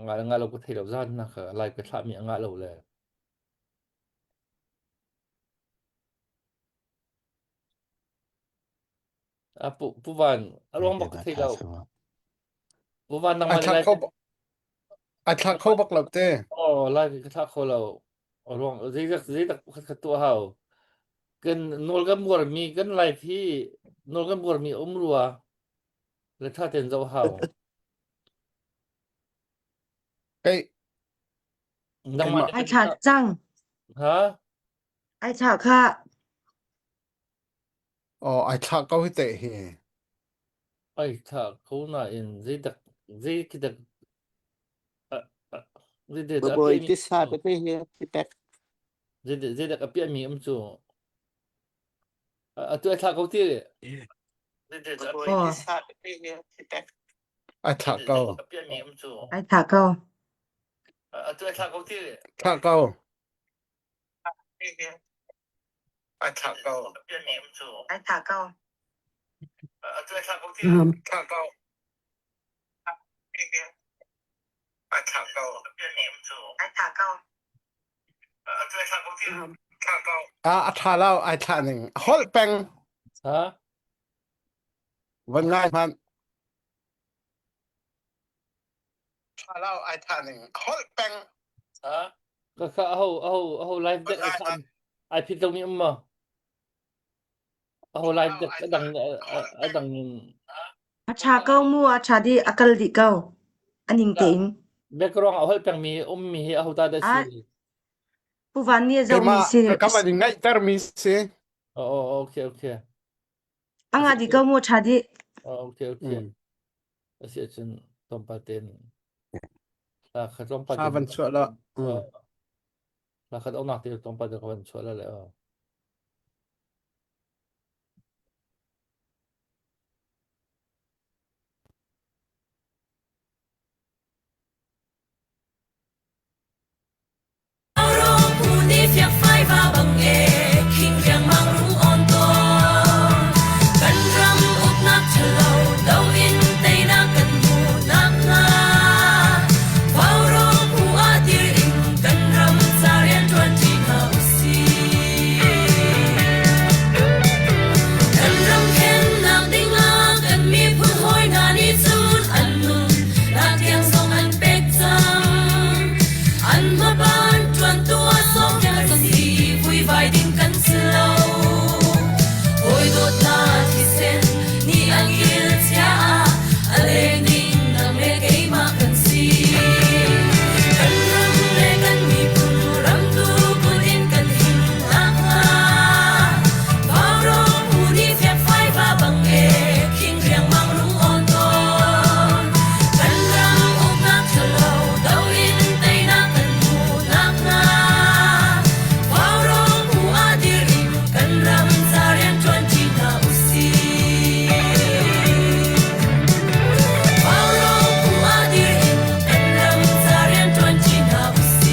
Ngah le ngah lo ka thei lo zan na kha lai ka thlah mi a ngah lo le. A pu pu van a ruang bak ka thei lo. Pu van A nangmah nih thlah lai kho a thlah kho bak lo te. Oh lai ka thlah kho lo. A ruang zeidak zeidak pakhat khat tuah hau. Kan nawl kan buar mi kan life hi nawl kan buar mi um rua le tha ten zoh hau. Kei Nangmah keimah nih Ai kan thlah cang. ha Ai thlah kha. oh ai thlah ko hi te hi. Ai tha ko nain zeidak zei khi dak zeidah a Bawi piahmi tisa tete hi ti pek. zeidah zeidak a piahmi um cu atu ai thlah ko ti Bawi Aw, tisa tete hi ti pek. Ai thlah ko. ai thlah ko. atu ai thlah ko ti Thlah ko. Ai thlah ko. Um, Ai thlah ko. a a tha lo ai thlah ning. Holh peng ha van ngai hmanh. Tha lo ai thlah ning. Holh peng ha ka kha aho aho aho live dek ai thlah ai phit lo mi um ma aho live dek a dang a dang in A ṭha ko mu, a ṭha dih, a kal dih ko. A ning tein. background a holh peng mi um mi hi aho ta dah si Ah, Pu Van nih a zohmi keimah si. ka kam an in ngaihter mi si. Oh, oh, okay, okay. A ngah dih ko mu, a ṭha dih. Oh, okay, okay. Mm. A si ahcun tlawmpal tein hla kha tlawmpal Thla tein van chuah la. Mm. hla khat aunak te tlawmpal te ka van chuah la le oh. Kan ramkhennak dingah kan miphun hawi hna nih cun an nun nak tiang zong an pek cang. An hmaban ṭuantu ah sawm kan si, vuivai ding kan si lo. Hawi dawtnak thisen nih an kil chia ah a leng ding nang le keimah kan si. Kan ram le kan miphun ramtu kut in kan him nakhnga Vaurawng phu nih fiakfai va bang e khing riangmang rung awn tawn. Kan ram uknak ṭhalo do in teinak kan hmuh nakhnga Vaurawng phu ah dir in kan ram ca rian ṭuanṭi hna usih. Vaurawng phu ah dir in kan ram ca rian ṭuanṭi hna usih.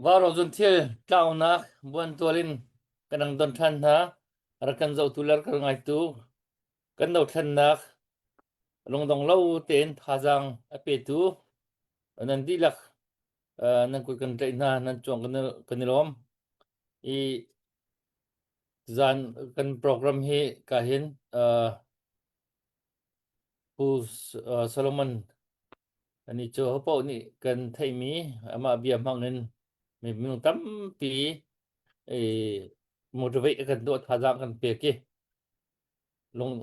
Vaurawng cun thil tlaunak buantual in kan ang don ṭhan hna. Rak kan zohtu le rak kan ngaitu kan dothlennak lungdong lo tein thazaang a petu nan dihlak nan kut kan tlaih hna nan cuang kan i lawm. I zan kan program hi ka hin Pu Solomon ani cu hopaoh nih kan theihmi amah bia hmang in minung tampi i motivate a kan tuah thazaang kan pek i lung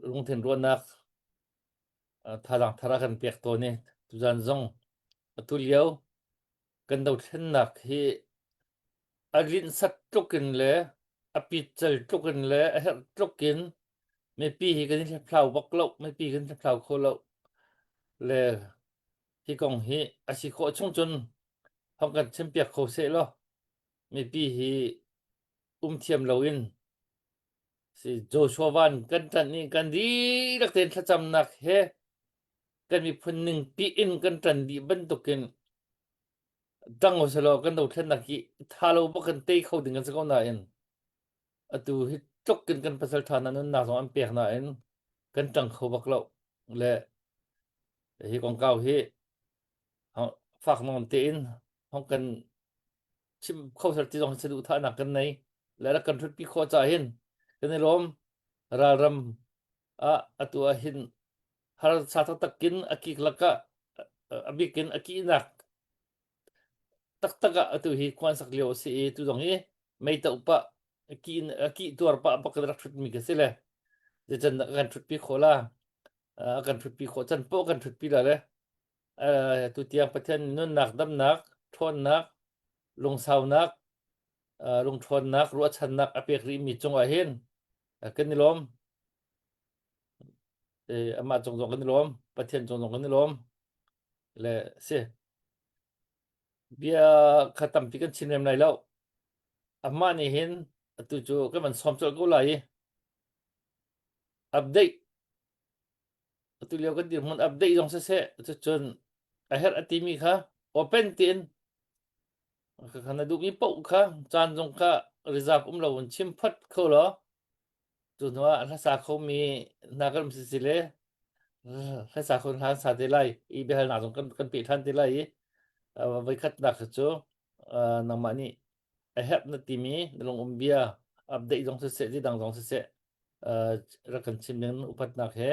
lungthin ruahnak thazaang thar a kan pek tawn i tuzan zong atu lio kan dothlennak hi a linhsat tluk in le a pitcal tluk in le a herh tluk in mipi hi kan i hliphlau bak lo mipi kan hliphlau kho lo le hi kong hi a si khawh chung cun hong kan chimpiak kho seh law mipi hi um thiam loin si Joshua Van kan ṭanh i kan dihlak tein thlacamnak he kan miphun ning piin kan ṭan dih bantukin. Ṭang usih law kan dothlennak hi ṭha lo bak kan tei kho ding kan si ko nain atu hi tluk in kan pasal ṭha hna nunnak zong an pek nain kan ṭang kho bak lo le hi kongkau hi fak nawn tein hong kan chim kho ser ti zong saduhthahnak kan nei le rak kan ṭhutpi khawh caah hin kan i lawm. Ralram ah atu ah hin harsa taktak in a kik lakah a bik in a kihnak taktak ah atu hi khuan sak lio a si i tu zong hi meitoh pah a kih a kih tuar pah bak in rak ṭhutmi ka si le zeican dah kan ṭhutpi khawh la a kan ṭhutpi khawh can poh kan ṭhutpi la le tu tiang Pathian nunnak damnak ṭhawnnak lungsaunak lungṭhawnnak ruahchannak a pek rihmi cungah hin kan i lawm. Amah cung zong kan i lawm, Pathian cung zong kan i lawm. Le si bia kha tampi kan chim lem lai lo. Amah nih hin atu cu kan van sawm colh ko lai i update atu lio kan dirhmun update zong siseh cucun a herh a timi kha open tiin Khakha na duhmi paoh kha caan zong kha reserve um lo in chim phot kho law cu hnu ah hlasa khomi hna kan um si le hlasa kho hna sa te lai i biahalnak zong kan kan pe ṭhan te lai i voikhatnak cu nangmah nih a herh na timi na lung um bia update zong siseh dang zong siseh rak kan chim ding upatnak he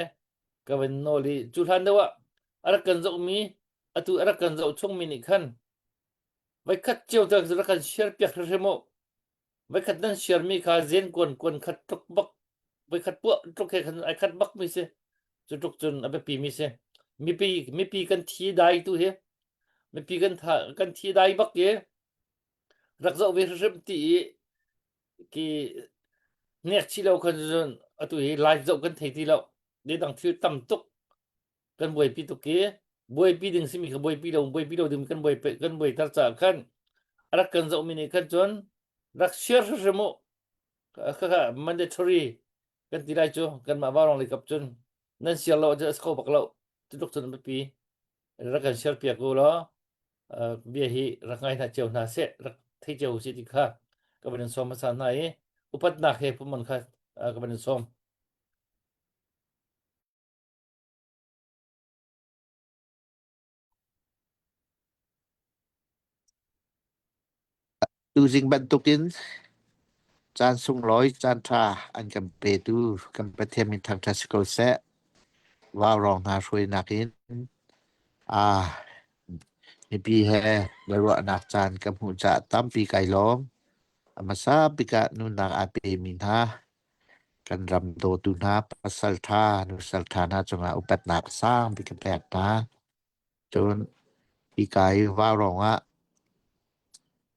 ka van nawl i cu hlan deuh ah a rak kan zohmi atu a rak kan zoh chungmi nih khan Voikhat cio te rak kan share piak hrimhrim u. Voikhat nan share mi kha zen kuan kuan khat tluk bak voikhat puah tluk he khan ai khat bak mi si. Cu tluk cun a biapi mi si. Mipi mipi kan thi dai tu hi mipi kan tha kan thi dai bak i rak zoh ve hrimhrim ti i ki hnek chi lo khan cun atu hi live zoh kan thei ti lo. Dang thil tam tuk kan buaipi tuk i buaipi ding simi kha buaipi lo buaipi lo ding kan buai kan buaiter caah khan a rak kan zohmi nih khan cun rak share hrimhrim u khakha mandatory kan ti lai cu kanmah vaurawng lei kap cun nan share lo ahcun a si kho bak lo cu tluk cun biapi rak kan share piak u law bia hi rak ngai hna cio hna seh rak thei cio usih ti kha ka van in sawm hmasa hna i upatnak he pumon kha ka van in sawm. Tuzing bantukin caan sunglawi caan ṭha an kan petu kan Pathian min thangṭhat si ko seh. Vaurawng hna hruainak in aa mipi he biaruahnak caan ka hmuh caah tampi kai lawm. A hmasa bik ah nunnak aa pemi hna Kan ram dawtu hna pasalṭha, nusalṭha hna cungah upatnak sangbik ka pek hna. Cun hika i vaurawng ah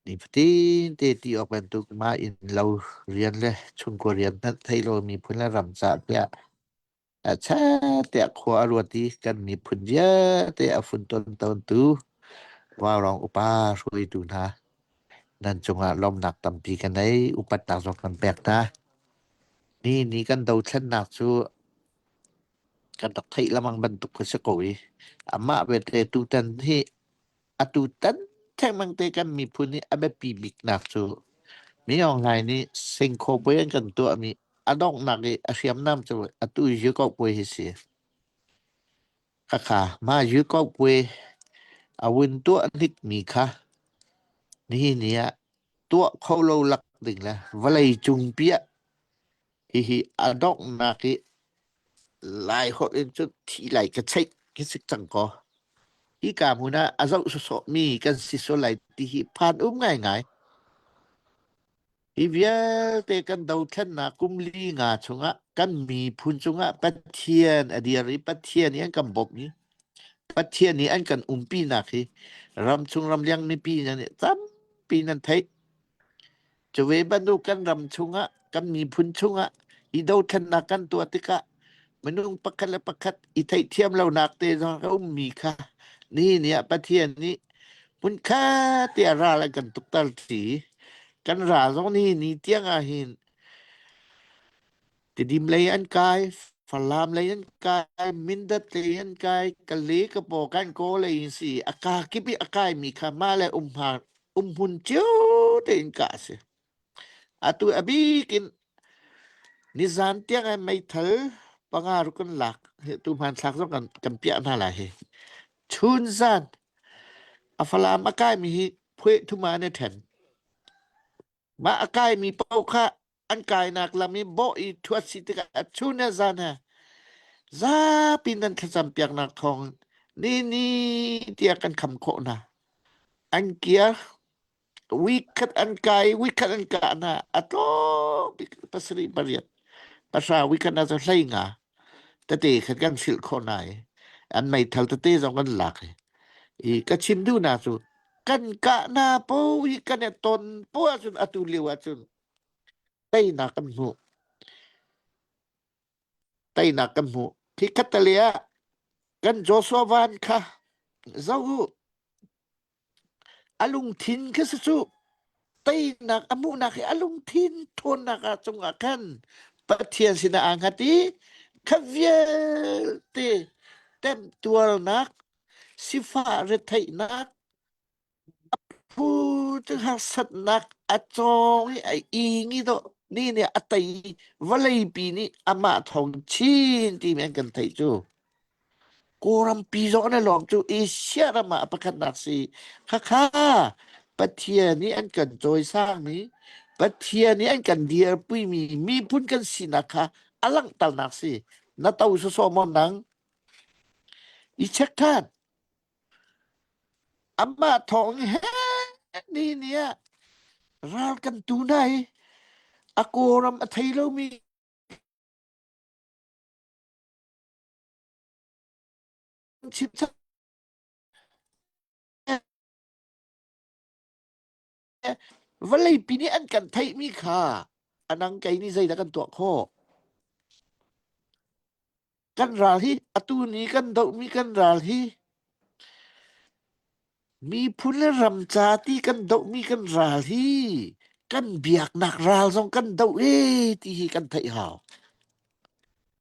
nifatin te ti awk bantuk mah innlo rian le chungkhar rian hmanh thei lo miphun le ram caah tiah chet tiah khua a ruat i kan miphun vialte a funton tawntu vaurawng upa hruaitu hna nan cungah lawmhnak tampi ka nei, upatnak zong kan pek hna. Ni ni kan dothlennak cu kan rak theih lengmang bantuk a si ko i amah belte tutan hi atu tan thengmang te kan miphun i a biapi biknak cu Min Aung Hlaing nih singkhaw puai an kan tuahmi a donghnak i a hriamnam cu atu Yukok puai hi si. Khakha mah Yukok puai a vun tuah hnikmi kha nihin ni ah tuah kho lo lak ding le vawlei cungpi ah hihi a donghnak i Lai holh in cun thi lai ka cheih ka si cang kaw. Hika hmun ah a zoh sawsawhmi kan si sual lai ti hi phan um ngaingai. Hi vialte kan dothlennak kum li nga chungah kan miphun cungah Pathian a dir i Pathian nih an kan bawmh i Pathian nih an kan umpinak hi ramchung ramleng mipi nan nih tampi nan theih. Cuve bantuk kan ram chungah, kan miphun chungah i dothlennak kan tuah tikah minung pakhat le pakhat i theihthiam lonak te zong a ummi kha nihin ni ah Pathian nih hmunkhat te ah ral an kan tukter ti. Kan ral zong nihin ni tiang ah hin Tidim lei an kai. Falam lei an kai, Mindat lei an kai, Kale ka paw kan kaw lei in si. A ka kip i a kai mi kha mah le umhar umhmun cio tein kah a si. Atu a bik in nizan tiang ah meithal panga ruk kan lak. Hi tu hmanthlak zong kan kan piah hna lai hi. Chun zan a Falam a kai mi hi phueh thuma an i then. Mah a kaimi paoh kha an kainak lam i bawh i ṭhuat si tikah a chun he zan he zapi nan thlacam piaknak thawng ni ni tiah kan kham khawh hna. An kiar week khat an kai week khat an kah hna a tlawm bik pasarih pariat pahra week khat na cu hlei nga tete khat kan hrilh khawh hna i an meithal tete zong kan lak i i ka chim duhnak cu kan kah hna po hi kan i ton po ahcun atu lio ahcun teinak kan hmuh teinak kan hmuh khi khattale ah kan Joshua Van kha zoh u A lungthin kha si cu teinak a hmuhnak hi a lungthin ṭhawnnak ah cungah khan Pathian sinah aa hngat i kha vialte temtuarnak, sifah retheihnak, a phu cu harsatnak a cawng i a ing i dawh ni nih a tei i vawleipi nih amah thawng chin timi an kan theih cu. Kawlrampi zong an i lawm cu Asia ram ah a pakhatnak si. Khakha Pathian nih an kan cawisangmi, Pathian nih an kan dirpimi miphun kan sinak kha a langhternak si. Na to sawsawh maw nang? I check than. Amah thawng he ni ni ah ral kan tu hna i a Kawlram a thei lomi Chimchap vawleipi nih an kan theihmi kha a nang kei nih zeidah kan tuah khawh? Kan ral hi atu ni kan dohmi kan ral hi miphun le ram ca ti kan dohmi kan ral hi kan biaknak ral zong kan doh e ti hi kan theih hau.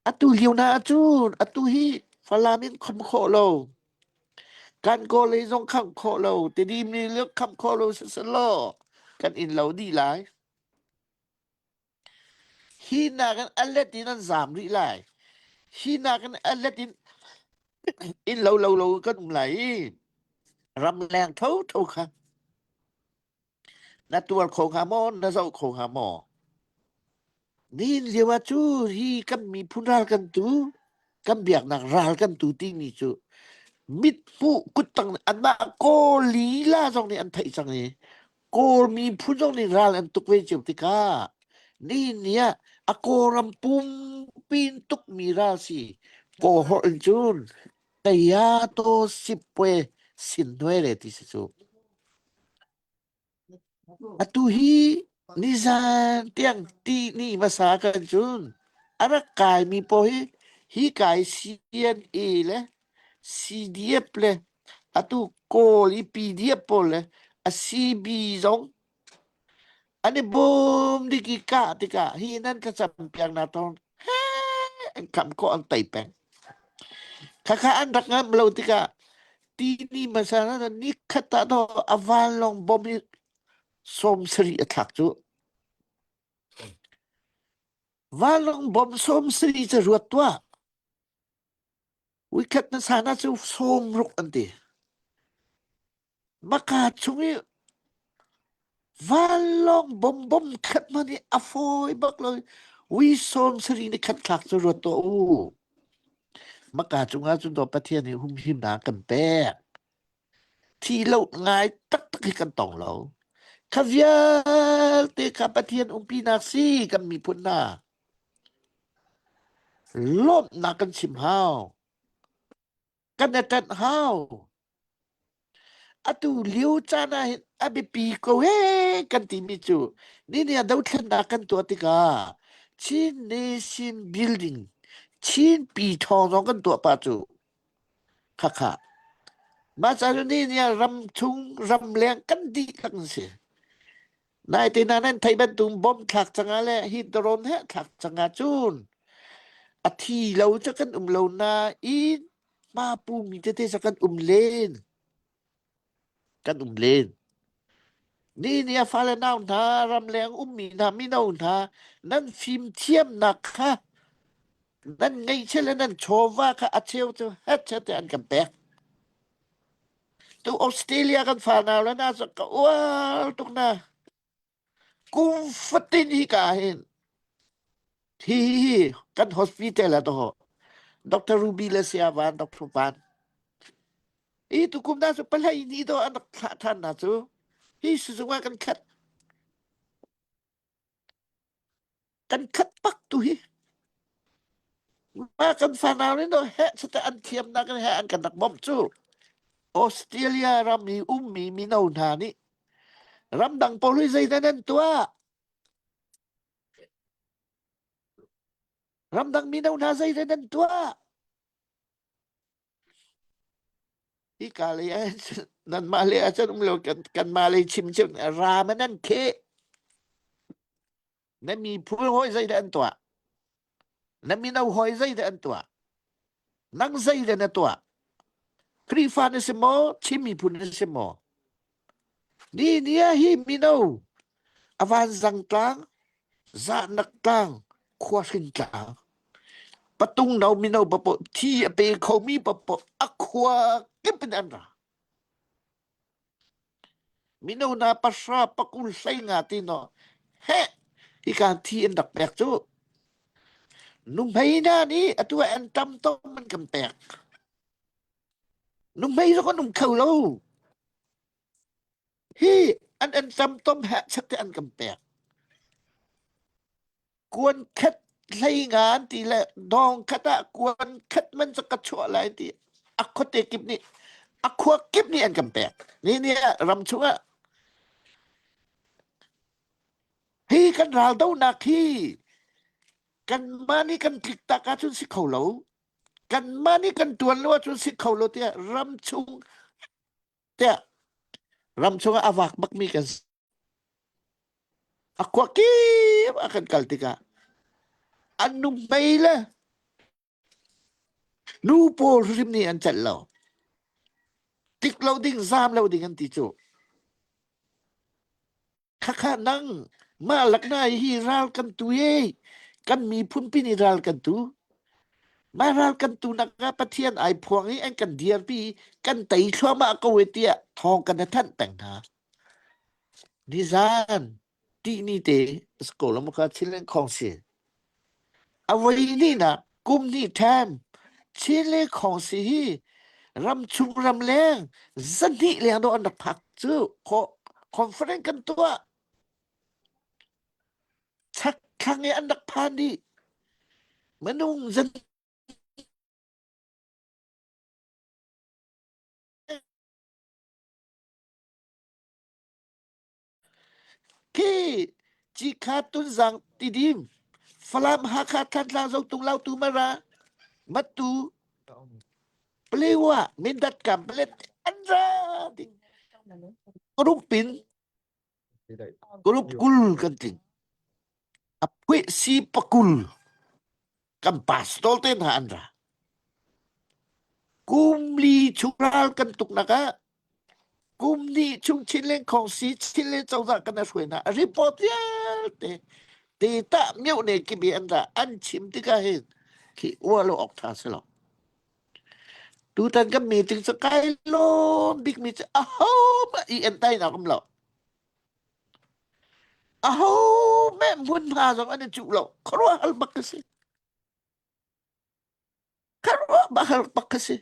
Atu lio na ahcun atu hi Falam in kham khawh lo. Kan Kawl lei zong kham khawh lo. Tedim nih le kham khawh lo siselaw kan inn lo dih lai. Hi nakin a let in an zaam rih lai. Hi nakin a let in inn lo lo lo kan um lai i ramleng thotho kha Na tuar kho hnga maw? Na zoh kho hnga maw? Nihin lio ah cu hi kan miphun ral kan tu, kan biaknak ral kan tu timi cu mithmuh kuttang anmah Kawl lila zong nih an theih cang i Kawl miphun zong nih ral an tuk ve cio tikah nihin ni ah a Kawlram pumpi in tukmi ral si Kawl holh in cun Tayato sipwe sinhnuai le ti si cu. Atu hi nizan tiang ti ni hmasa kan cun a rak kaimi pawl hi hi kai CNA le CDF le atu Kawl i PDF pawl le a CB zong an i bawm dik i kah tikah hi nan thlacam piaknak thawng an kham khawh an tei peng. Khakha an rak ngamh lo tikah tini hmasa na nikhat ah to a vanlawng bom i 70 a thlak cu. Vanlawng bom 70 cu ruat tuah. Uikhat na sana cu 60 an ti. Maka chung i vanlawng bom bom khat hmanh hi a fawi bak lo. Ui 70 ni khat thlak cu ruat tuah u. Maka cungah cun daw Pathian nih humhimnak kan pek. Thi lo ngai taktak hi kan tong lo. Kha vialte kha Pathian umpinak si kan miphun hna. Lawmhnak kan chim hau. Kan i ṭanh hau. Atu lio caan ah hin a biapi ko he kan timi cu nini ah dothlennak kan tuah tikah Chin Nation Building Chin pi thawng zong kan tuah pah cu khakha mah ca cu ni ah ram chung ramleng kan dihlak an si. Naite na nan theih bantuk bom thlak cang ah le hi drone he thlak cang ah cun. A thi lo cu kan um lo nain hma pumi tete cu kan um len. Kan um len. Ni ni a fale nau hna, ramleng ummi hna, mino hna, nan fimthiamnak kha nan ngeihchiah le nan chawva kha a cheu cu het te an kan pek. Tu Australia kan fanau le na cu ka uar tuk na. Kum fatin hi ka hin hi hi kan hospital ah to Dr. Ruby le Sia Van Dr. Van i tukum na cu palai ni do an rak thlah than na cu hi sizung ah kan khat kan khat pak tu hi ma kan fanau nih no he chate an thiamnak he an kan rak bawmh cu Australia ram i ummi mino hna nih ramdang pawl hi zeidah nan tuah ramdang mino hna zeidah nan tuah Hika lei ah nanmah lei ah cun um lo kan kanmah lei chim cu ram in an kheh. Na miphun hawi zeidah an tuah? Na mino hawi zeidah an tuah? Nang zeidah na tuah? Khrihfa na si maw? Chin miphun na si maw? Ni ni ah hi mino a vanzang tlang, zahnak tlang, khuahrin tlang, patung no mino papoh thi a pe khomi papoh a khua kip in an ra. Mino na pahra pakul hlei nga ti no he hika thi an rak pek cu. Nuhmei hna nih atu ah an tam tom an kan pek. Nuhmei zong an um kho lo. Hi an an tam tom he chat te an kan pek. Kuan khat hlei nga an ti le dong khat ah kuan khat man cu ka chuah lai ti a khuate kip nih a khua kip nih an kan pek. Ni ni ah ram chung ah hi kan ral donak hi kanmah nih kan tlik tak ahcun si kho lo. Kanmah nih kan tuan lo ahcun si kho lo tiah ram chung tiah ram chung ah a vak bakmi kan si. A khua kip a kan kal tikah an nuhmei le nu pawl hrim nih an celh lo. Tik lo ding, zaam lo ding an ti cu. Khakha nang mah lakna hi ral kan tu e kan miphun pi nih ral kan tu. Mah ral kan tu nak ah Pathian ai phuang i an kan dirpi kan tei thluahmah ko e tiah thawng kan thanh peng hna. Nizan tihni te ko lo ka Chinland Council a voi hnihnak kum hnih ṭhan Chinland Council hi ramchung ramleng zahnih leng dawh an rak phak cu conference kan tuah chakthlang i an rak phan dih minung zan Khi Cikha Tunzang Tidim Falam Hakha Thantlang Zotung Lautu Mara Matu Palewa Mindat Kamplet an ra ding Group pin group 20 kan tling a phuih si pakul kan pastor te hna an ra kum li chung ral kan tuknak ah kum hnih chung Chinland Khawngsi Chinland cozah kan hruai hna a report vialte te tah mioh ne kibi an ra an chim tikah hin khi uar lo awk tha si lo tutan kan meeting cu kai lawm bik mi cu aho mah i en tai nak um lo aho meh hmunhma zong an i cuh lo khuaruah hal bak ka si kharuah bahar bak ka si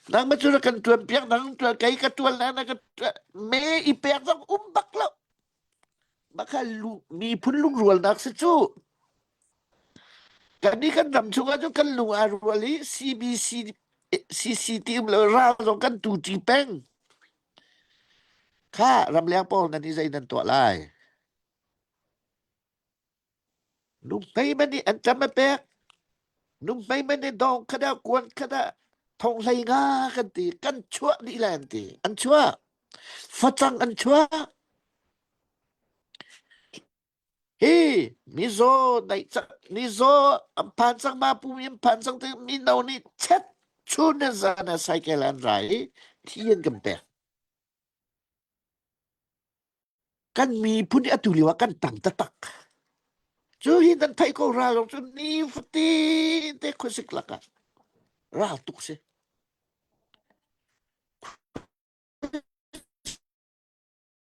nang ma cu na kan tuan piak nang tuan kei ka tuan na na ka me i pek zong um bak lo baka lu miphun lungrualnak si cu kan ni kan ram chungah cu kan lung aa rual i CBC CCT um lo ral zong kan tu ṭi peng kha ramleng pawl nan i zei nan tuah lai Nuhmei man nih an ṭam a pek. Nuhmei man nih dawng khat ah kuan khat ah thong hlei nga kan ti. Kan chuah dih lai an ti. An chuah. Facang an chuah. Hi. Mizaw naih cang mizaw an phan cang ma pum in phan cang ti mino nih chet chun le zan ah cycle an ra i thi an kan pek. Kan miphun hi atu lio ah kan tang taktak. Cu hi nan theih ko ral zong cu nifatin te khuasik lakah ral tuk si.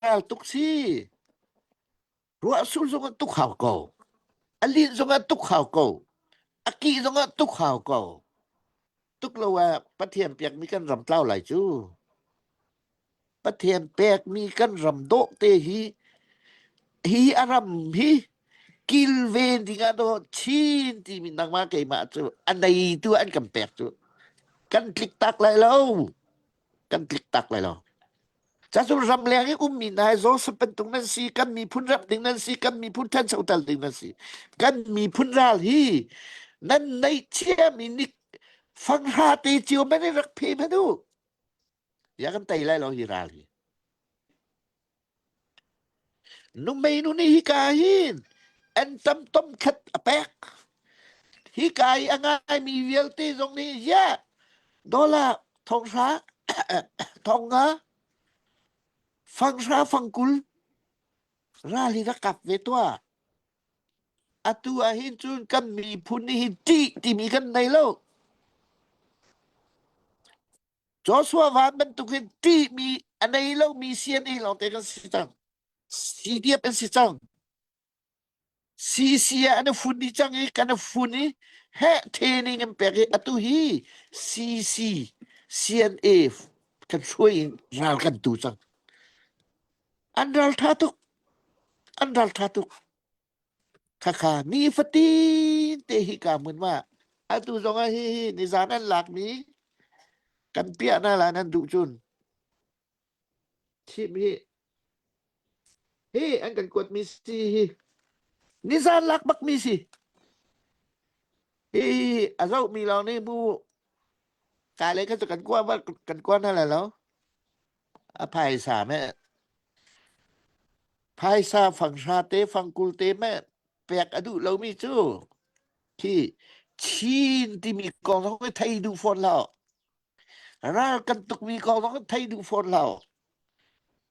Ral tuk si. Ruah sur zong ah tuk hau ko. A lin zong ah tuk hau ko. A kih zong ah tuk hau ko. Tuk lo ah Pathian pekmi kan ram tlau lai cu. Pathian pekmi kan ram dawh te hi hi a ram hi kilven ding ah dawh chin timi nangmah keimah cu a neitu an kan pek cu kan tlik tak lai lo. Kan tlik tak lai lo. Cacun ramleng i ummi hna hi Joseph bantuk nan si, kan miphun rap ding nan si, kan miphun ṭhanchoter ding nan si. Kan miphun ral hi nan neih ciami nik fanghra te cio man in rak phe hmanh u. Ya kan tei lai lo hi ral hi. Numei nu nih hika hin an tam tom khat a pek. Hika i a ngaimi vialte zong nih ya dollar thonghra thonga fanghra fangkul ral hi rak kap ve tuah. Atu ah hin cun kan miphun nih hin ṭih timi kan nei lo. Joshua van bantukin ṭihmi a nei lomi CNA lawngte kan si cang. CDF an si cang. CC ah an i fun dih cang i kan i fun i heh training an pek i atu hi CC CNA kan hruai in ral kan tu cang. An ral ṭha tuk. An ral ṭha tuk. Khakha nifatin te hika hmun ma atu zong ah hihi nizan an lakmi kan piah na la nan duh cun thim hi hi an kan kuatmi si hi nizan lak bakmi si hi a zohmi lawng nih mu ka le kha cu kan kua kan kua hna lai lo a phaisa me Phaisa fanghra te fangkul te meh pek a duh lomi cu khi Chin timi kong zong hi thei duh fawn lo. Ral kan tukmi kong zong hi thei duh fawn lo.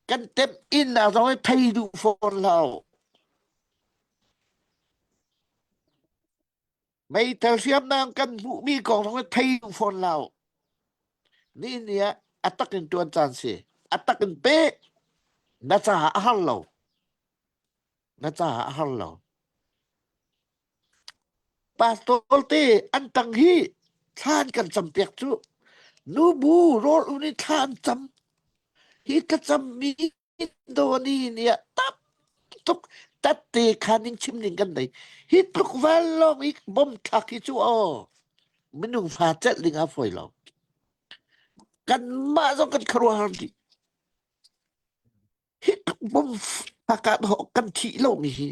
Kan temh innak zong hi thei duh fawn lo. Meithal hriamnam kan hmuhmi kong zong hi thei duh fawn lo. Ni ni ah a tak in ṭuan caan si. A tak in pe. Na caah a har lo. Na caah a har lo. Pastor te an tang hi thlan kan cam piak cu. Nubu rawl un i thla an cam. Hi thlacam mi Dawni nih tam tuk tatte khan in chim ning kan nei. Hi tluk val lawng i bom thlak hi cu aw minung fa celh ding a fawi lo. Kanmah zong kan khuaruahhar dih. Hi tluk bom thlak ah kan thih lo mi hi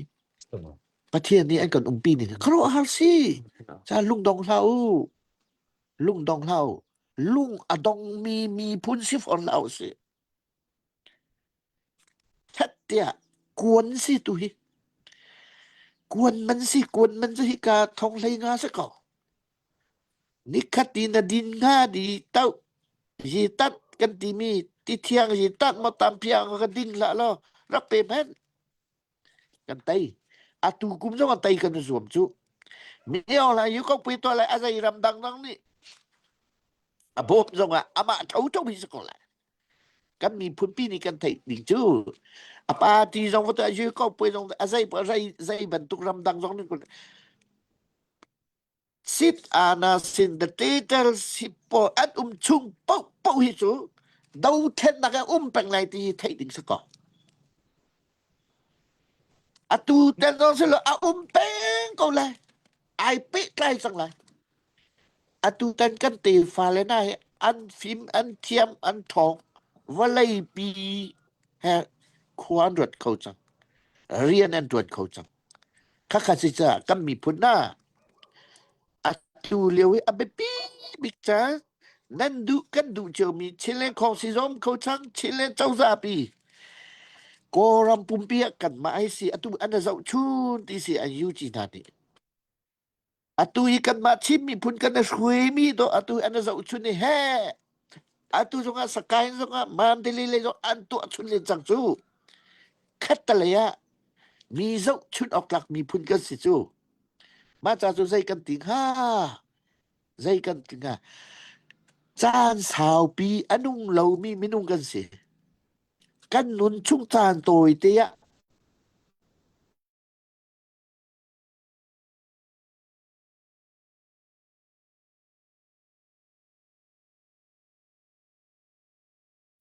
Pathian nih an kan umpi ning khuaruahhar si. Ca lungdong hlah u. Lungdong hlah u. Lung a dongmi miphun si fawn hlah u sih. That tiah kuan si tu hi. Kuan man si kuan man cu hika thong hlei nga si ko. Nikhat ti na din hnga di tauh yi tat kan timi ti thiang yi tat maw tam phiang ka ding hlah law rak pe hmanh. Kan tei. Atu kum zong an tei kan i zuam cu. Mi lai yu ko pui to lai a zei ram dang dang nih a bawm zong ah amah tho tho hi si ko lai. Kan miphunpi nih kan theih ding cu a party zong va tuah yu ko puai zong a zei zei zei bantuk ramdang zong nih sit ana sin the title si pawl an um chung paoh paoh hi cu dothlennak a um peng lai ti hi theih ding si ko. Atu ten zong si lo a um peng ko lai. Ai pehtlai cang lai. Atutan kan tefa le hna hi an fim, an thiam, an ṭhawng. Vawleipi he khua an ruat kho cang. Rian an ṭuan kho cang. Khakha si caah kan miphun hna atu lio hi a biapi bik cang. Nan duh kan duh ciomi Chinland Khawng si zom kho cang, Chinland cozah pi. Kawlram pumpi ah kanmah hi si atu an i zohchun ti si an UG hna nih. Atu hi kanmah Chin miphun kan i hruaimi dawh atu an i zohchun i he atu zongah Sakaing zongah Mandalay lei zong an tuah chun len cang cu. Khattalei ah mi zohchun awk tlak miphun kan si cu. Mah ca cu zei kan ti hnga? Zei kan ti hnga? Caan saupi a nung lomi minung kan si. Kan nun chung caan tawite ah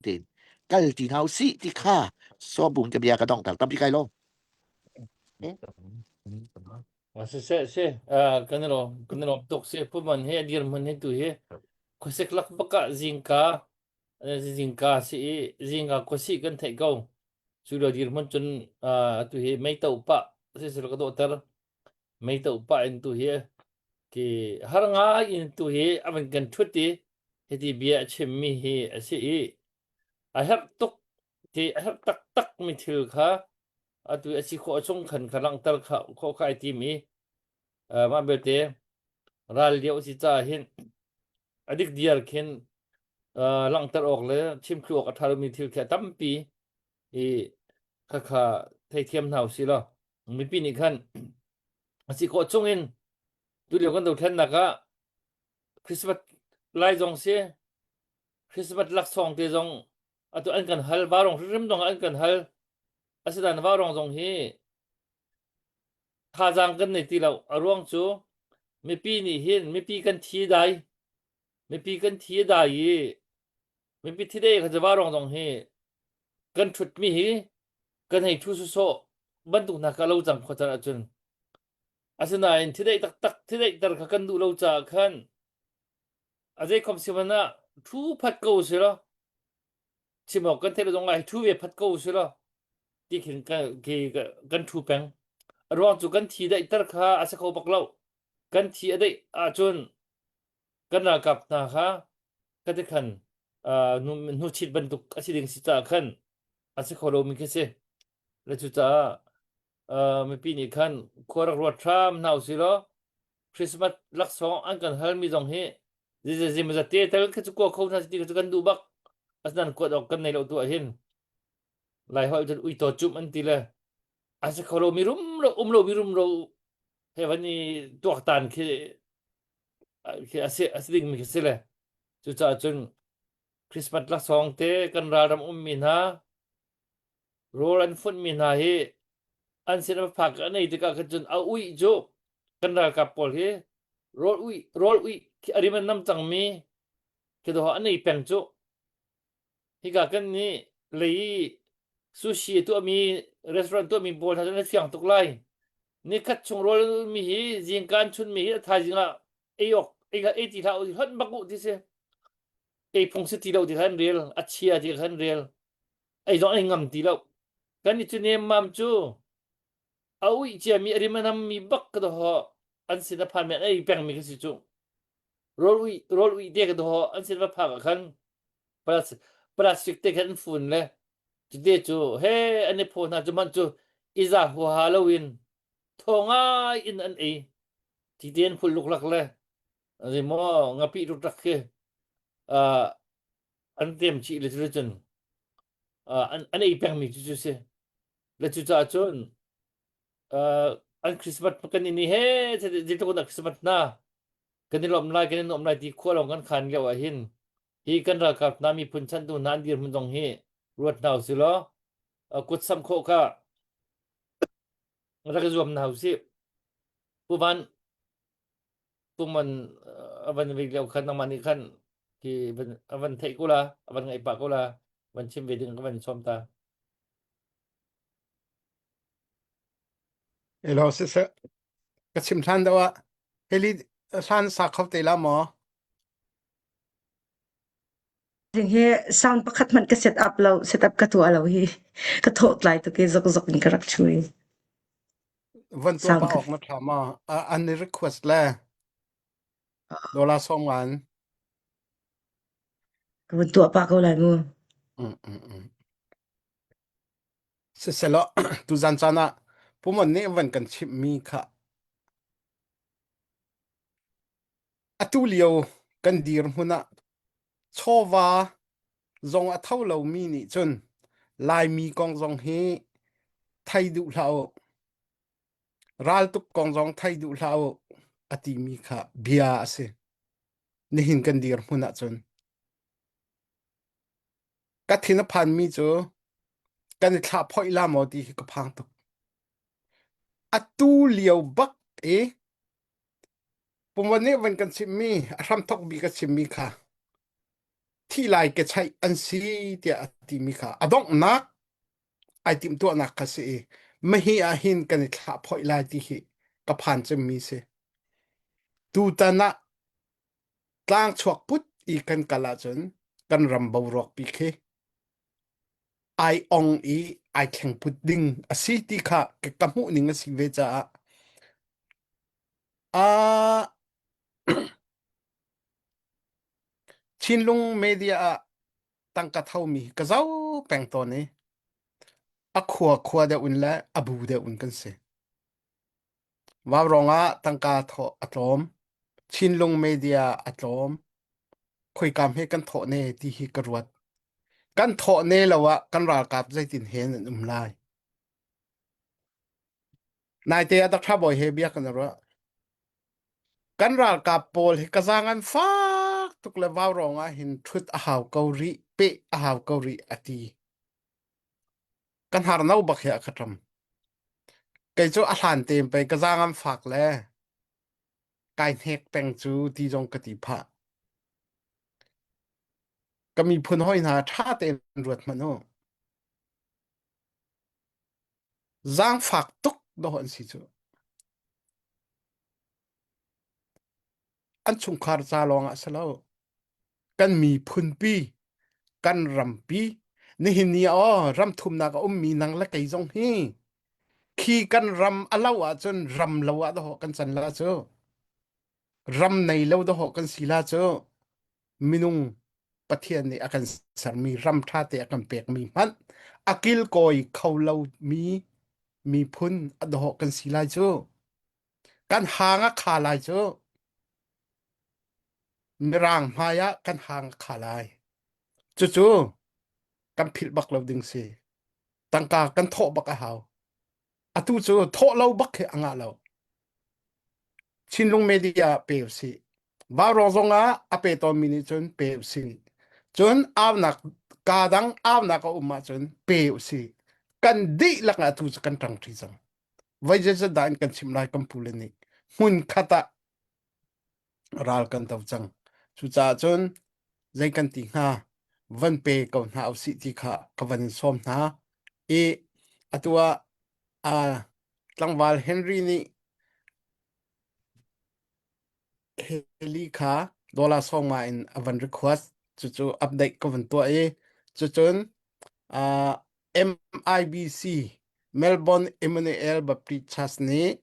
tein kal ti hna usih ti kha sawbung ka bia ka dongter tampi kai lo. Siseh si kan i lawm kan i lawm tuk si puman he dirhmun he tu hi khuasik lak bak ah zingka zingka si i zingka khuasih kan theih ko cu lo dirhmun cun atu hi meito pah siseh ka dawhter meito pah in tu hi ki har ngai in tu hi a van kan thut i hiti bia a chimmi hi a si i a herh tuk ti a herh taktak mi thil kha atu a si khawh chung khan kha langhter kha khawh kha ai tim i mah belte ral lio si caah hin a dik diar khin langhter awk le chimthlu awk a ṭha lomi thil khi a tampi i khakha theithiam hna usih law mipi nih khan a si khawh chung in tulio kan dothlennak ah Christmas lai zong si Christmas laksawng te zong atu an kan hal varong hrimhrim zong an kan hal asinain varong zong hi thazaang kan nei ti lo a ruang cu mipi nih hin mipi kan thi dai mipi kan thi dai i mipi thi dai kha varong zong hi kan ṭhutmi hi kan hei ṭhu sawsawh bantuk hna kha lo cang khua can ahcun asinain thideih taktak thideihter kha kan duh lo caah khan a zei khom si hmanh ah ṭhu phat ko si law chim awk kan theih lo zong ah hi ṭhu ve phat ko si law ti khin kan ṭhu peng a ruang cu kan thi daihter kha a si kho bak lo kan thi a daih ahcun kan ralkap hna kha kati khan hnuchit bantuk a si ding si caah khan a si kho lomi khi si le cucaah mipi nih khan khua rak ruat hram hna usih law Christmas laksawng an kan halmi zong hi zizazimazate tel khi cu kua kho hna ti cu kan duh bak asinain kuat awk kan nei lo tu ah hin lai holh cun uitaw cumh an ti le a si kho lomi rum lo um lomi rum lo he van i tuaktan khi khi a si a si dingmi khi si le cucaah cun Christmas laksawng te kan ralram ummi hna rawl an funhmi hna hi an sin a phak an ei tikah khan cun a uih cu kan ralkap pawl hi rawl uih rawl uih khi a rim an nam cangmi khi doh an ei peng cu hika kan nih lei sushi tuahmi restaurant tuahmi pawl hna cu an fiang tuk lai nikhat chung rawl mi hi zingka an chunmi hi a thaizing ah ei awk ei ei ti hlah u hlonh bak u ti si ei phung si ti lo ti khan rel a chia ti khan rel ei zong ei ngam ti lo kan i cu nemmam cu a uih ciami a rim a nammi bak ka doho an sin a phan mi an ei pengmi ka si cu rawl uih rawl uih te ka doho an sin va phak ah khan plastic te khan an fun le cute cu he an i phaw hna cu man cu iza huaha loin thaw ngai in an ei ti te an phul luklak le maw ngapi rukrak khi an tem chih le cu cun an an ei pengmi cu cu si le cucaah cun an Christmas kan ini he zeitluk in Christmas hna kan i lawm lai kan i nuam lai ti khua lawng kan khan lio ah hin hi kan ralkap hna miphun chantu hna an dirhmun zong hi ruat hna usih law kut sam khawh kha rak i zuam hna usih Pu Van Pungman a van vei lio khan nangmah nih khan khi a van theih ko la a van ngaih pah ko la van chim ve ding ka van sawm ta Elo siseh ka chim hlan deuh ah heli hlan sa kho te la maw? Ding hi sound pakhat hmanh ka set up lo, set up ka tuah lo hi. Ka thawh tlai tuk i zokzok in ka rak chui. Van tuah Sound pa ka awk na tha ma? An i request le dollar sawm ngan. ka van tuah pah ko lai mu. Mm, mm, mm. Siselaw tuzan caan ah Pumon nih van kan chimhmi kha atu lio kan dirhmun ah chawva zong a tho lomi nih cun Laimi kong zong hi thei duh hlah u. Raltuk kong zong thei duh hlah u a timi kha bia a si. Nihin kan dirhmun ahcun. Ka thin a phanmi cu kan i thlah phoih la maw ti hi ka phang tuk. Atu lio bak i pumvan nih van kan chimmi a hramthok bik a chimmi kha thi lai ke chaih an si tiah a timi kha a donghnak ai timhtuahnak kha si i mahi ah hin kan i thlah phoih lai ti hi ka phan cemmi si. Tutan ah tlangchuak put i kan kal ahcun kan ram boruak pi khi ai ong i ai thleng put ding a si ti kha ka hmuh ning a si ve caah uh, Chinlung media ah tangka thomi ka zo peng tawn i a khua khua deuh in le a bu deuh in kan si. Vaurawng ah tangka thawh a tlawm. Chinlung media a tlawm. Khoika hme kan thawh ne ti hi ka ruat. Kan thawh ne lo ah kan ralkap zeitin he nan um lai. Naite ah Dr. Bawi he bia kan i ruah. Kan ralkap pawl hi ka zaang an fak tuk le vaurawng ah hin ṭhut a hau ko rih, peh a hau ko rih a ti. Ka hnarno bak hi a ka ṭam. Kei cu a hlan tein pei ka zaang an fak le kai hnek peng cu ti zong ka ti phah. Ka miphun hawi hna ṭha tein ruat hmanh u. Zaangfak tuk dawh an si cu. An chungkhar ca lawng ah si lo. Kan miphunpi, kan rampi, nihin ni ah aw ram thumnak a ummi nang le kei zong hi khi kan ram a lo ahcun ram lo ah dawh kan can la cu. Ram nei lo dawh kan si la cu. Minung Pathian nih a kan sermi ram ṭha te a kan pekmi hmanh a kilkawi kho lomi miphun a dawh kan si lai cu. Kan hang a kha lai cu. Mirang hmai ah kan hang a kha lai. Cucu kan philh bak lo ding si. Tangka kan thawh bak a hau. Atu cu thawh lo bak khi a ngah lo. Chinlung media pe usih. Vaurawng zong ah a pe tawnmi nih cun pe usih. Cun aunak ka dang aunak a um ahcun pe usih. Kan dihlak ah atu cu kan ṭangṭi cang. Voi zeizat dah in kan chimh lai kan pule nih hmun khat ah ral kan do cang. Cucaah cun zei kan ti hnga van pe ko hna usih ti kha ka van in sawm hna. I atu ah uh, tlangval Henry nih Heli kha dollar sawma in a van request cucu update ka van tuah i cucun uh, MIBC Melbourne Emmanuel Baptist Church nih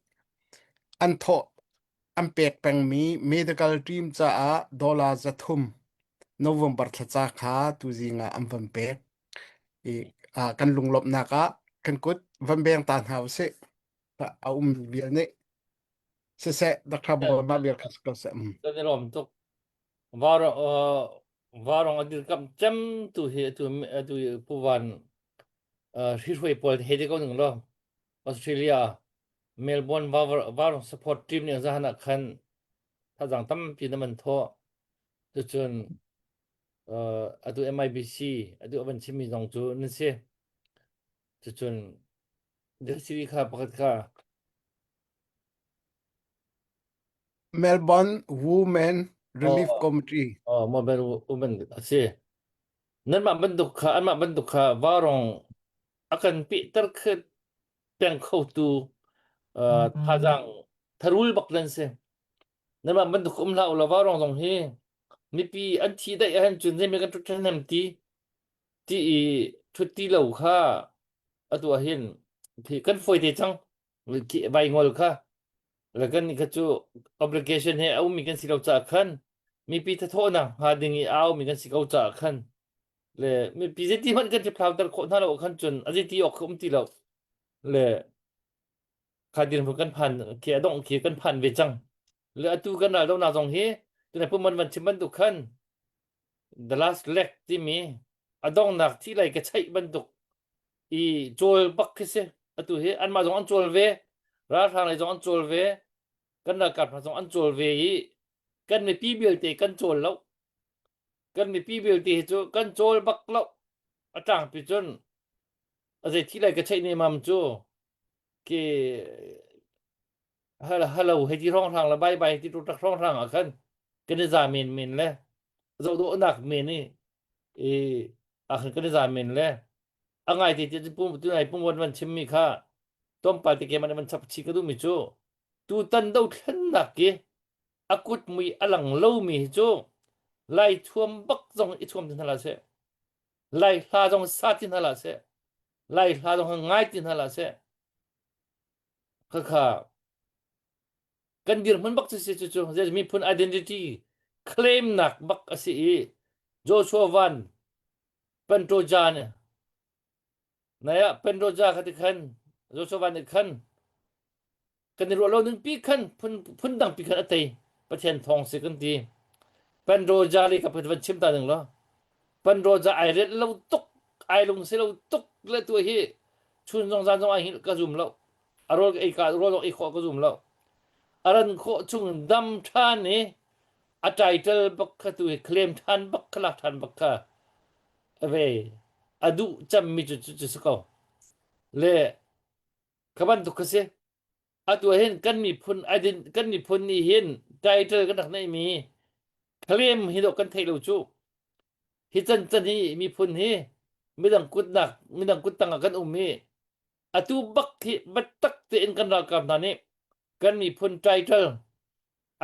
an thawh an pek pengmi medical team caah dollar 300 November thlaca kha tuzing ah an van pek i uh, kan lunglawmhnak ah kan kut van beng ta hna usih a um vial nih siseh Dr. Bawi mah vial kha si ko seh. Mm. Kan i lawm tuk. Varong uh, varong a dirkamh cem tu hi atu atu Pu Van uh, hrihruai pawl he te ko ning lo. Australia Melbourne Varong support team nih zahan ah khan thazang tampi na man thawh. Cucun uh, atu MIBC atu avan chimmi zong cu nan si. Cucun Siri kha pakhat kha Melbourne Women Relief Committee. Oh, Melbourne Women a si. Nanmah bantuk kha anmah bantuk kha varong a kan pehter khe peng khotu uh, thazaang tharul bak nan si. Nanmah bantuk um hlah ulaw varong zong hi mipi an thi daih ahhin cun zeimi kan ṭhut ṭhahnem ti ti i ṭhut ti lo kha atu ah hin kan fawi te cang vai ngol kha le kan kha cu obligation he a ummi kan si lo caah khan mipi thathawhnak hnga ding i a aumi kan si ko caah khan. Le mipi zeiti hmanh kan hriphlau ter khawh hna lo khan cun a zeiti awk kha um ti lo. Le kha dirhmun kan phan khi a dongh khi kan phan ve cang. Le atu kan ral donak zong hi tunai puman van chim bantuk khan the last leg timi a donghnak thi lai ka cheih bantuk i cawl bak khi si. Atu hi anmah zong an cawl ve, ralhrang lei zong an cawl ve, kan ralkap hna zong an cawl ve i kan mipi vialte kan cawl lo. Kan mipi vialte hi cu kan cawl bak lo. A tlangpi cun a zei thi lai ka cheih nemam cu khi hello hei ti hrawnghrang le bye bye ti tuk hrawnghrang ah khan kan i za men men le zohdawhnak men i i ah khan kan i za men le a ngai te ti pum tu nai pum van van chimmi kha tlawmpal te ke man van chap chi ka duhmi cu tutan dothlennak ki a kut mui a lang lomi hi cu lai thuam bak zong i thuam ti hna la seh lai hla zong sa ti hna la seh lai hla zong ngai ti hna la seh khakha kan dirhmun bak cu si cu cu miphun identity claim nak bak a si i Joshua Van Pantoja nih nai ah Pantoja kha ti khan Joshua Van nih khan kan i ruah lo ning pi khan phun phun dang pi khan a tei Pathian thawng si kan ti Pantoja le ka van chim ta ning lo Pantoja ai ret lo tuk ai lung si lo tuk le tu hi chun zong zan zong ai hi ka zum lo a rawl ei ka rawl ei khawh ka zum lo a ran khawh chung dam ṭhan i a title bak kha tu hi claim ṭhan bak kha lak ṭhan bak kha ve a duh cemmi cu cu si ko le kha bantuk kha si atu hin kan miphun aidin kan miphun nih hin title kan rak neihmi claim hi dawh kan theih lo cu hi chan chan hi miphun hi midang kutnak midang kut tangah kan um i atu bak hi biatak tein kan ralkap hna nih kan miphun title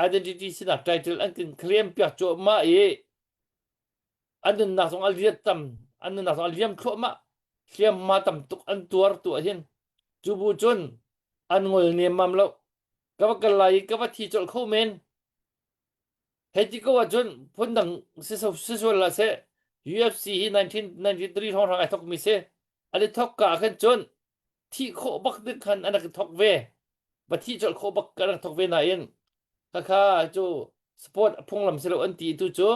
identity sinak title an kan claim piak cuahmah i an nunnak zong a liat tam an nunnak zong a liam thluahmah hliamhma tam tuk an tuar tu ah hin cu bu cun an ngol nemmam lo ka va kal lai i ka va thi colh kho men hei ti ko ahcun phundang si sual la seh UFC hi 1993 hrawnghrang ai thok mi si an i thok ka ah khan cun thih khawh bak ding khan an rak i thok ve va thih colh khawh bak kan rak thok ve nain khakha cu sport phunglam si lo an ti tu cu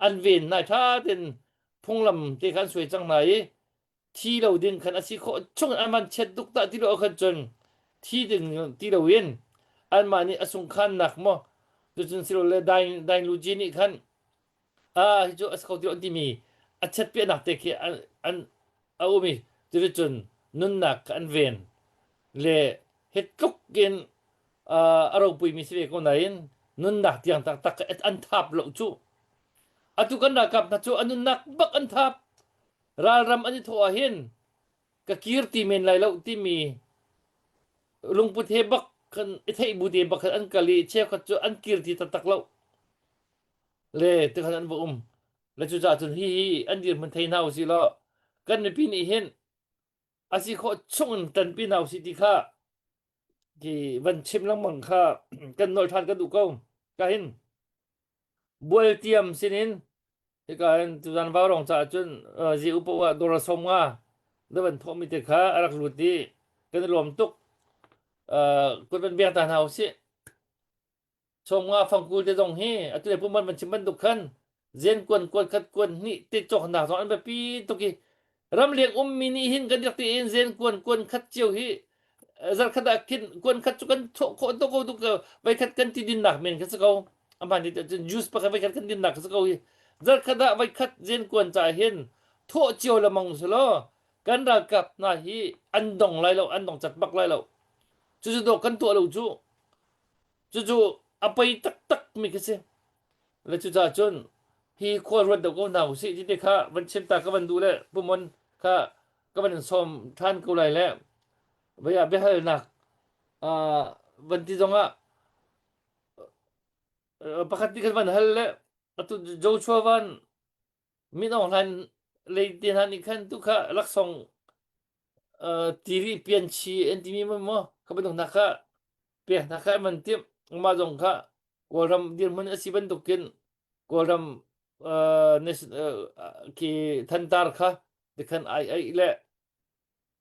an ven nai tha ten phunglam te khan suai cang hna i thi lo ding khan a si khawh chung an man chiat duk ta ti lo khan cun thi ding ti lo in anmah nih a sungkhan nak maw tucun silo le dain dain lu ji nih khan ah hi cu a si kho ti lo an timi a chiatpiahnak te khi an an a um i cuticun nunnak kha an ven le hi tluk in a ropuimi si ve ko nain nunnak tiang taktak an thap lo cu atu kan ralkap hna cu an nunnak bak an thap ralram an i thawh ah hin ka kir ti men lai lo timi lungput he bak kan i theih bu te bak an kal i cheukhat cu an kir ti taktak lo le tikhan an va um le cucaah cun hi hi an dirhmun thei hna usih law kan mipi nih hin a si khawh chung in ṭanpi hna usih ti kha ti van chim lengmang kha kan nawl ṭhan kan duh ko ka hin bualtiam sinin hika hin tuzan vaurong caah cun zi upa ah dawr 50 na van thawhmi te kha a rak lut i kan i lawm tuk kut van beng ta hna usih Sawmnga fangkul te zong hi atu le puman van chim bantuk khan zen kuan kuan khat kuan hnih te cawknak zong an biapi tuk i ramleng ummi nih hin kan rak tiin zen kuan kuan khat cio hi zarkhat ah khin kuan khat cu kan thawh khawh tuk ko tuk vai khat kan ti dinnak men kha si ko aman ti cun juice pakhat vai khat kan dinnak kha si ko hi zarkhat ah vai khat zen kuan ca hin thawh cio lamang si lo kan ralkap hna hi an dong lai lo an dong cat bak lai lo cucu dawh kan tuah lo cu Cucu a pei taktak mi khi si. Le cucaah cun hi khua ruat deuh ko hna usih ti te kha van chim ta ka van duh le pumon kha ka van in sawm ṭhan ko lai le vei ah biahalnak uh, van ti zongah uh, pakhat ti khan van hal le atu Joshua van Min Aung Hlaing lei te hna nih khan tu kha laksawng uh, tiri pianchi an timi maw kha bantuk hna kha pek hna kha an van timh mah zong kha Kawlram dirhmun a si bantukin Kawlram uh, khi thantar kha tikhan ai ai le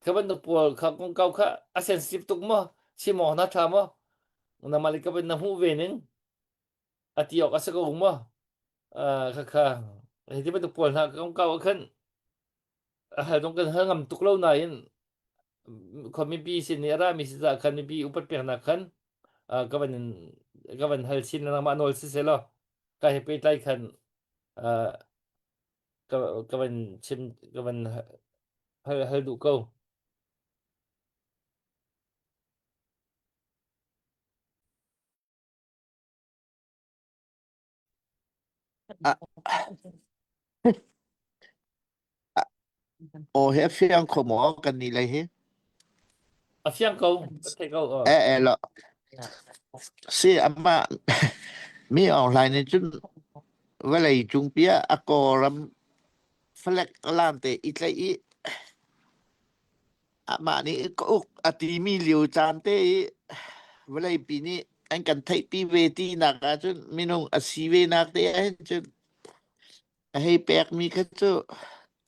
kha bantuk pawl kha kongkau kha a sensitive tuk maw chim awk na tha maw nangmah le ka na hmuh ve ning a ti awk a si ko maw kha kha hi ti bantuk pawl hna kongkau ah khan a hal dong kan hal ngam tuk lo nain khua mipi sin i a rami si caah khan mipi upat peknak khan ka van ka van hal chin nangmah nawl si seh law ka he pehtlai khan ka ka van chim ka van hal hal duh ko. Aw he a fiang kho maw kan nih lei hi? A fiang ko, ka thei ko. Eh eh lo. Si amah mi Aung Hlaing nih cun vawlei cung pi ah a Kawlram flag alarm te i tlaih i amah nih ka uk a timi lio caan te i vawleipi nih an kan theihpi ve ti nak ahcun minung a si ve nak te ahhin cun a hei pekmi kha cu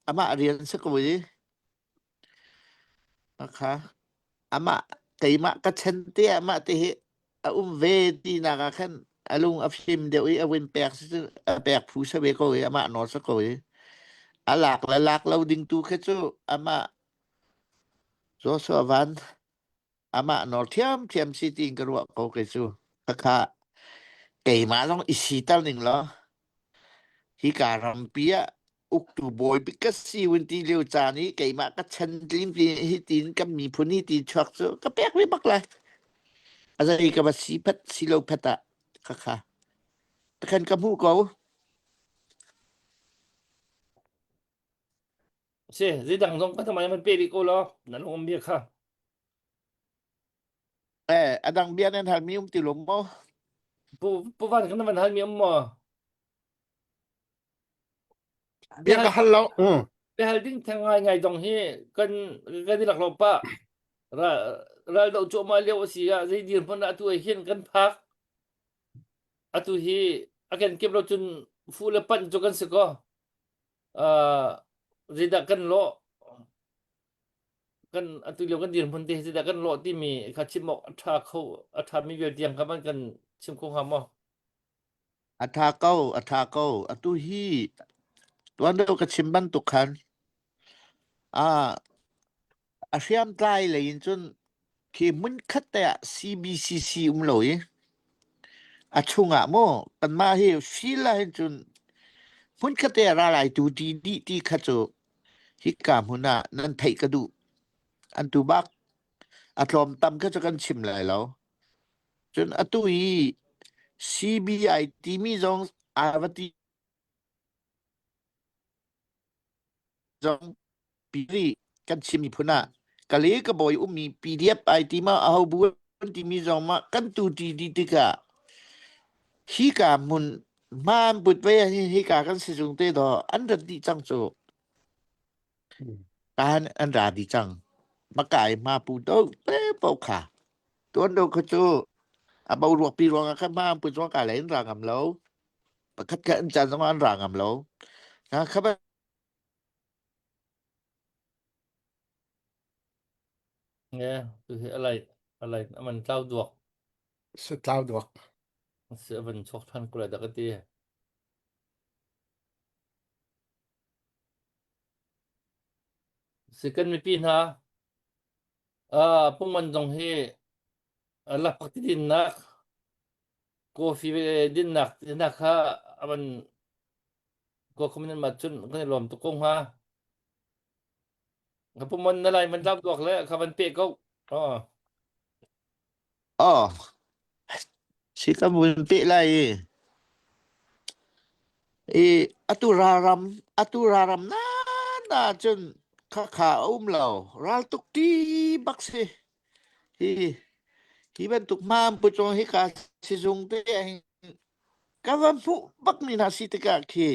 amah rian si ko i kha amah keimah ka chan te amah te hi a um ve ti nak ah khan a lung a fim deuh i a win pek si cu a pek phu sa ve ko i amah nawl sa ko i a lak le lak lo ding tu kha cu amah Joshua Van amah nawl thiamthiam si tiin ka ruah ko kei cu. Khakha keimah zong i siter ning law hika rampi ah uktu bawi bik ka si vun ti lio caan i keimah ka chan tling ti hi tiin kan miphun hi ti chuak cu ka pek ve bak lai. A zei ka va si phat si lo phat ah khakha takhan ka hmuh ko. Si, zeidang zong kan tamai man pe rih ko law nan um bia kha. Eh, adang bia nan hal mi um ti lo maw? Pu pu van kan van hal mi um maw? Bia ka hal lo. Mm. Bia hal ding theng ngai ngai dong hi kan kan i lak lo pa. Ra ral do chu ma lio si ah zei dir hmun atu hin kan phak. Atu hi akan kip lo cun fu le pan chu kan si ko. Uh, zeidah kan lawh kan atu lio kan dirhmun te zeidah kan lawh timi kha chim awk a ṭha kho a ṭhami vial tiang kha man kan chim kho hnga maw? A ṭha ko, a ṭha ko. Atu hi tuan deuh ka chim bantuk khan ah a hriamtlai lei in cun khi hmunkhat te ah CBCC um lo i a chungah maw kanmah hi feel ah hin cun hmunkhat te ah ralai tu ti dih ti kha cu hika hmun ah nan theih ka duh. An tu bak a tlawm tam kha cu kan chim lai lo. Cun atu i CBI timi zong aa va ti zong piri kan Chin miphun ah Kale ka bawi ummi PDF ai ti ma aho bu an timi zong ma kan tu ti di tikah hika hmun hmaan put ve hi hika kan sizung te do an rat dih cang cu kan an ra dih cang makai ma pu do te po kha tuan do kha cu a bo ruak pi ruang ah khan ma put zong ka le in ra ngam lo pakhat kha an chan zong an ra ngam lo na kha Nge, tu hi alai alai aman tlau duak. Si tlau duak. Si avan chuak than kula dak ti. Si kan mipi hna ah pungman zong hi lapak ti dinnak coffee dinnak dinnak kha avan ko khumin ma cun kan i lawm tuk ko hnga. Ka pumon na lai man tlap duak le kha van pe ko. Oh. Oh, si ka mun pe lai i. I atu raram atu raram na na cun kha kha a um lo ral tuk ti bak si hi hi bantuk mam pu chong hi ka sizung te hin Ka va hmuh bakmi hna si tikah khi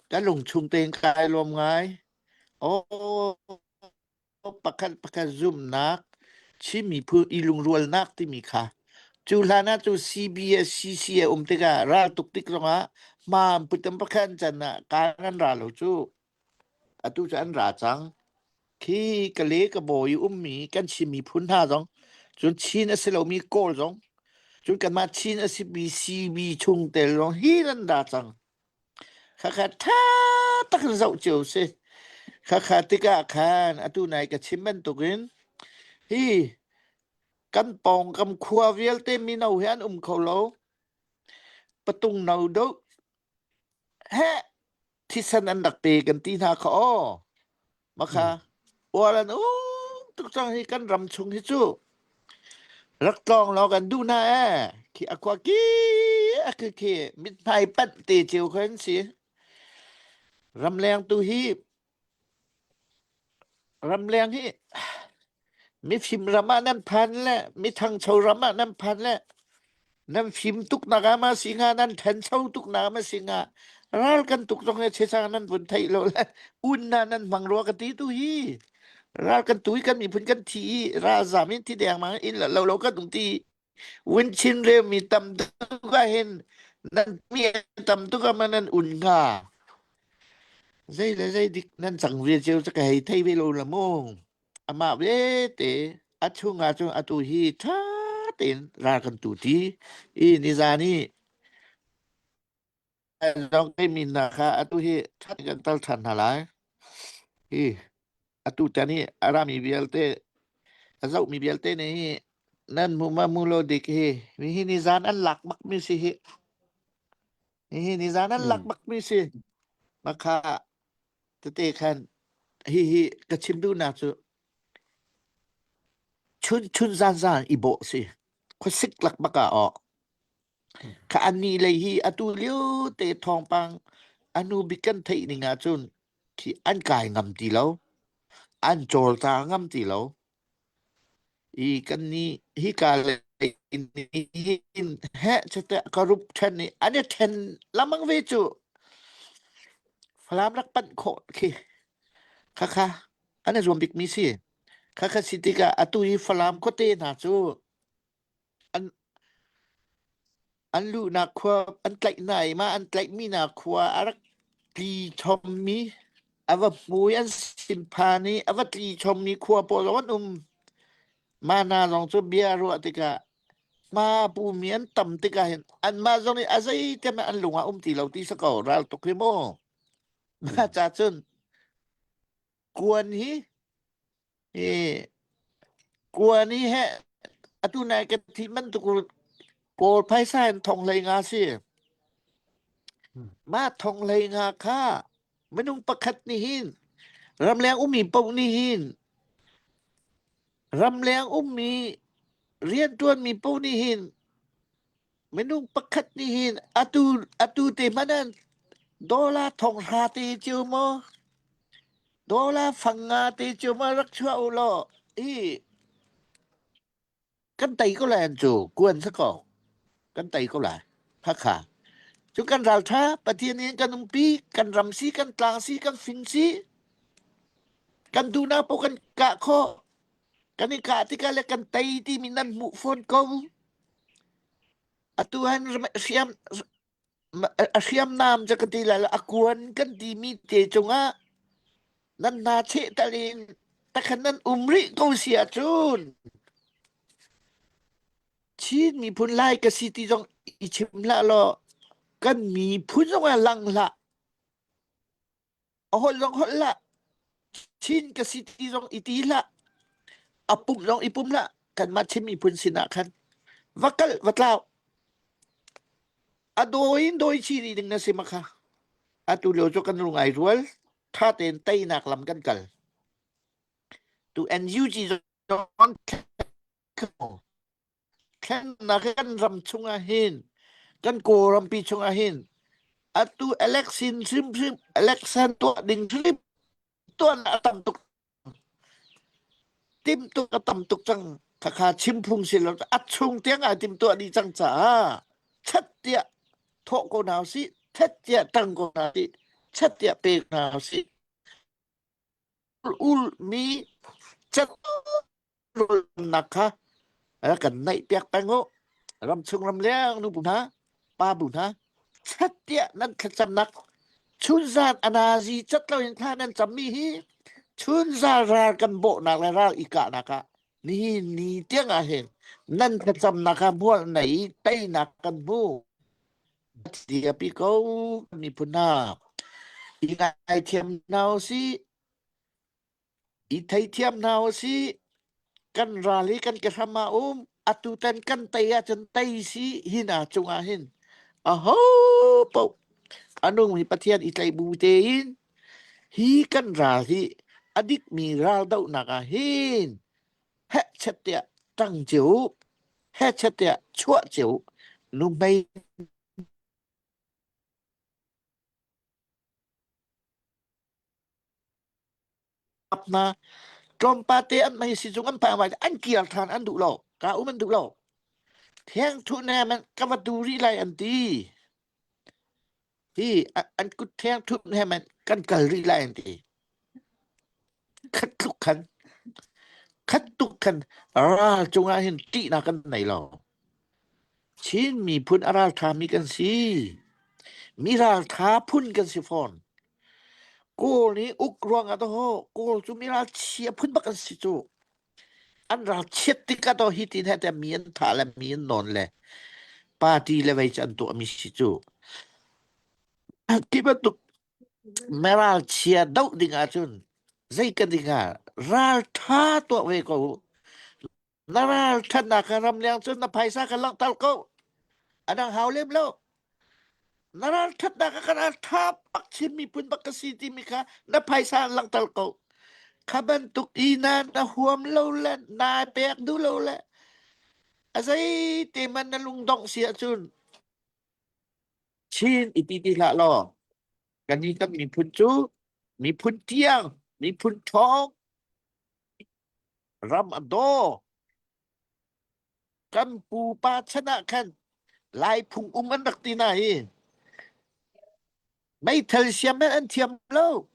ka lungchung tein kai lawm ngai. Aw, pakhat pakhat zumhnak, Chin miphun i lungrualnak timi kha cu hlan ah cu CBS CC a um tikah raltuk tik zongah Hma an put an pakhan can ah kaan an ra lo cu. Atu cu an ra cang. Khi ka le ka bawi i ummi kan Chin miphun hna zong, cun Chin a si lomi Kawl zong, cun kanmah Chin a simi CB chungtel zong hi nan ra cang. Khakha ṭha tak in zoh cio si. Khakha tikah khan atu nai ka chim bantukin hi kan pawngkam khua vialte mino hi an um kho lo. Patung no deuh heh thisen an rak pe kan ti hna kha aw. Makha uar an um tuk cang hi kan ram chung hi cu rak tlawng law kan duh hna ee. Khi a khua ki a khi khi mithmai panh te cio khan si. Ramleng tu hi Ramleng hi mifim ram ah nan phan le mithangcho ram ah nan phan le nan fim tuk nak ah ma si hnga nan ṭhancho tuk nak ah ma si hnga ral kan tuk zong he chechang nan vun theih lo le un na nan hmang rua ka ti tu hi ral kan tu i kan miphun kan thi i ralzam in thi dengmang in lo lo kan um ti Win chin relmi tam tuk ahhin nan mi tam tuk ah ma nan un hnga? Zei le zei dik nan cang ve cio cu ka hei thei ve lo la mu. Amah vete a chung ah cun atu hi ṭha tein ral kan tu ti i nizan i zong mi hna kha atu hi ṭha kan tal ṭhan hna lai. Hi atu tan hi a rami vialte a zohmi vialte nih hi nan mu ma mu lo dik hi mi hi ni zan an lak bak mi si hi hi hi ni zan an lak bak mi si makha tete khan hi hi ka chim duhnak cu chun chun zan zan i bawh si khuasik lak bak ah aw Kha annih lei hi atu lio te thawngpang a hnu bik kan theih ning ahcun khi an kai ngam ti lo. An cawlcang ngam ti lo. I kannih hika lei hin heh chete ka rup ṭhen i an i ṭhen lamang ve cu. Falam rak panh khawh khi. Khakha an i zuam bikmi si. Khakha si tikah atu hi Falam khuate hna cu An an luhnak khua an tlaih hna i mah an tlaihmi hna khua a rak tli chommi a va hmu i an sin phan i a va tli chommi khua pawl zong an um. Mah hna zong cu bia ruah tikah hma pumi an tam tikah hin anmah zong nih a zeitem an lung ah um ti lo ti si ko ral tuk hi mu. Mah ca cun kuan hi hi kuan hi he atu nai ka thi bantuk kawl phaisa in thong hlei nga si mah thong hlei nga kha minung pakhat nih hin ramleng ummi paoh nih hin ramleng ummi rianṭuanmi paoh nih hin minung pakhat nih hin atu atu te hmanh ah dollar thong hra te cio maw dollar fang nga te cio maw rak chuah u law hi kan tei ko lai an cu kuan sa ko kan tei ko lai hakha cu kan raltha pathian in kan umpi kan ram si kan tlang si kan fing si kan duhnak paoh kan kah khawh kan i kah tikah le kan tei timi nan hmuh fawn ko Atu han hriam a hriamnam cu ka ti lai lo a kuan kan timi te cungah nan hna cheh tal in takhan nan um rih ko si ahcun Chin miphun lai ka si ti zong i chim hlah law kan miphun zong ah lang hlah. A holh zong holh hlah. Chin ka si ti zong i ti hlah. A pum zong i pum hlah. Kanmah Chin miphun sinah khan va kal va tlau. A dawi in dawi chih rih ding na si ma kha. Atu lio cu kan lung ai rual. Tha tein teinak lam kan kal. Tu NUG zong Thlennak kan ram chungah hin kan Kawlrampi chungah hin atu election hrimhrim election tuah ding hrim tuah a tam tuk timtuk a tam tuk cang khakha chim phung si lo a chung tiang ai tim tuah dih cang caah chat tiah thawh ko hna usih chat tiah tang ko hna usih chat tiah pe hna usih ul mi chat rawlnak kha rak kan naih piak peng u. Ramchung ramleng nu bu hna, pa bu hna. chat tiah nan thlacamnak chunzan anazi cat loin thla nan cammi hi chunzan ral kan bawhnak le ral i kahnak ah nihin ni tiang ah hin nan thlacamnak ah hmual nei teinak kan hmu diapi ko miphun hna i ngaithiam hna usih I theithiam hna usih. Kan ral hi kan ke hram ah um. Atutan kan tei ahcun tei si hi hna cungah hin aho paoh a nung hi Pathian i tlaih bu tein hi kan ral hi a dikmi ral dohnak ah hin hehchet tiah ṭang cio u, hehchet tiah chuah cio u. Nuhmei hna tlawmpal te an mei sizung an phak an kir ṭhan an duh lo ka um an duh lo theng thuh ne man ka va tu rih lai an ti hi an kut theng thup ne man kan kal rih lai an ti khat tluk khan khat tuk khan ral cungah hin ṭihnak kan nei lo Chin miphun a ralṭhami kan si. Mi ralṭha phun kan si fawn. Kawl nih uk ruangah dawh Kawl cu mi ralchia phun bak an si cu. An ralchiat tikah dawh hi tin he mi an thah le mi an nawn le party le vei cu an tuahmi si cu. Ti bantuk ralchia doh ding ahcun zei ka ding ah ralṭha tuah ve ko. Na ralṭhatnak kha ramleng cun na phaisa kha langhter ko. A dang hau lem lo. Na ralṭhatnak kha ka ralṭha bak Chin miphun bak ka si timi kha na phaisa in langhter ko. Kha bantuk i na na huam lo le naa pek duh lo le a zei te man na lungdongh si ahcun Chin i ti ti hlah law kan hi kan miphun cu miphun tiang miphun ṭhawng Ram a daw. Kan pupa chan ah khan Lai phung um an rak ti na hi. Meithal siam men an thiam lo.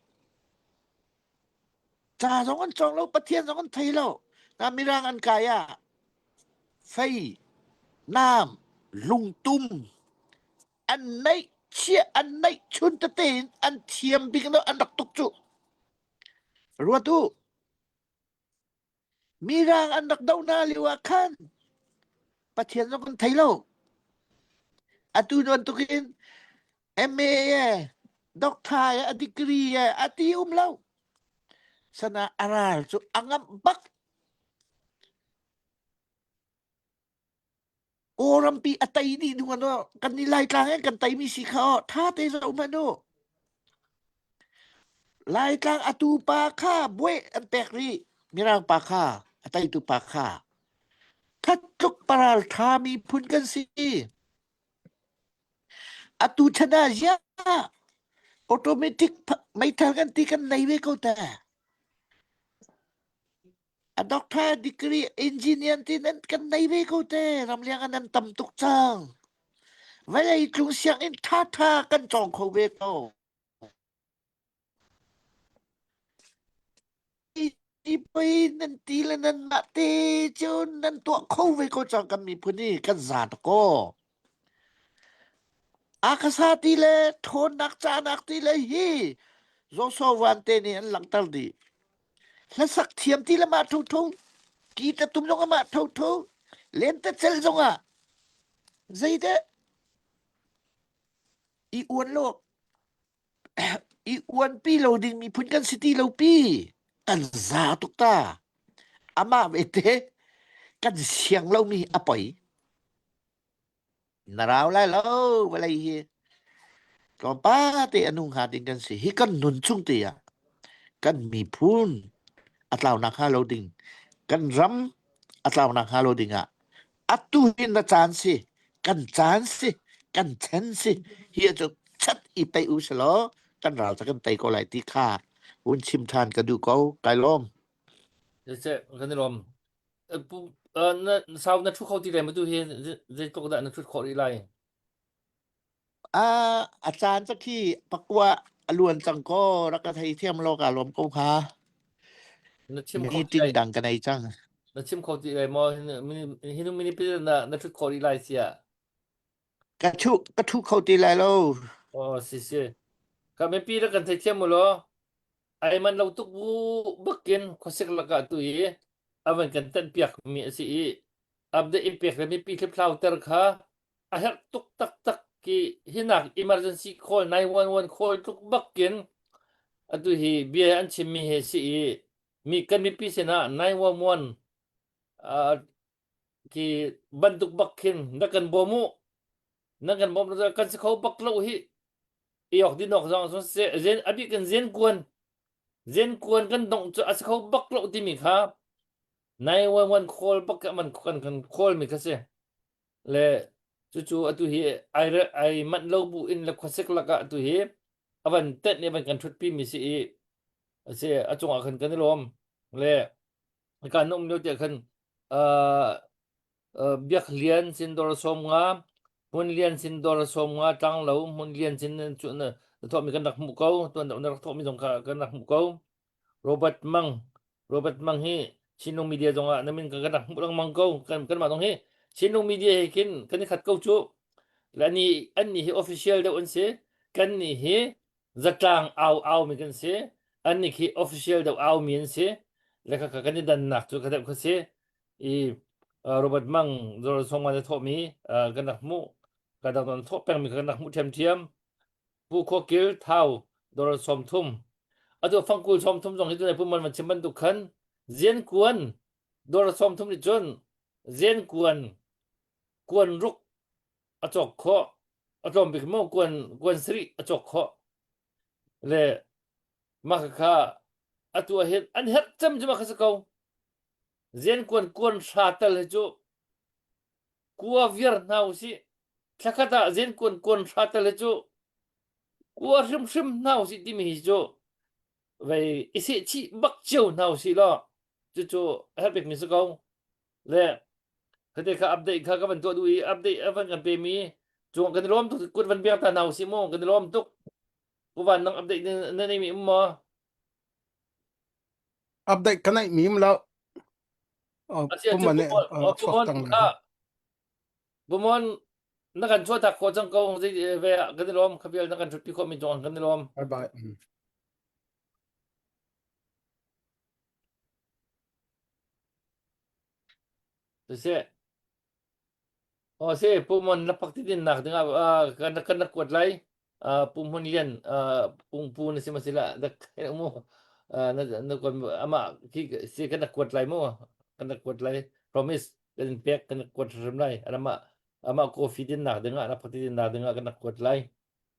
Ca zong an cawng lo, Pathian zong an thei lo. Na mirang an kai ah fei, nam, lungtum an neih chia an neih chun tete in an thiam bik no an rak tuk cu. Ruat u. Mirang an rak doh hna lio ah khan Pathian zong kan thei lo. Atu bantukin MA ye, doctor ye, a degree ye, a ti um lo. Sana a ral cu a ngamh bak. Kawlrampi a tei dih ding ano kan ni Laitlang in kan teimi si kha aw tha te zoh hmanh u. Laitlang atu pa kha buai an pek rih Mirang pa kha a teitu pa kha khat tluk paral tha miphun kan si. Atu chan ah ziah automatic meithal kan ti kan nei ve ko ta. A doctor degree engineer ti nan kan nei ve ko te ramleng ah nan tam tuk cang. Vawlei tlung sianginn ṭhaṭha kan cawng kho ve ko. Ti pei nan ti le nan mah te cun nan tuah kho ve ko cang kan miphun hi kan za ko. Akasa ti le ṭhawnnak canak ti le hi Joshua Van te nih an langhter dih. Hlasak thiam ti le mah thotho, ki ta tum zong ah mah thotho, lentecelh zong ah zeidah i uan lo i uanpi lo ding miphun kan si ti lo pi kan za tuk ta amah vete kan siang lomi a poi Na rau lai lo vawlei hi tlawmpal te a nung hnga ding kan si. Hi kan nun chung te ah kan miphun a tlaunak hnga lo ding, kan ram a tlaunak hnga lo ding ah atu hin na caan si, kan caan si, kan chan si. Hi cu chat i pei u selaw kan ral ca kan tei ko lai ti kha hun chim ṭhan ka duh ko. Kai lawm. Siseh, kan i lawm. Na sau na ṭhu kho ti lai maw tu hi zeitluk dah na ṭhut khawh rih lai? Ah, a caan ca khi pakua a luan cang ko rak ka thei thiam lo ka lawm ko hnga. Na chim kho ti Meeting lai dang ka nei cang. na chim kho ti lai maw? Hi nu mini na na ṭhut khawh rih lai siah. Ka thu ka thu kho ti lai lo. Oh si si. Ka mipi le kan theithiam mu law. Ai man lo tuk bu bakin khuasik lakah tu i avan kan tan piak mi a si i update in pek le mipi thlipthlau ter kha a herh tuk taktak ki hinak emergency call 911 call tluk bakin atu hi bia an chim mi he si i mi kan mipi sinah 911 uh, ki bantuk bak khin na kan bawm u na kan bawm kan si kho bak lo hi iok dinok zong sun se zen abi kan zen kuan zen kuan kan dong chu a si kho bak lo timi kha 911 call bak man kan kan call mi kha si le cucu atu hi ai ai manh lo bu in le khuasik lakah atu hi avan tet nih avan kan thutpi mi si i asi a cungah khan kan i lawm le kan um lio tiah khan uh, uh, biak lian sin dor som nga hmun lian sin dor som nga tlang lo hmun lian sin cu na thawh mi kan rak hmuh ko tuan na rak thawh mi zong kha kan rak hmuh ko Robert Mang Robert Mang hi Chinlung Media zong ah na min kan rak hmuh lengmang ko. Kan kanmah zong hi Chinlung Media he khin kan i khat ko cu. Le ani an nih hi official deuh an si. Kan nih hi zatlang au au mi kan si. An nih khi official deuh au mi an si. Le kha kan i dannak cu ka deuh kha si. I uh, Robert Mang zor song ma thawh mi uh, kan rak hmuh. Ka dang don thawh peng mi kan rak hmuh ṭhiamṭhiam. Pu Khua Kil Thau dollar 30. Atu fangkul 30 zong hi tunai puman van chim bantuk khan zian kuan dollar 30 nih cun zian kuan kuan ruk a cawk khawh a tlawm bik maw kuan kuan sarih a cawk khawh le mah kha atu ah hin an herh cem cu mah kha si ko zian kuan kuan hra tal hi cu kua viar hna usih thlakhat ah zen kuan kuan hra tal hi cu kua hrimhrim hna usih timi hi cu vei i seh chih bak cio hna usih law cucu a herh bikmi si ko le khate kha update kha ka van tuah duh i update a van kan pe mi cung kan i lawm tuk kut van biang ta hna usih mu kan i lawm tuk puvan nang update na nei mi um maw Update ka neih mi um lo. Pumon Pumon na kan chuah tak khawh cang ko zei ve kan i lawm khabial na kan thutpi khawh mi zong kan i lawm. Bye bye. Siseh Aw si, Pu Mon na pak ti din nak ding ah kan kan na kuat lai. Pu Hmun Lian pung pu na si ma si la dak mu na na kuat ama khi si kan na kuat lai mu kan na kuat lai promise kan in pek kan na kuat hrim lai ama ama coffee din nak ding ah na pak ti din nak ding ah kan na kuat lai.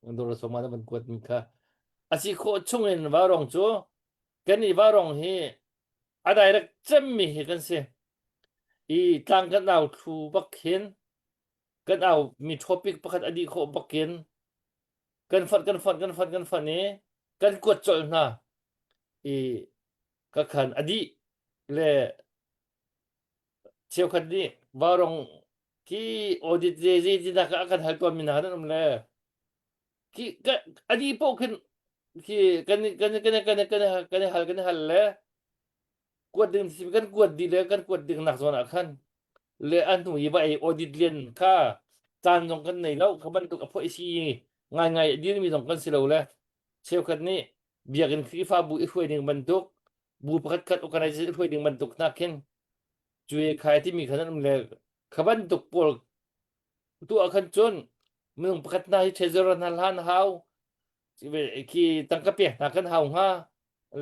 Dor soma na ban kuat mi kha asi khawh chung in varong cu kan i varong hi a direct cemmi hi kan si. I tlang kan au thlu bak khin kan au mi topic pakhat a dih khawh bakin kan fonh kan fonh kan fonh kan fonh i kan kuat colh hna i ka khan a dih le cheukhat nih varong khi audit ze ze ti nak a kan hal tawn mi hna nan um le khi ka a dih poh khin khi kan kan kan kan kan kan hal kan hal le kuat ding si kan kuat dih le kan kuat ding nak zawn ah khan le a hnu i va ei audit lian kha caan zong kan nei lo kha bantuk a phoih si ngai ngai a dirmi zong kan si lo le cheukhat nih biakinn Khrihfabu i hruai ding bantuk bu pakhat khat organization i hruai ding bantuk hna khin cuai khai timi khan an um le kha bantuk pawl tu ah khan cun minung pakhat hna hi treasurer hna hlan hau khi tangka pek hna kan hau hnga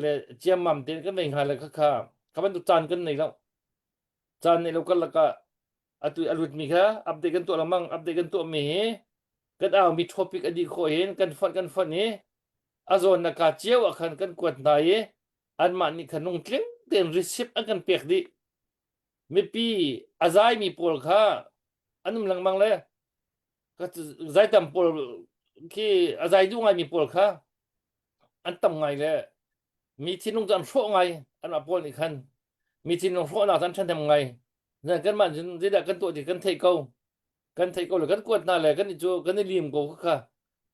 le ciammam tein kan nei hnga le khakha kha bantuk caan kan nei lo caan nei lo kan lakah atu a lut mi kha update kan tuah lengmang update kan tuah mi hi kan au mi topic a dih khawh hin kan fonh kan fonh i a zawn na ka cio ah khan kan kuat hna i anmah nih khan lungtling tein receipt an kan pek dih mipi a zai mi pawl kha an um lengmang le zaitam pawl khi a zai duh ngai mi pawl kha an tam ngai le mi thinlung cu an hrawh ngai anmah pawl nih khan mi thinlung hrawhnak cu an ṭhahnem ngai nan kanmah cun zeidah kan tuah ti kan theih ko kan theih ko le kan kuat hna le kan i cu kan i lim ko kha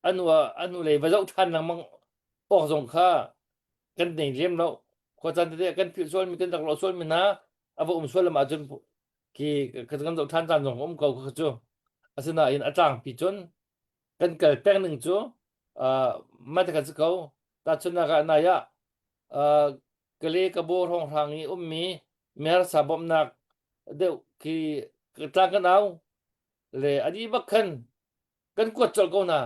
anu anu lei va zoh ṭhan lengmang awk zong kha kan nei lem lo khua caan tete kan philh sual mi kan rak lawh sual mi hna a va um sual lam ahcun khi kan zoh ṭhan caan zong um ko kha cu. Asinain a tlangpi cun kan kal peng ning cu uh, mah kan si ko. Tahchunhnak ah nai ah uh, Kale Kabo hrawnghrang i ummi miharsa bawmhnak deuh khi tlang kan au le a dih bak khan kan kuat colh ko hna.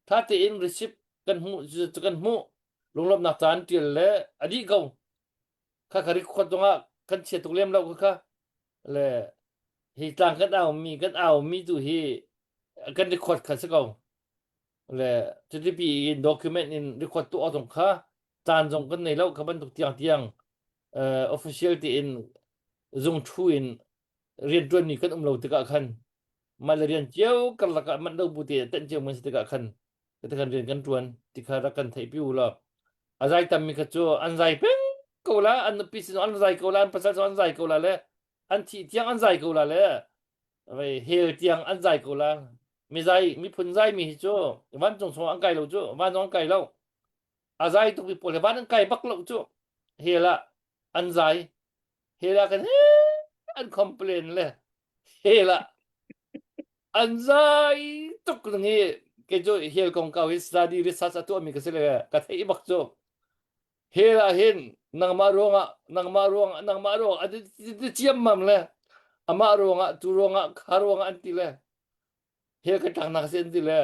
Tha tein receipt kan hmuh kan hmuh lunglawmhnak caan tial le a dih ko. Kha kha record zongah kan chia tuk lem lo kha kha le hi tlang kan au mi kan au mi tu hi kan record kha si ko. Le cuti in document in record tu zong kha caan zong kan nei lo kha bantuk tiang tiang uh, official tiin zung thu in rianṭuan mi kan um lo tikah khan mah le rian cio karlak ah manh lo bu te tenh cio man si tikah khan kan rian kan ṭuan ti kha rak kan theih pi u law a zai tam mi kha cu an zai peng ko la an nupi sin an zai ko la an pasal an zai ko la le an thih tiang an zai ko la le vei hel tiang an zai ko la mi zai miphun zai mi hi cu vancung chung an kai lo cu van an kai lo a zai tuk mi pawl he van an kai bak lo cu hel ah an zai hel ah kan an complain le hel ah an zai tuk ning hi kei cu hel kongkau hi study research a tuahmi ka si le ka theih bak cu hel ah hin nangmah ruangah nangmah ruangah nangmah ruangah a ti ciammam le amah ruangah tu ruangah kha ruangah an ti le hel ka tlaknak si an ti le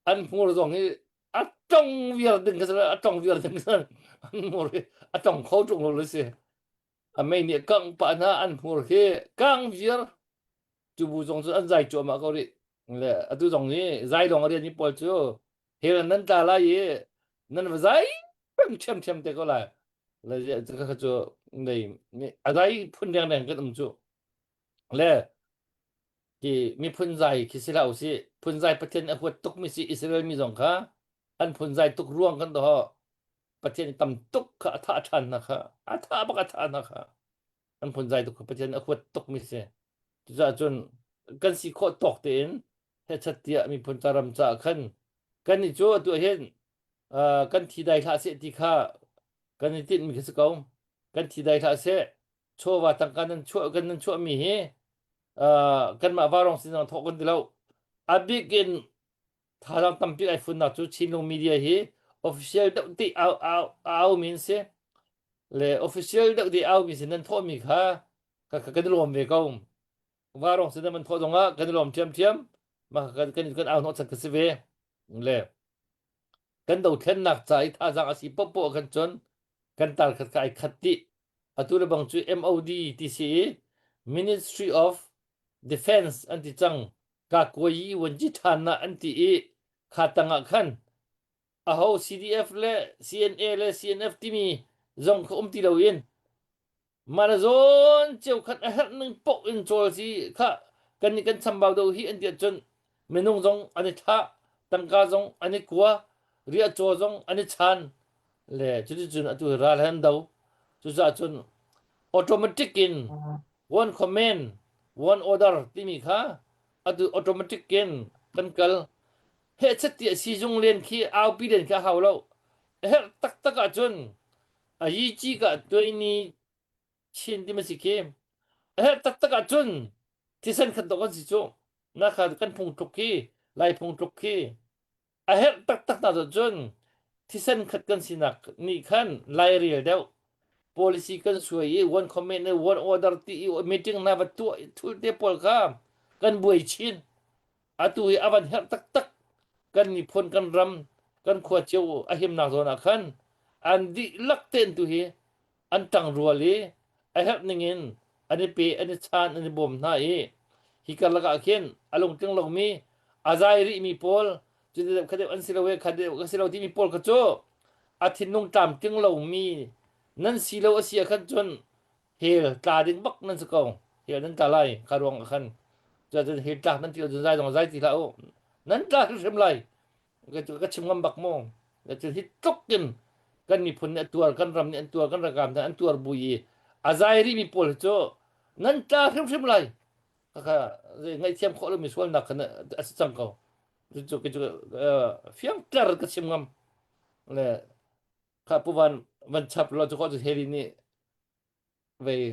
an hmur zong hi a tong viar ding ka a tong viar ding ka an hmur hi a tong kho ṭung lo si a mei nih kangh pah hna an hmur hi kang viar cu bu zong cu an zai cuahmah ko rih le atu zong hi zai lawng a rian mi pawl cu hel nan tla lai i nan va zai peng ṭhiamṭhiam te ko lai le kha cu nei a zai phun reng kan um cu le Hi miphun zai khi si hlah usih. Phunzai Pathian a huat tukmi si Israel mi zong kha an phunzai tuk ruang kan doh. Pathian tam tuk kha a thah ṭhan hna kha. A thah bak a thah hna kha. An phunzai tuk kha Pathian a huat tukmi si. Cucaah cun kan si khawh tawk tein hechat tiah miphun ca ram caah khan kan nih cu atu hin uh, kan thi dai hlah seh ti kha kan i tinhmi khi si ko. Kan thi dai hlah seh. Chawva tangka nan chuah kan nan chuahmi hi uh, kanmah varong sin zong thawk kan ti lo. A bik in thazaang tampi ai funnak cu Chinlung media hi official deuh ti au au au min si le official deuh ti au mi sin nan thawh mi kha ka ka kan lawm ve ko. Varong sin nan thawh zongah kan lawm ṭhiamṭhiam. Mah kan kan kan au hnawh chan ka si ve. Le kan dothlennak ca i thazaang a si popoh kan cun kan tar khat ka ai khat dih. Atu le bang cu MOD ti si i Ministry of Defense an ti cang. Ka kuai wanji ṭhan na an ti i kha tang ah khan aho CDF le CNA le CNF timi zong kha um ti loin Mah le zawn cheukhat a herh ning paoh in cawl si kha kannih kan chambau deuh hi an ti ahcun minung zong an i thlah, tangka zong an i kua, riahcaw zong an i chan le cuticun atu hi ral he an do. Cucaah cun automatic in one command, one order timi kha atu automatic in kan kal. Hehchet tiah siizung len khi aupi len khi a hau lo. A herh taktak ahcun A yi ci ka tuaini chin ti ma si khi. A herh taktak ahcun thisen khat dawh kan si cu. Na kha kan phungtluk khi, Lai phungtluk khi. A herh taktak na cun thisen khat kan sinak nih khan lairel deuh. Policy kan suai i one comment one order ti i meeting na va tuah thul te pawl kha kan buai chin. Atu hi a van herh taktak. Kan miphun, kan ram, kan khua cio a himnak zawn ah khan an dihlak tein tu hi an ṭangrual i a herh ningin an i pe, an i chaan, an i bawm hna i hi karlak ah khin a lungtling lomi, a zai rihmi pawl, cu deuh kha deuh an si lo e, kha deuh ka si lo timi pawl kha cu a thinlung tlamtling lomi nan si lo a si ah khan cun hell tla ding bak nan si ko hell nan tla lai kha ruang ah khan cun hell tlak nan ti lo cun zai zong zai ti hlah u nan tla hrimhrim lai ka chim ngam bak mu cun hi tluk in kan miphun nih a tuar kan ram nih an tuar kan rakam nih an tuar bu i a zai rih mi pawl cu nan tla hrimhrim lai kha ngaihthiam khawh lomi sualnak khan a si cang ko cu cu fiang tler ka chim ngam le kha pu van van chap lo cu ko cu heri nih vei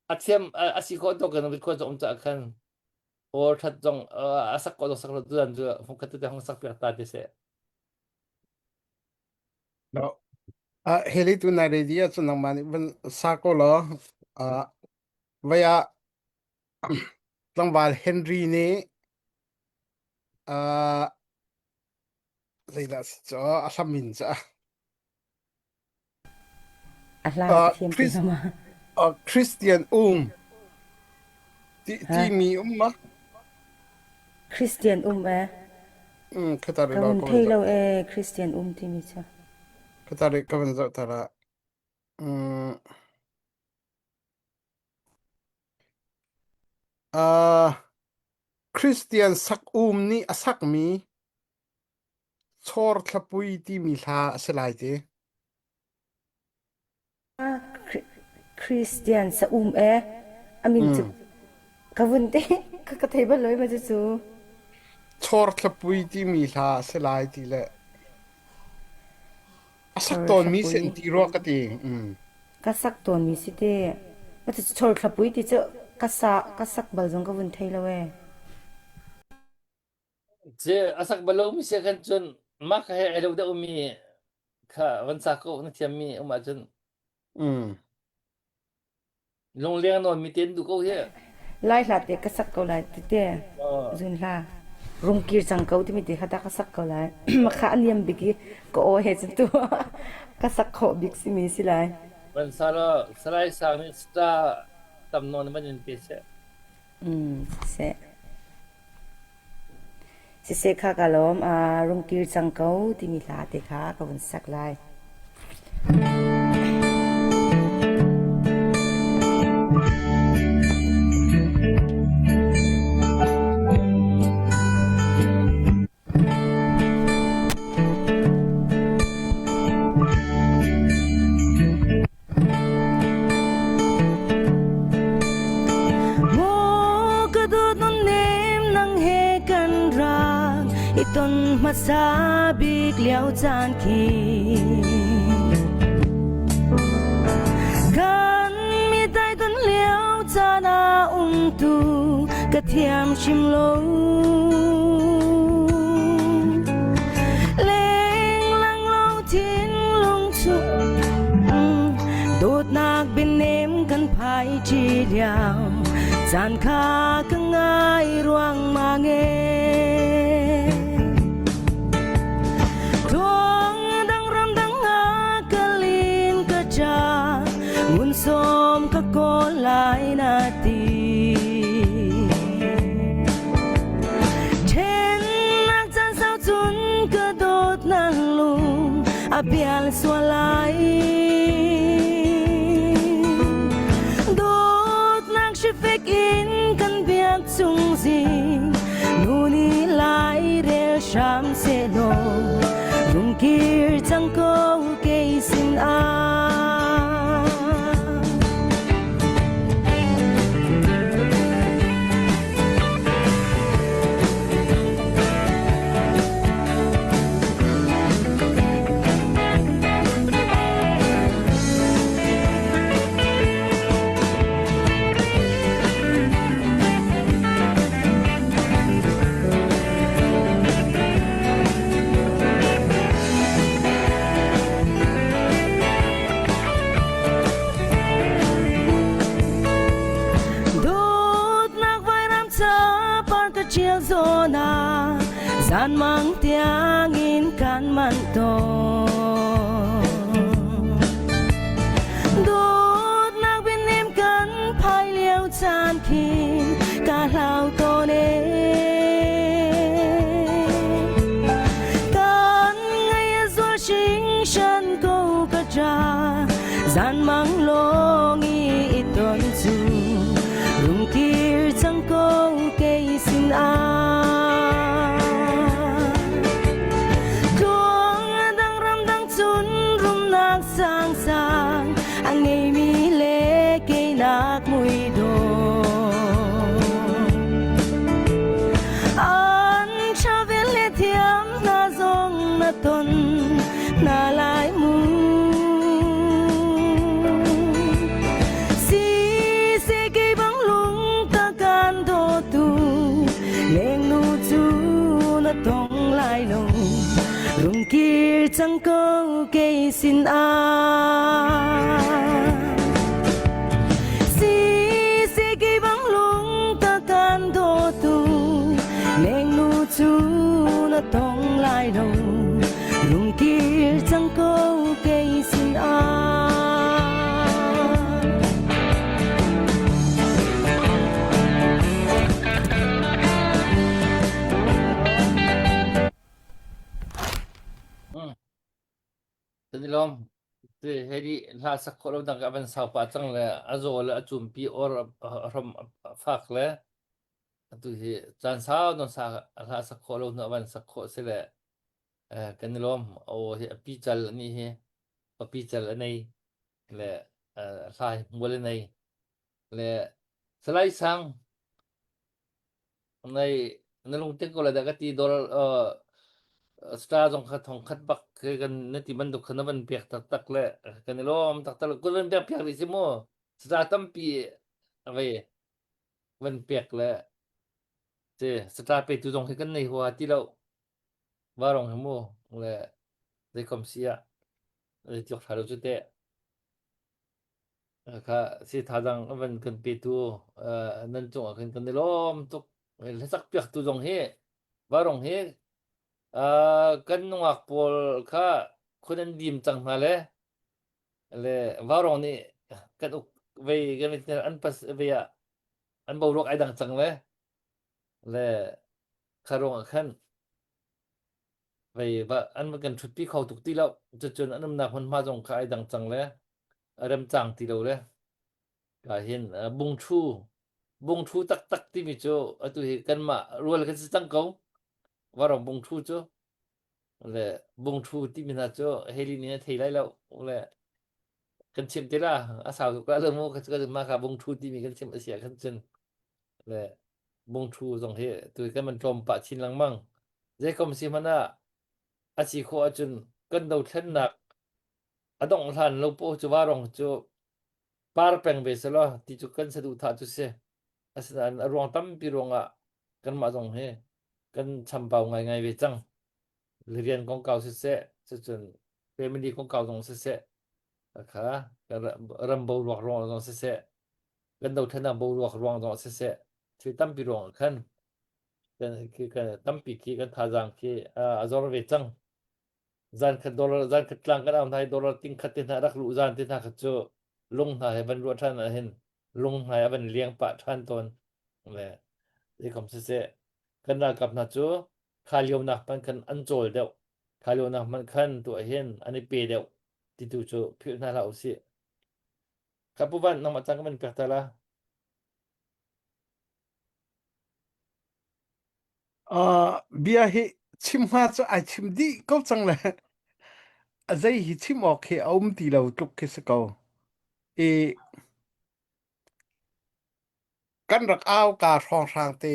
a thiam a si khawh tawk in record um ca khan. Aw that zong a sak ko sak lo tuan cu hung khat te hung sak piak ta ti se. No. Ah heli tu na ready ah cun nangmah nih van sa ko law ah vai ah tlangval Henry nih ah zeidah si cu a hlam in ca A hla ka thiam ti hnga ma? Christian um ti timi um ma? Christian um e. Mm khatari Ka lo vun ka thei van lo e Christian um timi cu. Khatari ka van zoh tara. Mm. Uh, Christian sak um nih a sakmi Chawr thlapui timi hla a si lai ti. Christian sa um e amin cu ka vun te ka ka thei bal loi ma cu. Chawr thlapui timi hla a si lai ti le a sak tawnmi si an ti rua ka ti. Mm. Ka sak tawnmi si te. Ma cu chawr thlapui ti cu ka sa ka sak bal zong ka vun thei lo e. Ce a sak bal lomi si khan cun mah kha he ai lo deuhmi kha van sa ko na thiammi um ahcun lungleng nawn mi ten duh ko hi. Lai hla te ka sak ko lai tete zun hla rungkir cang ko timi te kha ta ka sak ko lai makha a niam bik i ka aw he cun tu ka sak khawh bik simi si lai. Van sa law Salai Sang nih star tam nawn van in pe seh. Mm, siseh. Siseh kha ka lawm. Rungkir cang ko timi hla te kha ka vun sak lai. Maw ka dawt nunnem nang he kan rak i ton hmasa bik lio caan khi kan mi dai ton lio caan ah umtu ka thiam hrim lo lenglang lo thinlung cu dawtnak bianem kan phai ṭi lio caan kha ka ngai ruangmang e Tluang dang ram dang ah kalin ka cha ngun som ka kawl lai na ti Ṭhennak caan sau cun ka dawtnak lung a pial sual lai. Dawtnak hrifek in kan biak chung zing nu nih lai rel hram sehlaw rungkir cang ko kei sin ah. Dawtnak vairam ca par ka ṭial zawn ah zanmang tiangin kan manh tawn. Dawtnak bianem kan phai lio caan khin ka hlau tawn ee. Kan ngaih a zual hringhran ko ka ṭa zanmang lawng i i ton cu rungkir cang ko kei sin ah. Tluang dang ram dang cu. lai lo Rungkir cang ko kei sin ah Si si kei bang lung ta kan dawtu Lengnu cu na tong lai lo Rungkir cang ko kei sin ah. Kan i lawm. Ti hei hla sak khawh lo dang a van sau pah cang le a zaw le a cumpi or a hrom a fak le atu hi caan sau non sa hla sak khawh lo hnu a van sak khawh si le kan i lawm. Aw hi a pi cal ani hi papi cal a nei le hla hi hmual a nei le Salai Sang Nai na lungthin ko le dah ka ti dol star zong kha thong khat bak ke kan na ti bantuk kha na van pek taktak le kan i lawm taktak le kun van pek piak rih si mu star tampi ve van pek le si star pe tu zong hi kan nei hua ti lo varong hi mu le zeikom si ah zei tlok tha lo cu teh Kha si thazaang a van kan petu nan cungah khan kan i lawm tuk. Hlasak piaktu zong hi varong hi kan nungak pawl kha khun an dim cang hna le le varong nih kan uk vei kan an pas ve ah an boruak ai dang cang le le kha ruangah khan vei va an kan ṭhutpi kho tuk ti lo cucun an umnak hmunhma zong kha ai dang cang le a remcang ti lo le ka hin bungṭhu bungṭhu taktak timi cu atu hi kanmah rual kan si cang ko varong bungṭhu cu le bungṭhu timi hna cu heli nih a thei lai lo le kan chim te la a sau tuk la lo mu ka mah kha bungṭhu timi kan chim a si ah khan cun le bungṭhu zong hi tu kan man tlawm pah chin lengmang zeikom si hmanh ah a si khawh ahcun kan dothlennak a dongh hlan lo paoh cu varong cu par peng ve selaw ti cu kan saduhthah cu si. Asinain a ruang tampi ruangah kanmah zong hi kan chambau ngaingai ve cang. Rian kongkau siseh, cucun family kongkau zong siseh, kha ram boruak ruang zong siseh, kan dothlennak boruak ruang zong siseh, thil tampi ruang khan kan tampi khi kan thazaang khi a zor ve cang. Zan khat dollar zan khat tlang kan au hna i dollar ting khat te hna rak luh zan te hna kha cu lung hna he van ruah ṭhan ah hin lung hna a van liang pah ṭhan tawn le zeikom siseh kan ralkap hna cu kha lio nak hmanh khan an cawl deuh kha lio nak hmanh khan tuah hin an i pe deuh ti tu cu philh hna hlah usih ka pu van nangmah cang ka van pek ta la Uh, bia hi chim hnga cu ai chim dih ko cang le a zei hi chim awk hi a um ti lo tluk khi si ko. I kan rak au ka hrawnghrang te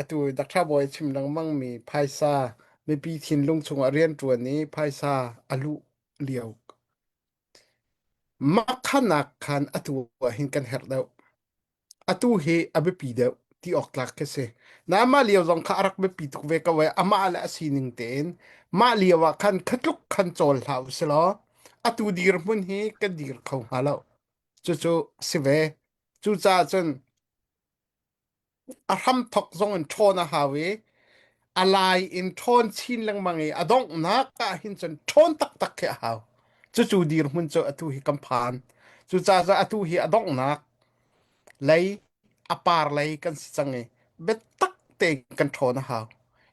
atu Dr. Bawi chim lengmang mi phaisa mipi thinlung chungah rianṭuan i phaisa a luh lio makhanak khan atu ah hin kan herh deuh. Atu hi a biapi deuh ti awk tlak khi si. Na mah lio zong kha a rak biapi tuk ve ko ai amah le a sining tein mah lio ah khan khatluk khan cawl hlah u silaw atu dirhmun hi kan dir kho hnga lo. Cucu si ve. Cucaah cun a hramthok zong in ṭhawn a hau i a lai in ṭhawn chin lengmang i a donghnak ah hin cun ṭhawn taktak khi a hau. Cucu dirhmun cu atu hi kan phan. Cucaah cun atu hi a donghnak lei a par lei kan si cang i biatak tein kan ṭhawn a hau.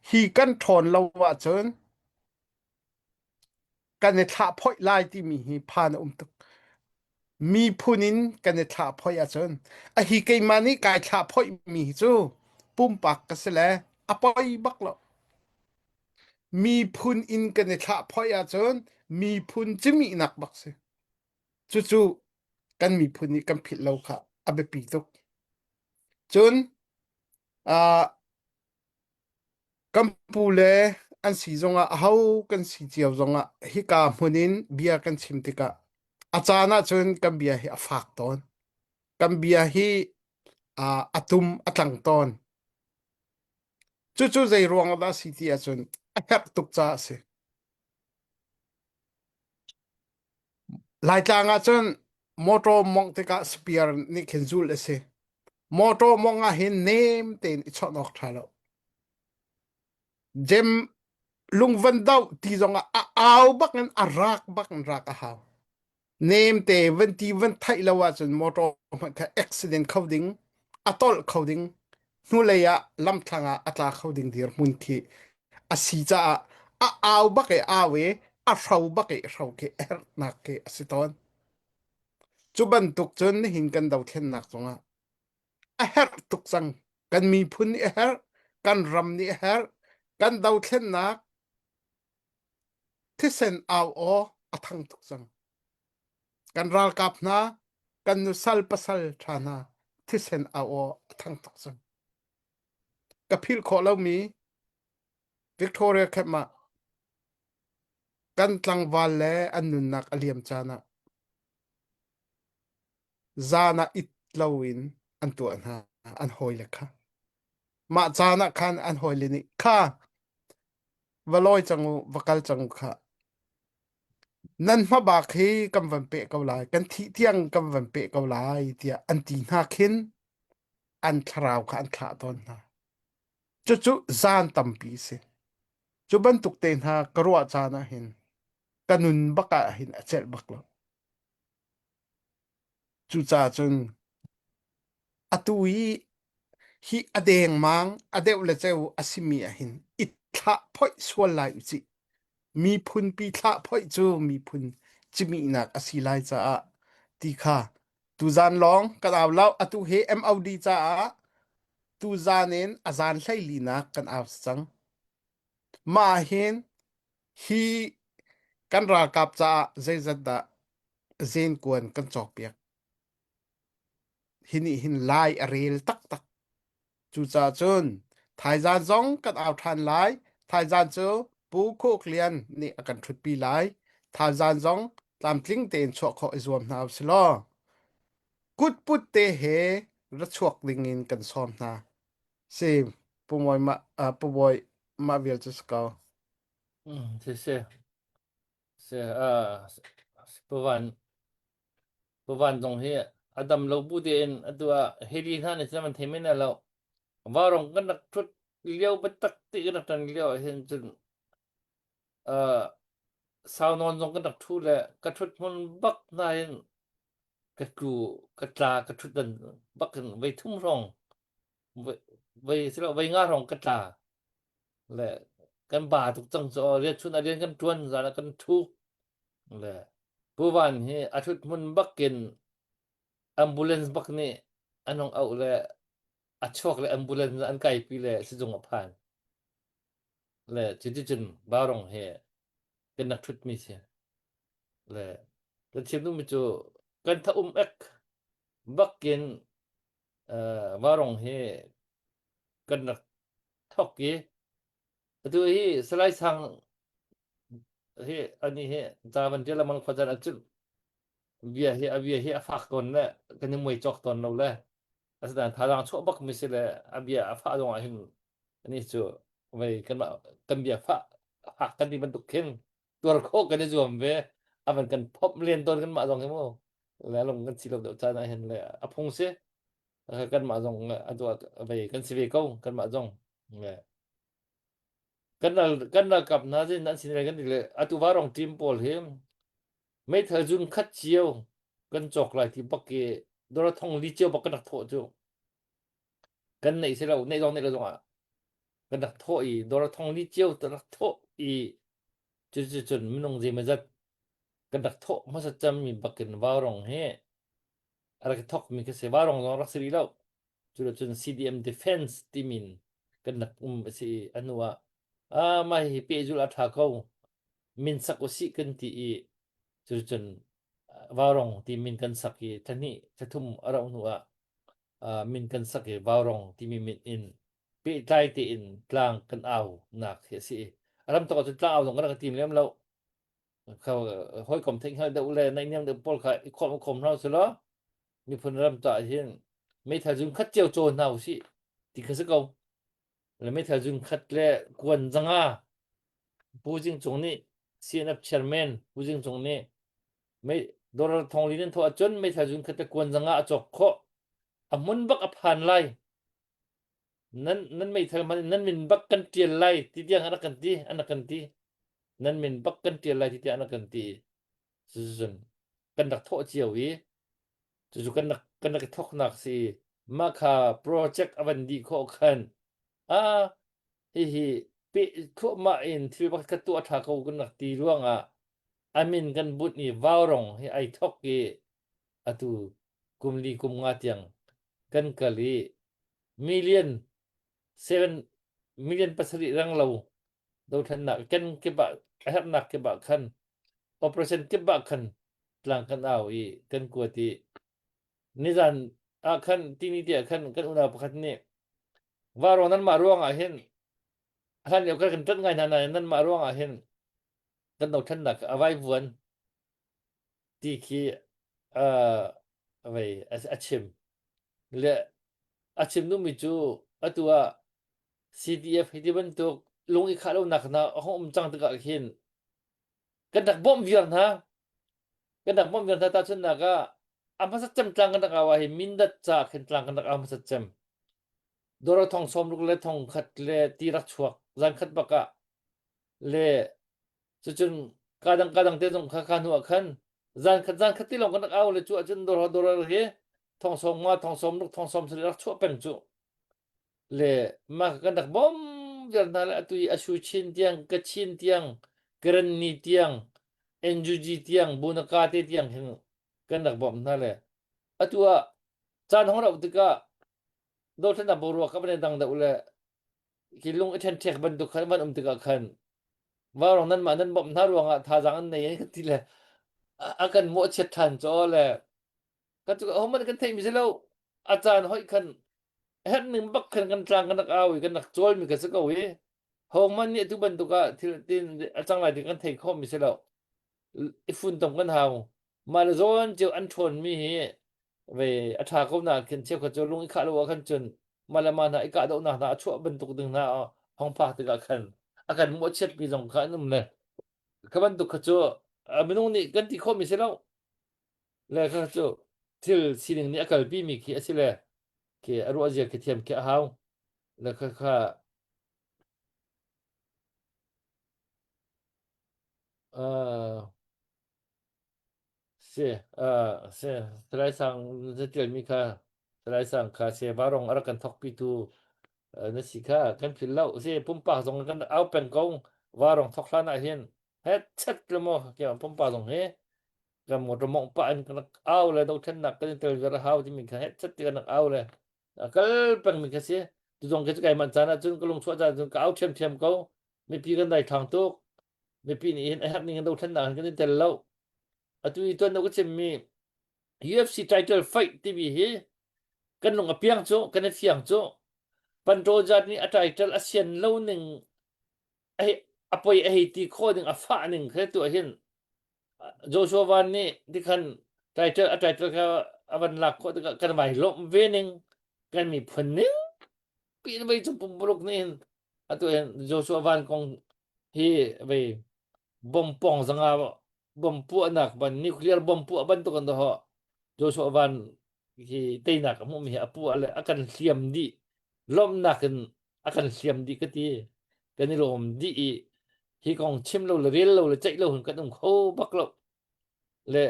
Hi kan ṭhawn lo ahcun kan i thlahphoih lai timi hi phan a um tuk. Miphun in kan i thlahphoih ahcun a hi keimah nih kai thlahphoih mi hi cu pumpak ka si le a poi bak lo. Miphun in kan i thlahphoih ahcun miphun cimihnak bak si. Cucu kan miphun nih kan philh lo kha a biapi tuk. Cun uh, Kan pule an si zongah aho kan si cio zongah hika hmun in bia kan chim tikah a caan ahcun kan bia hi a fak tawn. Kan bia hi uh, a tum a tlang tawn. Cucu zei ruang ah dah a si ti ahcun A herh tuk caah a si. Laitlang ah cun motor mongh tikah spear nih khin zul a si. Motor mongh ah hin nem tein i chawnh awk ṭha lo. Jem lungvan doh ti zongah a au bak in a rak bak in rak a hau. Nemte van ti van theih lo ahcun motor hmanh kha accident kho ding, a tolh kho ding, hnulei ah lamthlang ah a tla kho ding dirhmun khi a si caah a au bak i au i a hro bak i hro khi a herhnak khi a si tawn. Cu bantuk cun nihin kan dothlennak zongah a herh tuk cang. Kan miphun nih a herh, kan ram nih a herh, kan dothlennak Thisen au aw a thang tuk cang. Kan ralkap hna, kan nusal pasal ṭha hna thisen au aw a thang tuk cang. Ka philh khawh lomi Victoria Camp ah kan tlangval le an nunnak a liam caan ah zan ah it loin an tuah hna an hawile kha. Mah caan ah khan an hawile nih kha Va lawi cang u, va kal cang u khah. Nan hmabak hi kan van peh ko lai, kan thih tiang kan van peh ko lai tiah an ti hna khin an thlarau kha an thlah tawn hna. Cucu zan tampi si. Cu bantuk te hna ka ruah caan ah hin ka nun bak ah hin a celh bak lo. Cucaah cun atu i hi a dengmang a deuh le ceu a simi ah hin i thlah phoih sual lai u cih. Miphunpi thlah phoih cu miphun cimihnak a si lai caah ti kha tuzan lawng kan au lo atu hi MOD caah tuzan in a zan hleilinak kan au cang. Mah hin hi kan ralkap caah zeizat dah zenkuan kan cawkpiak. Hi nih hin lai a rel taktak. Cucaah cun thaizan zong kan au ṭhan lai. Thaizan cu Pu Khuk Lian nih a kan ṭhutpi lai. Thaizan zong tlamtling tein chuah khawh i zuam hna usih law kutput te he ra chuak ding in kan sawm hna. Si Pu Mawi mah uh, Pu Bawi mah vial cu si ko. Mm, si si. Si uh, Pu Van Pu Van zong hi a dam lo bu tein atu ah heli hna nih cun an thei men lo. Varong kan rak ṭhut lio biatak ti kan rak ṭan lio ah hin cun uh, sau nawn zong kan rak ṭhu le ka ṭhut hmun bak hna hin ka tlu ka tla ka ṭhut dan bak in voi thum hrawng voi voi silo voi nga hrawng ka tla le kan ba tuk cang cu rian chun ah rian kan ṭuan zan ah kan ṭhu le Pu Van hi a ṭhut hmun bakin ambulance bak nih an hung auh le a chuak le ambulance an kaipi le sizung a phan le cuticun Barong he kan rak ṭhutmi si le kan chim duhmi cu kan tha um ek bakin uh, Varong hi kan rak thok i atu hi Salai Sang hi ani hi ca van ṭial amang khua caan ahcun bia hi a bia hi a fak tawn le kan i muai cawk tawn lo le asinain thazaang chuah bak mi si le a bia a fah zong ah hin ani cu vei kanmah kan bia fah fak kan ti bantuk khin tuar khawh kan i zuam ve a van kan phomh len tawn kanmah zong hi mu le lung kan si lo deuh caan ah hin le a phung si kanmah zong a duah vei kan si ve ko kanmah zong kan ral kan ralkap hna zin an sin kan le atu varong team pawl hi meithal zun khat cio kan cawk lai ti bak i dora thong li cio bak kan rak thawh cu kan neih si lo neih zong neih lo zong ah kan rak thawh i dora thong li cio kan rak thawh i cuticun minung zeimawzat kan rak thawh hmasa cemmi bakin vaurong hi a rak i thawkmi khi si vaurong zong rak si rih lo cucun CDM Defense timin kan rak um a si i a hnu ah ah mah hi pehzulh a ṭha ko min sak usih kan ti i cucun vaurong ti min kan sak i thla thla thum a rauh hnu ah min kan sak i vaurong timi min in pehtlai tein tlang kan au nak hi a si i a ram tok ahcun tlang au zong kan rak i tim lem lo kha hawikom theihhngalh deuh le naihniam deuh pawl kha i khawm khawm hna usih law miphun ram caah hin meithal zun khat cio caw hna usih ti kha si ko le meithal zun khat le kuan zanga. Pu Jing Cung nih CNF chairman Pu Jing Cung nih mei dollar thong li nan thawh ahcun meithal zun khat le kuan zanga a cawk khawh. A hmun bak a phan lai. Nan nan meithal hman in nan min bak kan ṭial lai ti tiang an rak kan ti an rak kan ti. Nan min bak kan ṭial lai ti tiang an rak kan ti. Cucun kan rak thawh cio i cucu kan rak kan rak i thawknak si i mah kha project a van dih khawh khan a hihi peh thluahmah in thil pakhat khat tuah ṭha ko kan rak ti ruangah a min kan bunh i vaurong hi ai thawk i atu kum li kum nga tiang kan kal i million seven million pasarih rang lo dothlennak ken kip ah a herhnak kip ah khan operation kip ah khan tlang kan au i kan kuat i nizan ah khan tini te ah khan kan unau pakhat nih varo nanmah ruang ah hin hlan lio kan ṭanh ngai hna nain nanmah ruang ah hin kan dothlennak a vaivuan ti khi uh, vei a chim le a chim duhmi cu atu ah CDF hi ti bantuk lung i khah lonak hna a hung um cang tikah khin kan rak bawmh viar hna. Kan rak bawmh viar hna tahchunhnak ah a hmasat cem tlang kan rak au ah hin Mindat ca khin tlang kan rak au hmasat cem. Dora thong sawmruk le thong khat le ti rak chuak zan khat bak ah le cucun kadang kadang te zong kha kha hnu ah khan zan khat zan khat ti lawng kan rak au le cu ahcun dora dora hi thong sawm nga thong sawm ruk thong sawm sarih rak chuah peng cu Le mah kan rak bawmh viar hna le atu i Ashu Chin tiang, Kachin tiang, Karenni tiang, NUG tiang, Bunaka te tiang hin kan rak bawmh hna le atu ah caan hong rauh tikah dothlennak boruak ka van i dang deuh le khi lung i ṭhenṭhek bantuk khan van um tikah khan vaurong nanmah nan bawmh hna ruangah thazaang an nei an ti le a kan mawhchiat ṭhan caw le kan cu ahohmanh kan theihmi si lo a caan hoih khan herh ning bak khan kan tlang kan rak au i kan rak cawlmi kan si ko i hohmanh nih atu bantuk ah thil tin a cang lai ti kan thei khawhmi si lo i funtom kan hau mah le zawn cio an ṭhawnmi hi ve a ṭha ko na khin cheukhat cu lung i khah lo ah khan cun mah le mah hna i kahdohnak hna a chuah bantuk ding hna hong phak tikah khan a kan mawhchiatmi zong kha an um le kha bantuk kha cu minung nih kan ti khawhmi si lo Le kha cu thil sining nih a kalpi mi khi a si le khi a ruah zia khi thiam khi a hau. Le kha kha uh, si uh, si Salai Sang na tialmi kha Salai Sang kha se varong a rak kan thokpi tu uh, na si kha kan phil lo si pumpak zong kan au peng ko varong thok hlan ah hin het chet le mo ke pumpak zong hi kan motor mongh pah in kan rak au le dothlennak kan i tel viar a hau timi kha het chat ti kan rak au le a kal pengmi kha si tu zong khi cu kai manh caan ahcun ka lungchuah caan cun ka au ṭhiamṭhiam ko mipi kan daithlang tuk mipi nih hin a herh ning in dothlennak hin kan i tel lo atu i tuan ka chimmi UFC title fight timi hi kan lung a piang cu kan i fiang cu Panrojat nih a title a sian lo ning a poi a hei ti khawh ning a fah ning kha tu ah hin Joshua Van nih tikhan title a title kha a van lak khawh tikah kan vai lawmh ve ning kan miphun ning piin vei cung pumpuluk nih hin atu hin Joshua Van kong hi vei bom pong zanga bom puahnak ban nuclear bom puah bantuk an ho Joshua Van hi teinak a hmuhmi hi a puah le a kan hliam dih lawmhnak in a kan hliam dih ka ti kan i lawm dih i hi kong chim lo le rel lo le ceih lo hin kan um kho bak lo le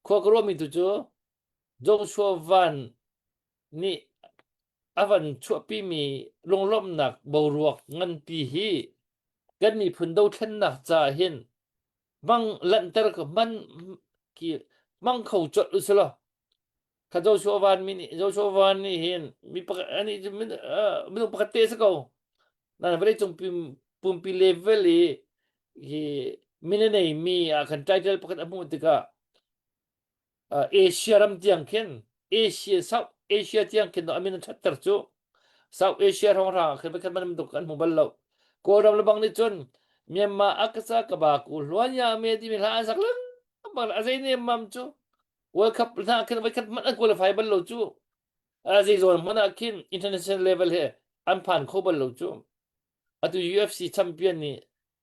khua ka ruahmi tu cu Joshua Van nih a van chuahpimi lunglawmhnak boruak nganpi hi kan miphun dothlennak caah hin hmang lanhter ka hman ki hmang kho colh u selaw kha Joshua Van mi nih Joshua Van nih hin mi pakhat ani cu minung pakhat te si ko nan vawlei cung pumpi level i hi min a nei mi ah khan title pakhat a hmuh tikah Asia ram tiang khin Asia South Asia tiang khin a min an ṭhatter cu South Asia hrawnghrang ah khin pakhat man tuk an hmu bal lo Kawlram le bang nih cun Myanmar akasa kaba ku hluan ya me timi hla an sak lengmang a zei nem mam cu World Cup hna khin voi khat hmanh an qualify bal lo cu a zei zawn hmanh ah khin international level he an phan kho bal lo cu atu UFC champion nih.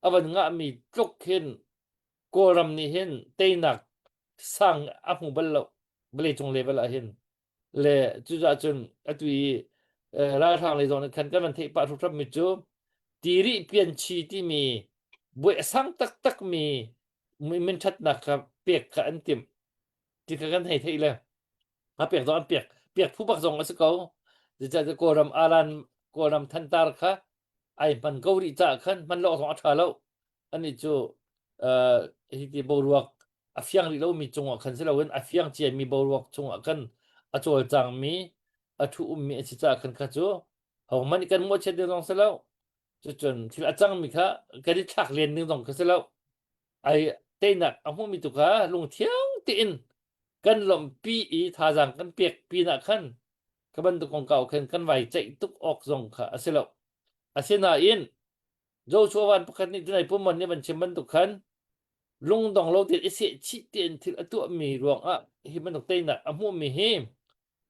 a van ngahmi tluk hin Kawlram nih hin teinak sang a hmu bal lo vawleicung level ah hin le cucaah cun atu i ralhrang lei zong nih khan kan van theih pah hruhram mi cu tiri pianchi timi buai a sang taktak mi minṭhatnak kha pek kha an timh ti kha kan hei theih le a pek zong an pek pek phu bak zong a si ko zeicahtiah Kawlram alan Kawlram thantar kha ai hman ko rih caah khan hman lo zong a ṭha lo anih cu uh, hi ti boruak a fiang rih lomi cungah khan si loin a fiang ciami boruak chungah khan a cawlcangmi a thu ummi a si caah khan kha cu hohmanh nih kan mawhchiat ding zong si lo cucun thil a cangmi kha kan i thlak len ding zong kha si lo ai teinak a hmumi tu kha lungthiang tein kan lawmhpi i thazaang kan pek pinah khan ka bantuk kongkau khan kan vai ceih tuk awk zong kha a si lo asinain Joshua van pakhat nih tunai pumon nih van chim bantuk khan lungdong lo tein i seh chih tein thil a tuahmi ruangah hi bantuk teinak a hmuhmi hi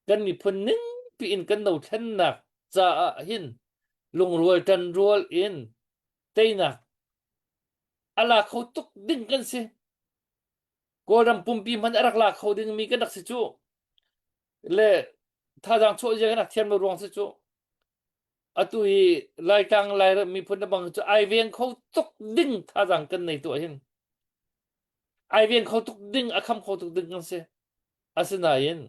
kan miphun ning piin kan dothlennak caah hin lungrual ṭanrual in teinak a la kho tuk ding kan si. Kawlram pumpi hmanh a rak la kho dingmi kan rak si cu. Le thazaang chuah zia kan rak thiam lo ruang si cu. Atu hi Laitlang Lairam miphun na bang cu ai veng kho tuk ding thazaang kan nei tuah hin. Ai veng kho tuk ding, a kham kho tuk ding kan si. Asinain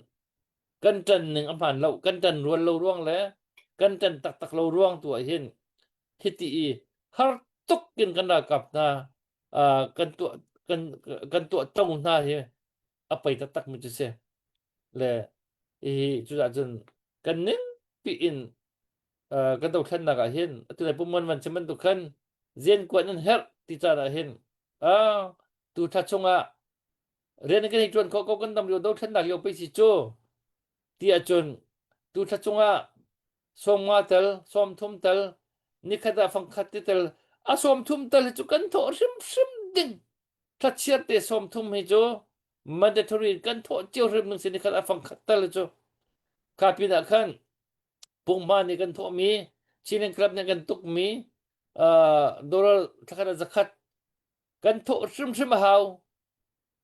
kan ṭan ning a hmaan lo, kan ṭan rual lo ruang le kan ṭan taktak lo ruang tu ah hin hiti i har tuk in kan ralkap hna uh, kan tuah kan kan tuah to hna hi a pei taktak mi cu si. Le hi cucah cun kan ning piin uh, kan dothlennak ah hin atu lai pumon van chim bantuk khan zian kuan an herh ti caan ah hin ah tu thla chungah rian kan hei ṭuan khawh ko kan dam lio dothlennak lio pei si cu ti ahcun tu thla chungah 50 tel 30 tel nikhat ah fangkhat ti tel a 30 tel hi cu kan thawh hrimhrim ding thlachiar te 30 hi cu mandatory kan thawh cio hrim ding si nikhat ah fangkhat tel hi cu ka pin ah khan punghma nih kan thawhmi Chinland Club nih kan tukmi uh, dollar thlakhat ah zakhat kan thawh hrimhrim a hau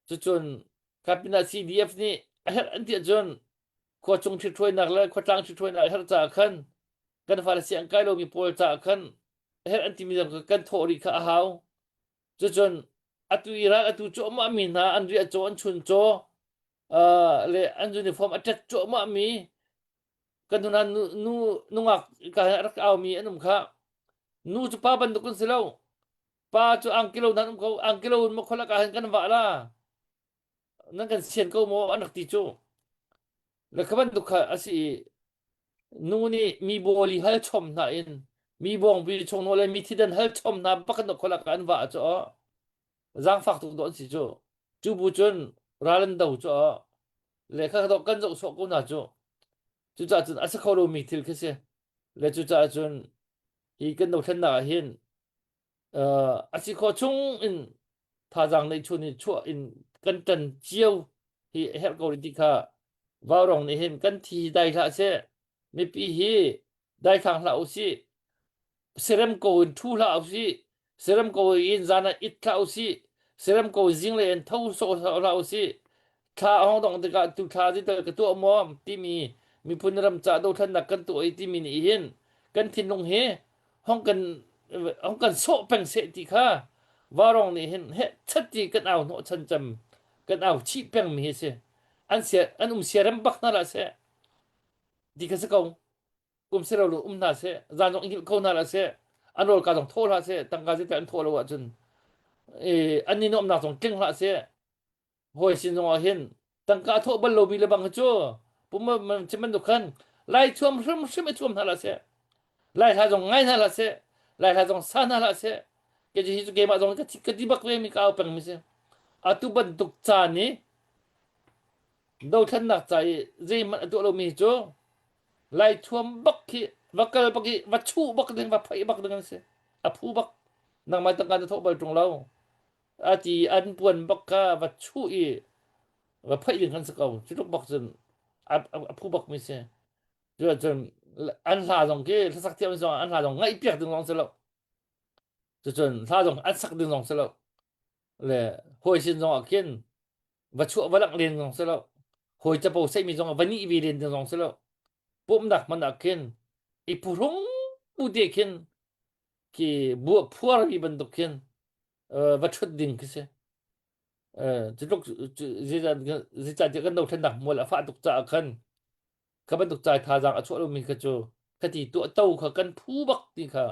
Cucun kapinah CDF nih a herh an ti ahcun khua chung ṭhithruainak le khuatlang ṭhithruainak a herh caah khan kan fale siang kai lomi pawl caah khan a herh an timi zong kan thawh rih kha a hau. Cucun atu i ral atu cuahmah mi hna an riah caw an chun caw uh, le an uniform a ṭet cuahmah mi kan hnu nu, nu nungak ka rak aumi an um kha nu cu pa bantuk an si lo Pa cu angkilo nan um ko angkilo in maw khualak ah hin kan vah la nan kan sian ko maw an rak ti cu le kha bantuk kha a si i nu nih mi bawli hal chom hna in mi bawngbi chung le mi thidan hal chom hna bak in khualak ah an vah cu zaangfak tuk dawh an si cu cu bu cun ral an do cu le kha dawh kan zoh sawh ko hna cu cucaah cun a si kho lomi thil khi si le cucaah cun hi kan dothlennak ah hin uh, a si khawh chung in thazaang neih chun in chuah in kan ṭan cio hi a herh ko rih ti kha vaurong nih hin kan thi dai hlah seh mipi hi daithlang hlah usih serem ko in ṭhu hlah usih serem ko in zan ah it hlah usih serem ko zinglei in tho sawh hlah usih thla a hong dong tikah tu thla zeital ka tuah maw timi miphun ram ca dothlennak kan tuah i timi nih hin kan thinlung hi hong kan hong kan sawh peng seh ti kha varong nih hin he chat ti kan au hnawh chan cam kan au chih peng mi hi si an sia an um siarem bak hna lah seh ti kha si ko um si lo um hna seh zan zong hngilh ko hna lah seh an rawl ka zong thaw hlah seh tangka zeital an thaw lo ahcun eh an ni nuamnak zong tling hlah seh hawi sin zongah hin tangka a thawh bal lomi le bang hi cu pum chim bantuk khan lai thuam hrimhrim i thuam hna hlah seh lai hla zong ngai hna hlah seh lai hla zong sa hna hlah seh ke hi cu keimah zong ka ka ti bak ve mi ka au peng mi si atu bantuk caan i dothlennak ca i zeihmanh a tuah lomi hi cu lai thuam bak khi va kal bak i va chuh bak ding va phaih bak ding an si a phu bak nangmah tangka na thawh bal ṭung lo a ti an puan bak kha va chuh i va phaih ding kan si ko cu tluk bak cun a, a phu bak mi si cu cun an hla zong khi hlasak thiam zong an hla zong ngaih piak ding zong si lo. Cucun hla zong an sak ding zong si lo. Le hawi sin zong ah khin va chuah va langh len zong si lo. Hawi capo seihmi zong ah va nih ve len ding zong si lo. Pumhnak hmanh ah khin i phuhrung bu te khin khi bua phuarmi bantuk khin va ṭhut ding khi si. Cutluk zeicahtiah kan dothlennak mual a fah tuk caah khan kha bantuk cai thazaang a chuah lomi kha cu khati tuahto kha kan phu bak ti kha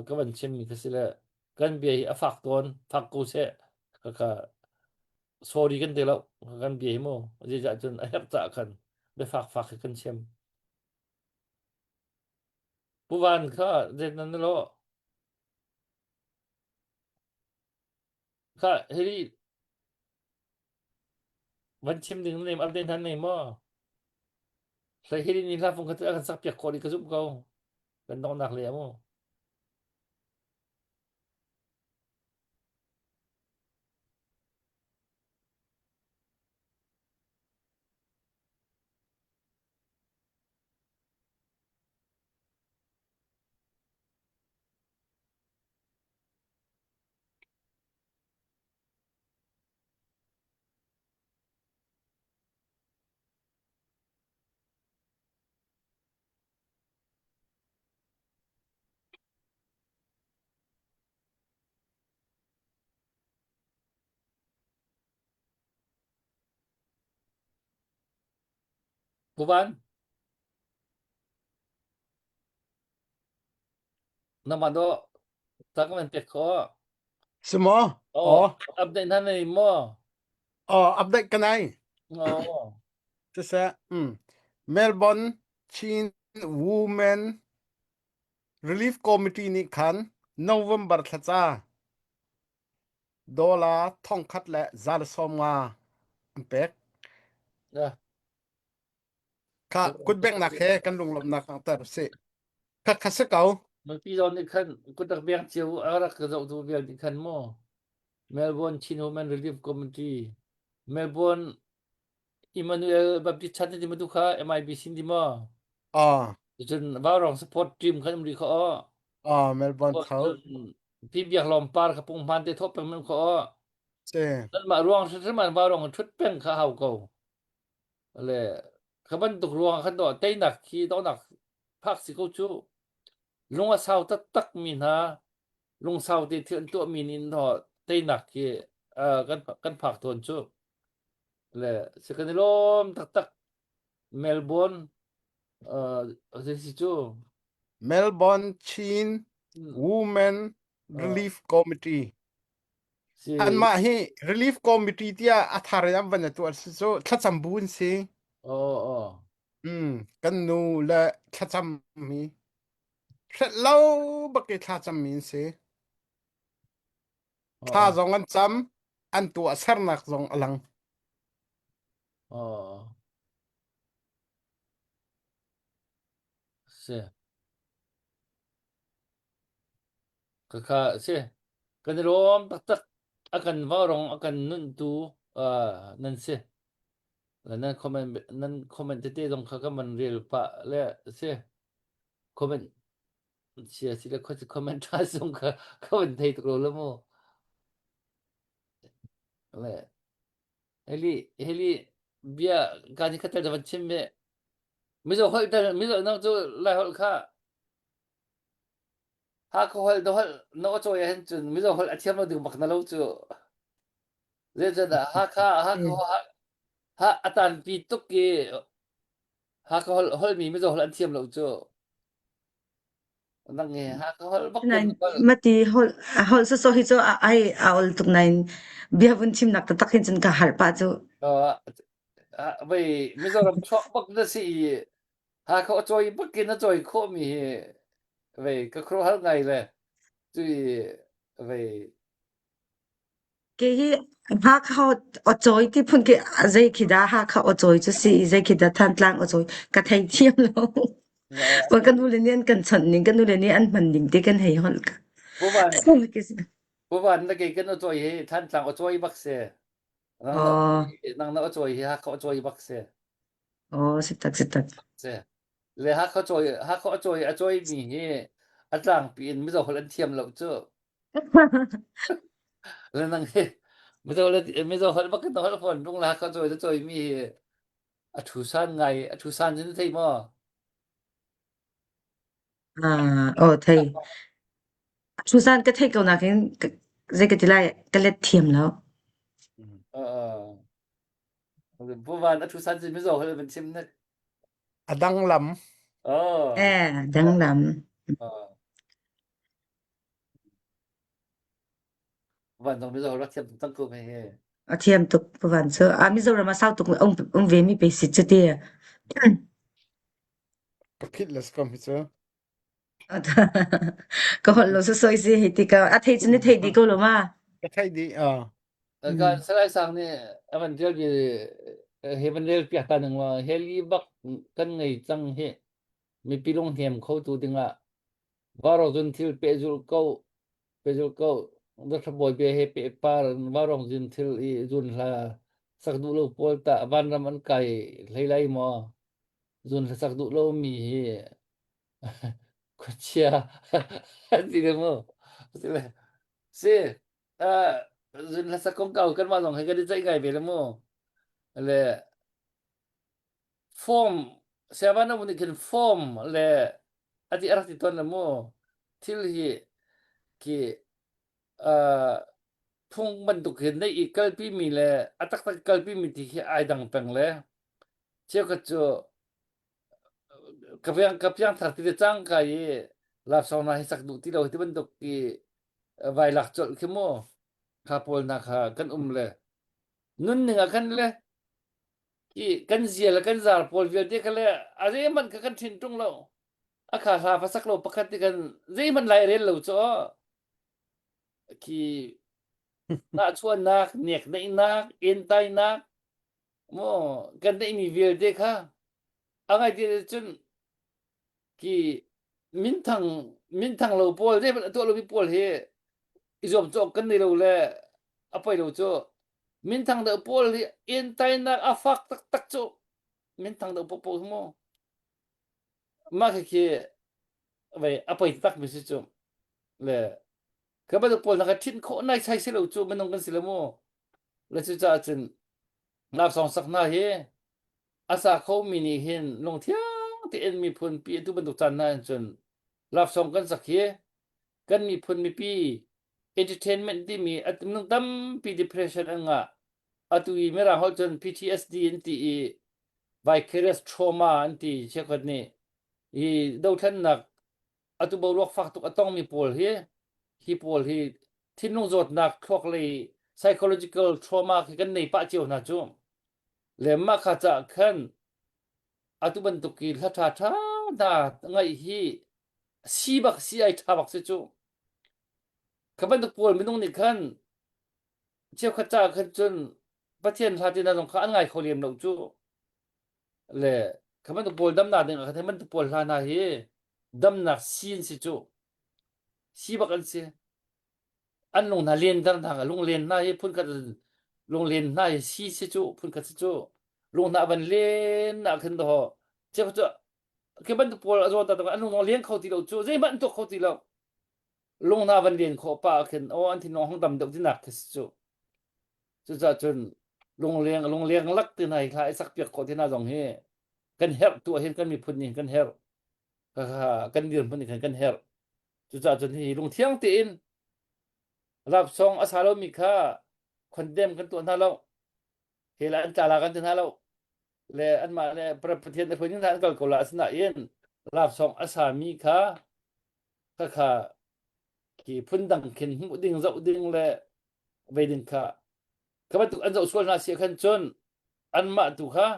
ka van chimmi kha si le kan bia hi a fak tawn fak ko seh kha kha sorry kan ti lo kan bia hi mu zeicah cun a herh caah khan biafak fak hi kan chim Pu Van kha zei nan lo Kha hili van chim ding na nem update han nei maw? Hlei hili ni hla fung kha a kan sak piak khawh dih ka zumh ko. Kan donghnak le mu. Pu Van, nangmah dawh ta ka van pek khawh. Si maw? Oh, update hna nei maw? Oh, update ka nei. Oh. Siseh, mm. Melbourne Chin Women Relief Committee nih khan November thlaca dollar thongkhat le 150 an pek. Yeah. Kha kutbengnak he kan lunglawmhnak langhter usih. Kha kha si ko. Mipi zawn nih khan kutak beng cio a rak ka zohtu vial nih khan maw Melbourne Chin Women Relief Committee Melbourne Emmanuel Baptist Church ti matu kha MIBC ti maw Ah, cun Vaurong support team khan um ri kho o ah Melbourne tho. Pi biak lawm par kha pung hman te thop peng men kho o Si. nan mah ruang hrim an vaurong thut peng kha hau ko Le kha bantuk ruang khan dawh teinak khi dohnak phak si ko cu. Lung a sau taktak mi hna lungsau te thil an tuah mi nih dawh teinak khi uh, kan kan phak tawn cu. Le si kan i lawm taktak Melbourne uh, zei si cu Melbourne Chin Women Relief Committee. Si Anmah hi Relief Committee tiah a thar in an van tuah si cu thlacam bu an si. Oh oh. Mm, kan nu le thlacam mi hrelh lo bak i thlacam mi an si. Thla Oh zong an cam, an tuah sernak zong a lang. oh. Si. Khakha a si. Kan i lawm taktak. A kan vaurawng a kan nunhtu uh, nan si. Nan comment nan comment tete zong kha kan van rel pah le si. Comment sia si le comment tha zong kha ka van thei tuk lo le mu. Le heli heli bia ka ni khatal van chim ve. Mizo holh tel mizo nang cu lai holh kha Hakha holh na holh na aw cawi ahhin cun Mizo holh a thiam lo ding bak na lo cu. Zeicahtiah Hakha Hakha ha a tanpi tuk i Hakha holh holhmi Mizo holh an thiam lo cu. Nang hi Hakha holh bak Nain in holh. mati holh holh soso hi cu a ai a ol tuk nain bia vun chimnak taktak hin cun ka harh pah cu. Vei Mizoram chuak bak na si i Hakha a cawi bak in a cawi khawhmi hi vei ka khuaruahhar ngai le cui vei Kei hi Hakha aw-cawi ti phun khi zei khi dah Hakha aw-cawi cu si i zei khi dah Thantlang aw-cawi ka thei thiam lo. Wa ka nule nih an kan chawnh ning, ka nule nih an hman ning ti kan hei holh ka. Puvan Puvan na kei kan aw-cawi hi Thantlang aw-cawi bak si. Nang na Oh, nang na aw-cawi hi Hakha aw-cawi bak si. oh, si tak si tak. Si. Le Hakha cawi Hakha aw-cawi a cawimi hi a tlangpi in Mizo holh an thiam lo cu. Le nang hi Mizo le Mizo holh bak in holh fawn rung la ka cawi na cawi mi hi a thu san ngai a thu san cu na thei maw? Ah, oh thei. Susan ka theih ko nakin zei ka ti lai ka let thiam lo. Uh, Puvan a thu san cu Mizo holh van chim nek. A dang lam. Oh. Eh, dang lam. Uh. Van zong Mizo rak thiam tuk cang ko he. A thiam tuk Puvan cu. Ah Mizoram ah sau tuk um um ve mi pe si cu ti. Ka phit le kom hi cu. Ka holh lo su soi si hei ti ka a thei cu ni thei di ko lo ma. Ka thei di ah. Ka Salai Sang nih a van rel bi he van rel piak ta ning wa heli bak kan ngei cang hi mipi lung hnem kho tu dingah varo zun thil pehzul ko pehzul ko Bawi bia he pehpar varong zun thil i zun hla sak duh lo pawl tah vanram an kai hlei lai maw zun hla sak duh lo mi hi khuachia an ti le mu si le si zun hla sak kongkau kanmah zong he kan i ceih ngai ve le mu le form siava na nih khin form le ati a rak ti tawn le mu thil hi khi uh, phung bantuk hin nei i kalpi mi le a taktak kalpi mi ti khi ai dang peng le cheukhat cu ka piang ka piang thar ti le cang ka i lap song na hi sak duh ti lo ti bantuk i vai lak colh khi mu kha pawl na kha kan um le nun ning ah khan le i kan zia le kan zar pawl vialte kha le a zeihmanh kha kan ṭhin ṭung lo a kha hla fa sak lo pakhat ti kan zeihmanh lai rel lo cu khi nahchuahnak nekneihnak entainak maw kan neihmi vialte kha a ngai ti cun khi minthang minthang lo pawl zeihmanh a tuah lomi pawl hi i zuamcawk kan nei lo le a poi lo cu minthang deuh pawl hi entainak a fak taktak cu minthang deuh paohpaoh hi mu mah khi vei a poi taktak mi si cu le ka bantuk pawl hna kha ṭhinh khawh nai sai si lo cu minung kan si lo mu le cucaah cun laksawng sak hna hi a sa khomi nih hin lungthiang tein miphun pi atu bantuk caan hna hin cun laksawng kan sak hi kan miphun mipi entertainment timi a minung tampi depression an ngah atu i mirang holh cun PTSD an ti i vicarious trauma an ti cheukhat nih hi dothlennak atu boruak fak tuk a tongmi pawl hi hi pawl hi thinlung zawtnak thluak lei psychological trauma khi kan nei pah cio hna cu le mah kha caah khan atu bantuk i hla ṭha ṭha hna ngaih hi si bak si ai ṭha bak si cu kha bantuk pawl minung nih khan cheukhat caah khan cun Pathian hla tina zong kha an ngai kho lem lo cu le kha bantuk pawl damnak ding ah khan bantuk pawl hla hna hi damnak si an si cu si bak an si an lung hna len dar hna lung len hna hi phunkhat lunglen hna hi si si cu phunkhat si cu lung hna van len ah khin do che cu khi bantuk pawl a zawn ta an lung len kho ti lo cu zeihmanh an tuak kho ti lo lung hna van len khawh pa khin o an thinlung hong dam deuh tinak khi si cu cucaah cun lungleng lungleng lak ti hna hi thla i sak piak khawh ti hna zong hi kan herh tu ah hin kan miphun nih kan herh kan dirhmun nih khan kan herh Cucaah cun hi lungthiang tein rapsawng a sa lomi kha condemn kan tuah hna lo. He la an tla la kan ti hna lo. Le anmah le Pathian le hruai hna an kal ko la asinain rapsawng a sami kha kha kha khi phundang khin hmuh ding zoh ding le vei ding kha kha bantuk an zoh sual hna si khan cun anmah tu kha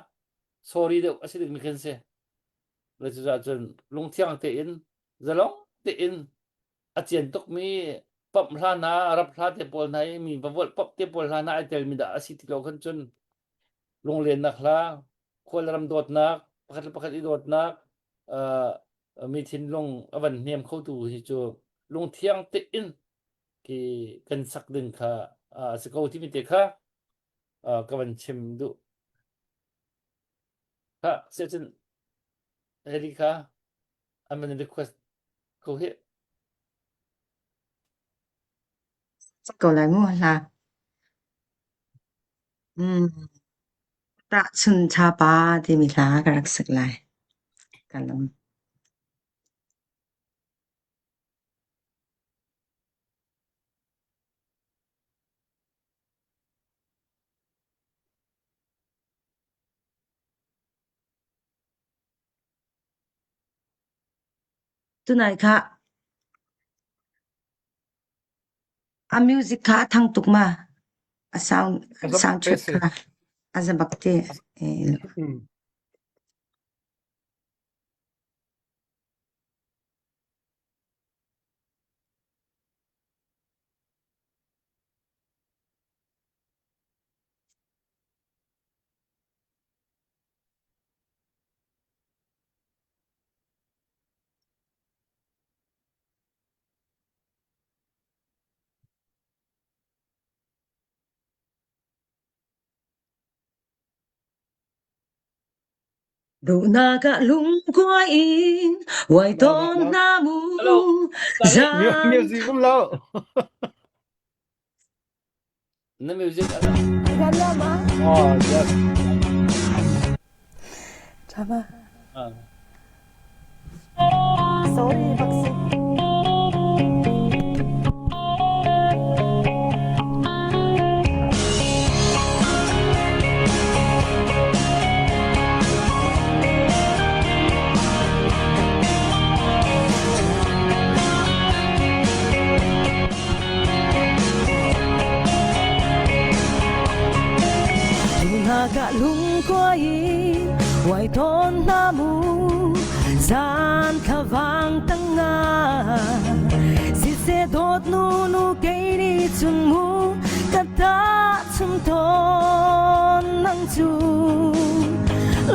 sorry deuh a si ding mi khin si. Le cucaah cun lungthiang tein zalong tein a cian tukmi pump hla hna rap hla te pawl hna i mi va volh pop te pawl hla hna ai telmi dah a si ti lo khan cun lunglennak hla khualram dawtnak pakhat le pakhat i dawtnak uh, mi thinlung a van hnem khotu hi cu lungthiang tein ki kan sak ding kha a si ko timi te kha ka van chim duh kha siacun heli kha an van request ko hi. Ko lai mu hla. Mm. Tahchun Thapa timi hla ka rak sak lai. Ka lung. Tunai kha a music kha a thang tuk ma? A sound soundtrack kha a za bak te. Duhnak ah lungkuai in uai tawn hna mu Hello. zan Music um lo. Na music Oh, yes. Chama. Ah. Sorry, bak si. Ka lungkuai in uai tawn hna mu zan thlavang tangah siseh dawt nu nu kei nih cun mu ka ta chung tawn nang cu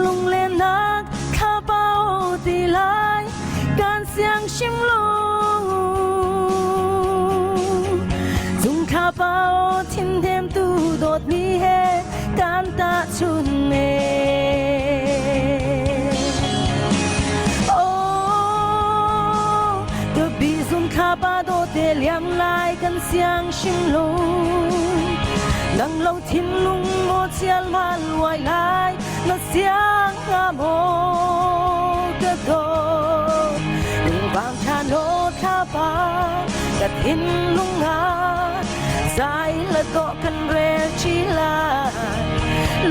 lunglennak thlapau ti lai kan siang hrim lo Cung thlapau thinhnem tu dawtmi he kan tahchun ne Oh ka bizum thlapa dawte liam lai kan siang hrim lo Nang lo thinlung maw chial mal luai lai na siang hnga maw ka dawt Lungvang tha no thlapa ka thinlung ah zai la dawh kan rel chi lai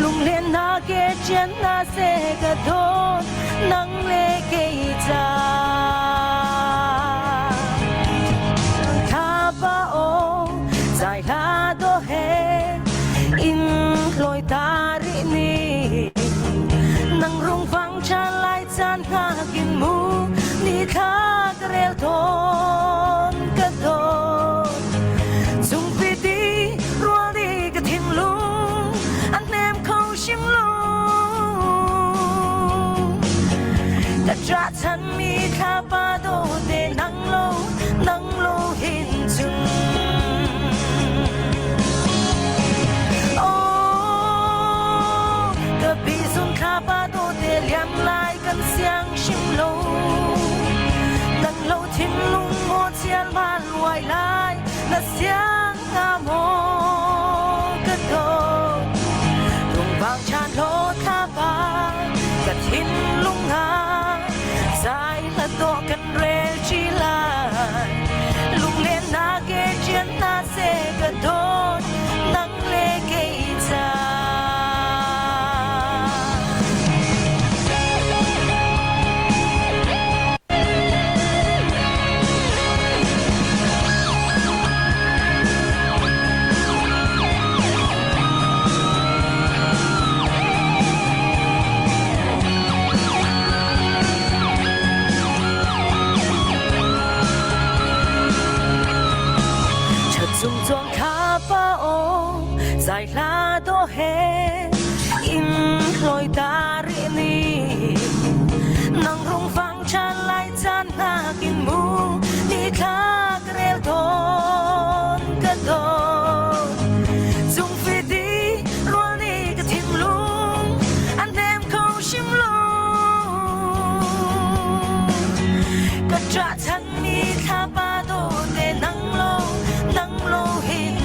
Lunglen na ke chian na se ka dawt nang le kei ca Thlapa o zai hla do he in hloi ta rih ni nang rung vang cha lai caan hngak in mu ni thla ka rel tawn ka dawt Zungpi ti rual di ka thinlung an hnem kho hrim lo Ka ṭah chan mi thlapa dawte nang lo nang lo hin cun Oh ka bizun thlapa dawte liam lai kan siang hrim lo Nang lo thinlung maw chial ma luai lai na siang hnga maw ka dawt Lungvang chan lo thlapa ka thinlung ah zai hla dawh kan rel chi lai Lunglen na ke chian na se ka dawt nang le kei ca Chacung chuang thlapa aw zai hla dawh he in hloi ta rih ni nang rung fang chan lai caan hngak in mu ni thla ka rel tawn ka dawt Cung fidi rual ni ka thinlung an hnem kho hrim lo Ka ṭah chan mi thlapa dawte nang lo nang lo hin.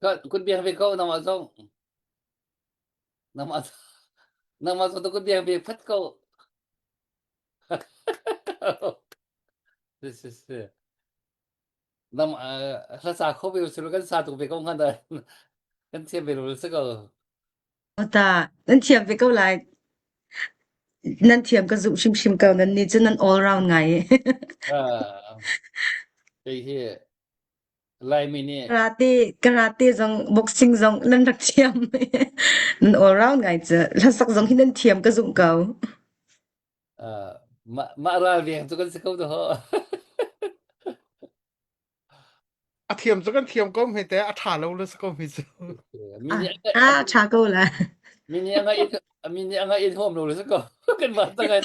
Kun biang ve ko nangmah zong. Nangmah nangmah zong kun biang ve phat ko. Si si si. Nam hla sa kho ve su kan sa tuk ve ko ngan da. Kan thiam ve lo si ko. Ta nan thiam ve ko lai. Nan thiam ka zumh hrimhrim ko. Nan nih cun nan all round ngai. Ah, kei hi Laimi nih Karate, karate zong, boxing zong nan rak thiam. Nan all round ngai cu. Hlasak zong hi nan thiam ka zumh ko. ah, mah mah ral veng cu kan si ko dah. A thiam cu kan thiam ko hme te a ṭha lo le si ko hme cu. Mi Ah, nih ah, ṭha ko la. mi nih a ngai mi nih a ngai in huam lo le si ko. Kan mah tangan.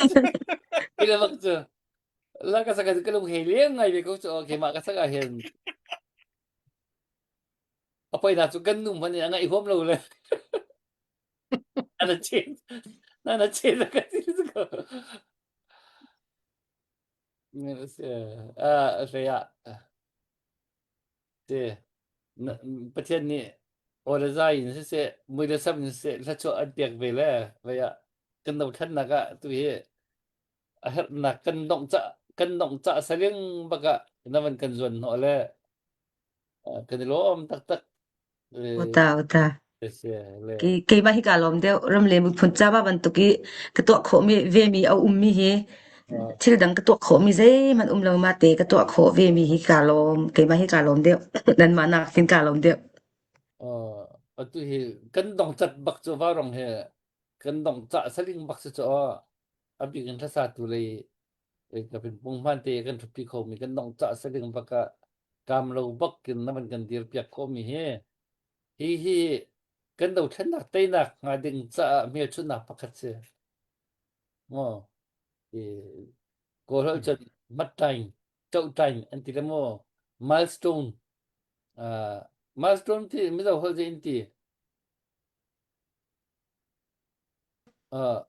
Ila bak cu. La ka saka ka lung he leng ngai ve ko cu keimah ka saka hin. A poi na cu kan nu hmanh nih a ngaih huam lo le. Ana chen. Ana chen ka ti ko. Ah, hlei ah te Pathian nih aw le zai in siseh mui le sam in siseh thluachuah an pek ve le vei ah kan dothlennak ah tu hi a herhnak kan dongh cah kan dongh cah saling bak ah na van kan zuan hnawh le kan i lawm taktak. Uta uta. Keimah hi kaa lawm deuh. Ram le miphun ca bantuk i ka tuah khawhmi vemi a ummi hi thil dang ka tuah khawhmi zeihmanh um lo mate ka tuah khawh vemi hi kaa lawm. Keimah hi kaa lawm deuh. Nanmah nak hin kaa lawm deuh. Atu hi kan dong cat bak cu varong he kan dong cah saling bak si cu a bik in hlasa tu lei ka pin pung hman te kan thupi kho mi kan dong cah saling bak ah kam lo bak in na van kan dir piak khawh mi hi hi hi kan dothlennak teinak hnga ding caah hmelchunhnak pakhat si. Maw i Kawl holh cun matṭaing, cohṭaing an ti le maw milestone uh, milestone ti Mizo holh in ti. Uh,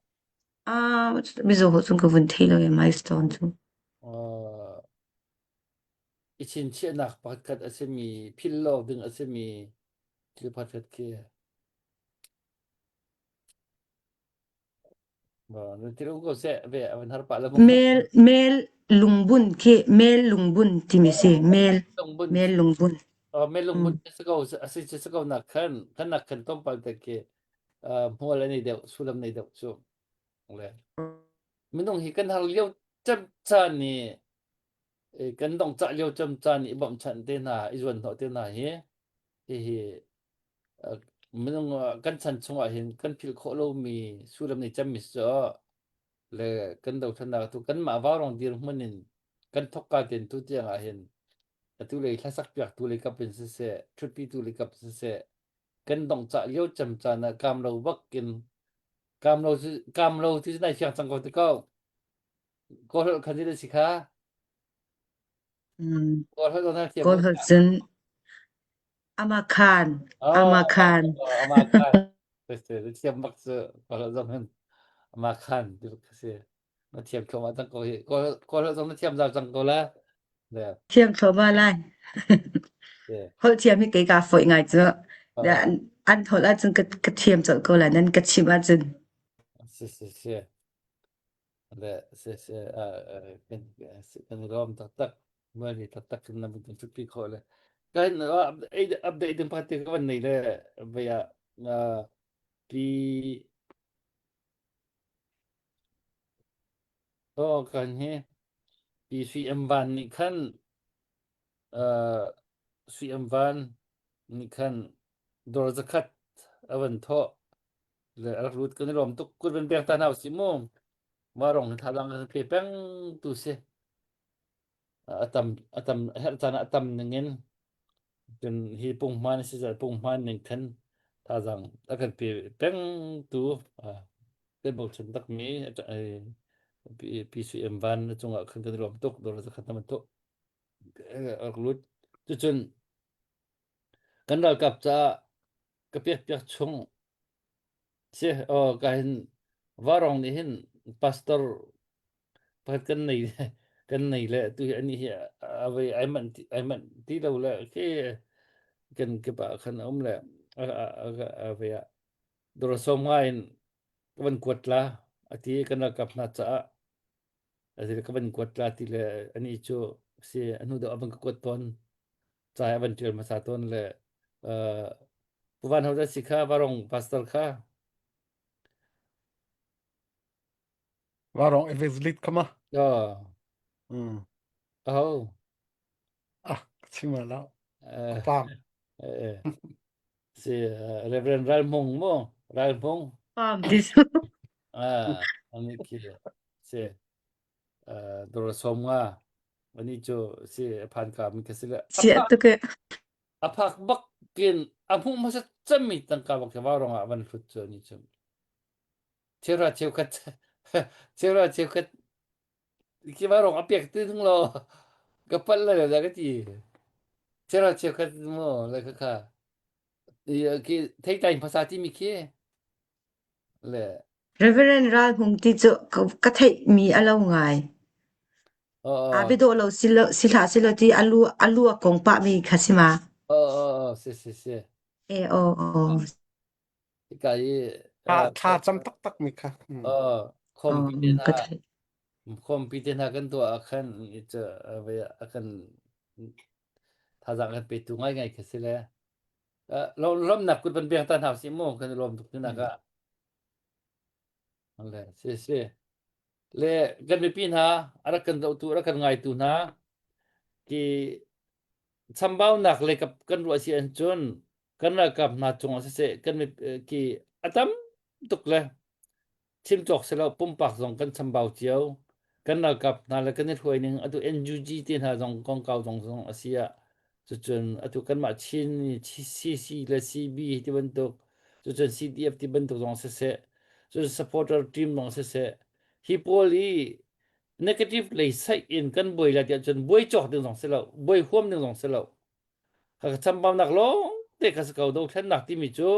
Ah, Mizo holh cun ka vun thei lo e milestone cu. uh, i chinchiahnak pakhatkhat a simi philh lo ding a simi thil pakhatkhat khi Mel mel lungbun khi mel lungbun timi si mel mel lungbun. Mel lungbun si ko a si si ko nak khan khan nak khan tlawmpal te khi hmual an i deuh sullam nei deuh cu le minung hi kan har lio cem caan ni kan dong cah lio cem caan i bawmhchanh te hna i zuan hnawh te hna hi hihi minung kan chan chungah hin kan philh khawh lomi sullam nih cemmi cu le kan dothlennak tu kanmah vaurong dirhmun in kan thokka ten tu tiang ah hin atu lei hlasak piak tu lei kap in siseh ṭhutpi tu lei kap siseh kan dong cah lio cem caan ah kaam lo bak in kaam lo kaam lo ti nai fiang cang ko ti ko kawl holh khan si kha kawl holh na thiam Kawl holh cun Amakhan, Oh, amakhan. amakhan. Thiam bak cu kawl zong hin amakhan ti bak si. Na thiam thluahmah cang ko hi. Kawl kawl zong na thiam zau cang ko la. Le. Thiam thluahmah lai. Holh thiam hi kei kaa foih ngai cu. An holh ahcun ka ka thiam colh ko lai nan ka chimh ahcun. Si si si. Le si si kan kan rom taktak. Mani taktak in na kan ṭhutpi khawh le kan update ding pakhat te ka van nei le vei ah pi oh kan hi pi CM van nih khan CM van nih khan dor zakhat a van thawh le a rak lut kan i lawm tuk kut van pek ta hna usih mu ma rong hi thazaang kan pe peng tu si a tam a tam a herh caan ah a tam ning in cun hi punghman a si zat punghman ning khan thazaang a kan pe peng tu kan bochan takmi PCM van na cungah khan kan i lawm tuk dawr zakhat na tuk rak lut cucun kan ralkap caah ka pek piak chung si oh ka hin varong nih hin pastor Pakhat kan nei kan nei le tu hi ani hi a vei ai manh ti ai manh ti lo le khi. Kan kip ah khan a um le a a a a ve ah dawr sawm nga in ka van kuat la a ti kan ralkap hna caah a ti ka van kuat la ti le ani cu si a hnu deuh a van ka kuat tawn ca a van ṭial hmasa tawn le uh, Pu Van Ho si kha Varong pastor kha Varong evangelist kha ma oh mm aho ah chim la eh pam eh si Reverend Ral Hmung mo Ral Hmung Pam this. ah ani khi si dor som nga ani chu si phan ka mi ka si le Sia tuk e. a phak bak kin a hmuh hmasa cemmi tangka bak va rong ah van hlut cu ani chu chera cheukhat chera cheukhat ki va rong a pek ti thung lo ka pal la da ka ti chera cheukhat mo le kha kha ki thei tai phasa ti mi khi le Reverend Ral Hmung ti cu ka theih mi a lo ngai. Oh, A biadawh lo si lo si hlah silo ti a lu a lu a kong pah mi kha si ma. Oh, oh, oh, si si si. E oh oh. Hika i Thla thla cam taktak mi kha. Mm. oh, khawmpi te Oh, hna ka theih. khawmpi te hna kan tuah ah khan i cu a kan thazaang kan petu ngai ngai kha si le lawmnak kut van beng ta hna usih mu kan i lawm tuk tinak ah. Le si si. Le kan mipi hna a rak kan zohtu a rak kan ngaitu hna ki chambaunak le kan ruah si an cun kan ralkap hna cungah siseh kan ki a tam tuk le chim cawk si lo pumpak zong kan chambau cio kan ralkap hna le kan i hruai ning atu NUG te hna zong kongkau zong zong a si ah cucun atu kanmah Chin CC le CB ti bantuk cucun CDF ti bantuk zong siseh cun supporter team zong siseh hi pawl hi negative lei saih in kan buai lai tiah cun buai cawk ding zong si lo buai huam ding zong si lo Ka chambaunak lawng te ka si ko dothlennak timi cu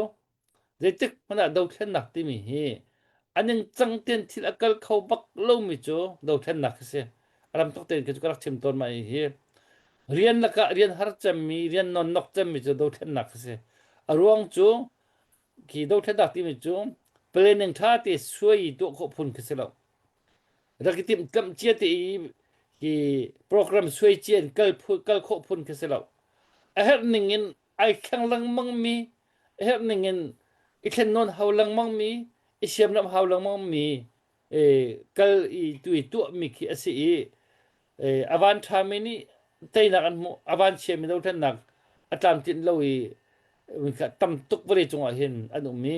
zeitik hmanh ah dothlennak timi hi a ningcang tein thil a kal kho bak lomi cu dothlennak khi si. A ram tuk tein khi cu ka rak chim tawn ma hi rian lakah rian har cemmi rian nonnok cemmi cu dothlennak khi si. A ruang cu khi dothlennak timi cu planning ṭha te suai i tuah khawh phun khi si lo. Rak i timhlamh cia te i hi program suai cia in kal kal khawh phun khi si lo. A herh ning in ai thleng lengmang mi, a herh ning in i thlen nawn hau lengmang mi, i siamnam hau lengmang mi e, kal i tu i tuah mi khi a si i e, a van ṭha mi nih teinak an hmuh, a van chia mi dothlennak a tlamtlinh lo i tam tuk vawlei cungah hin an um i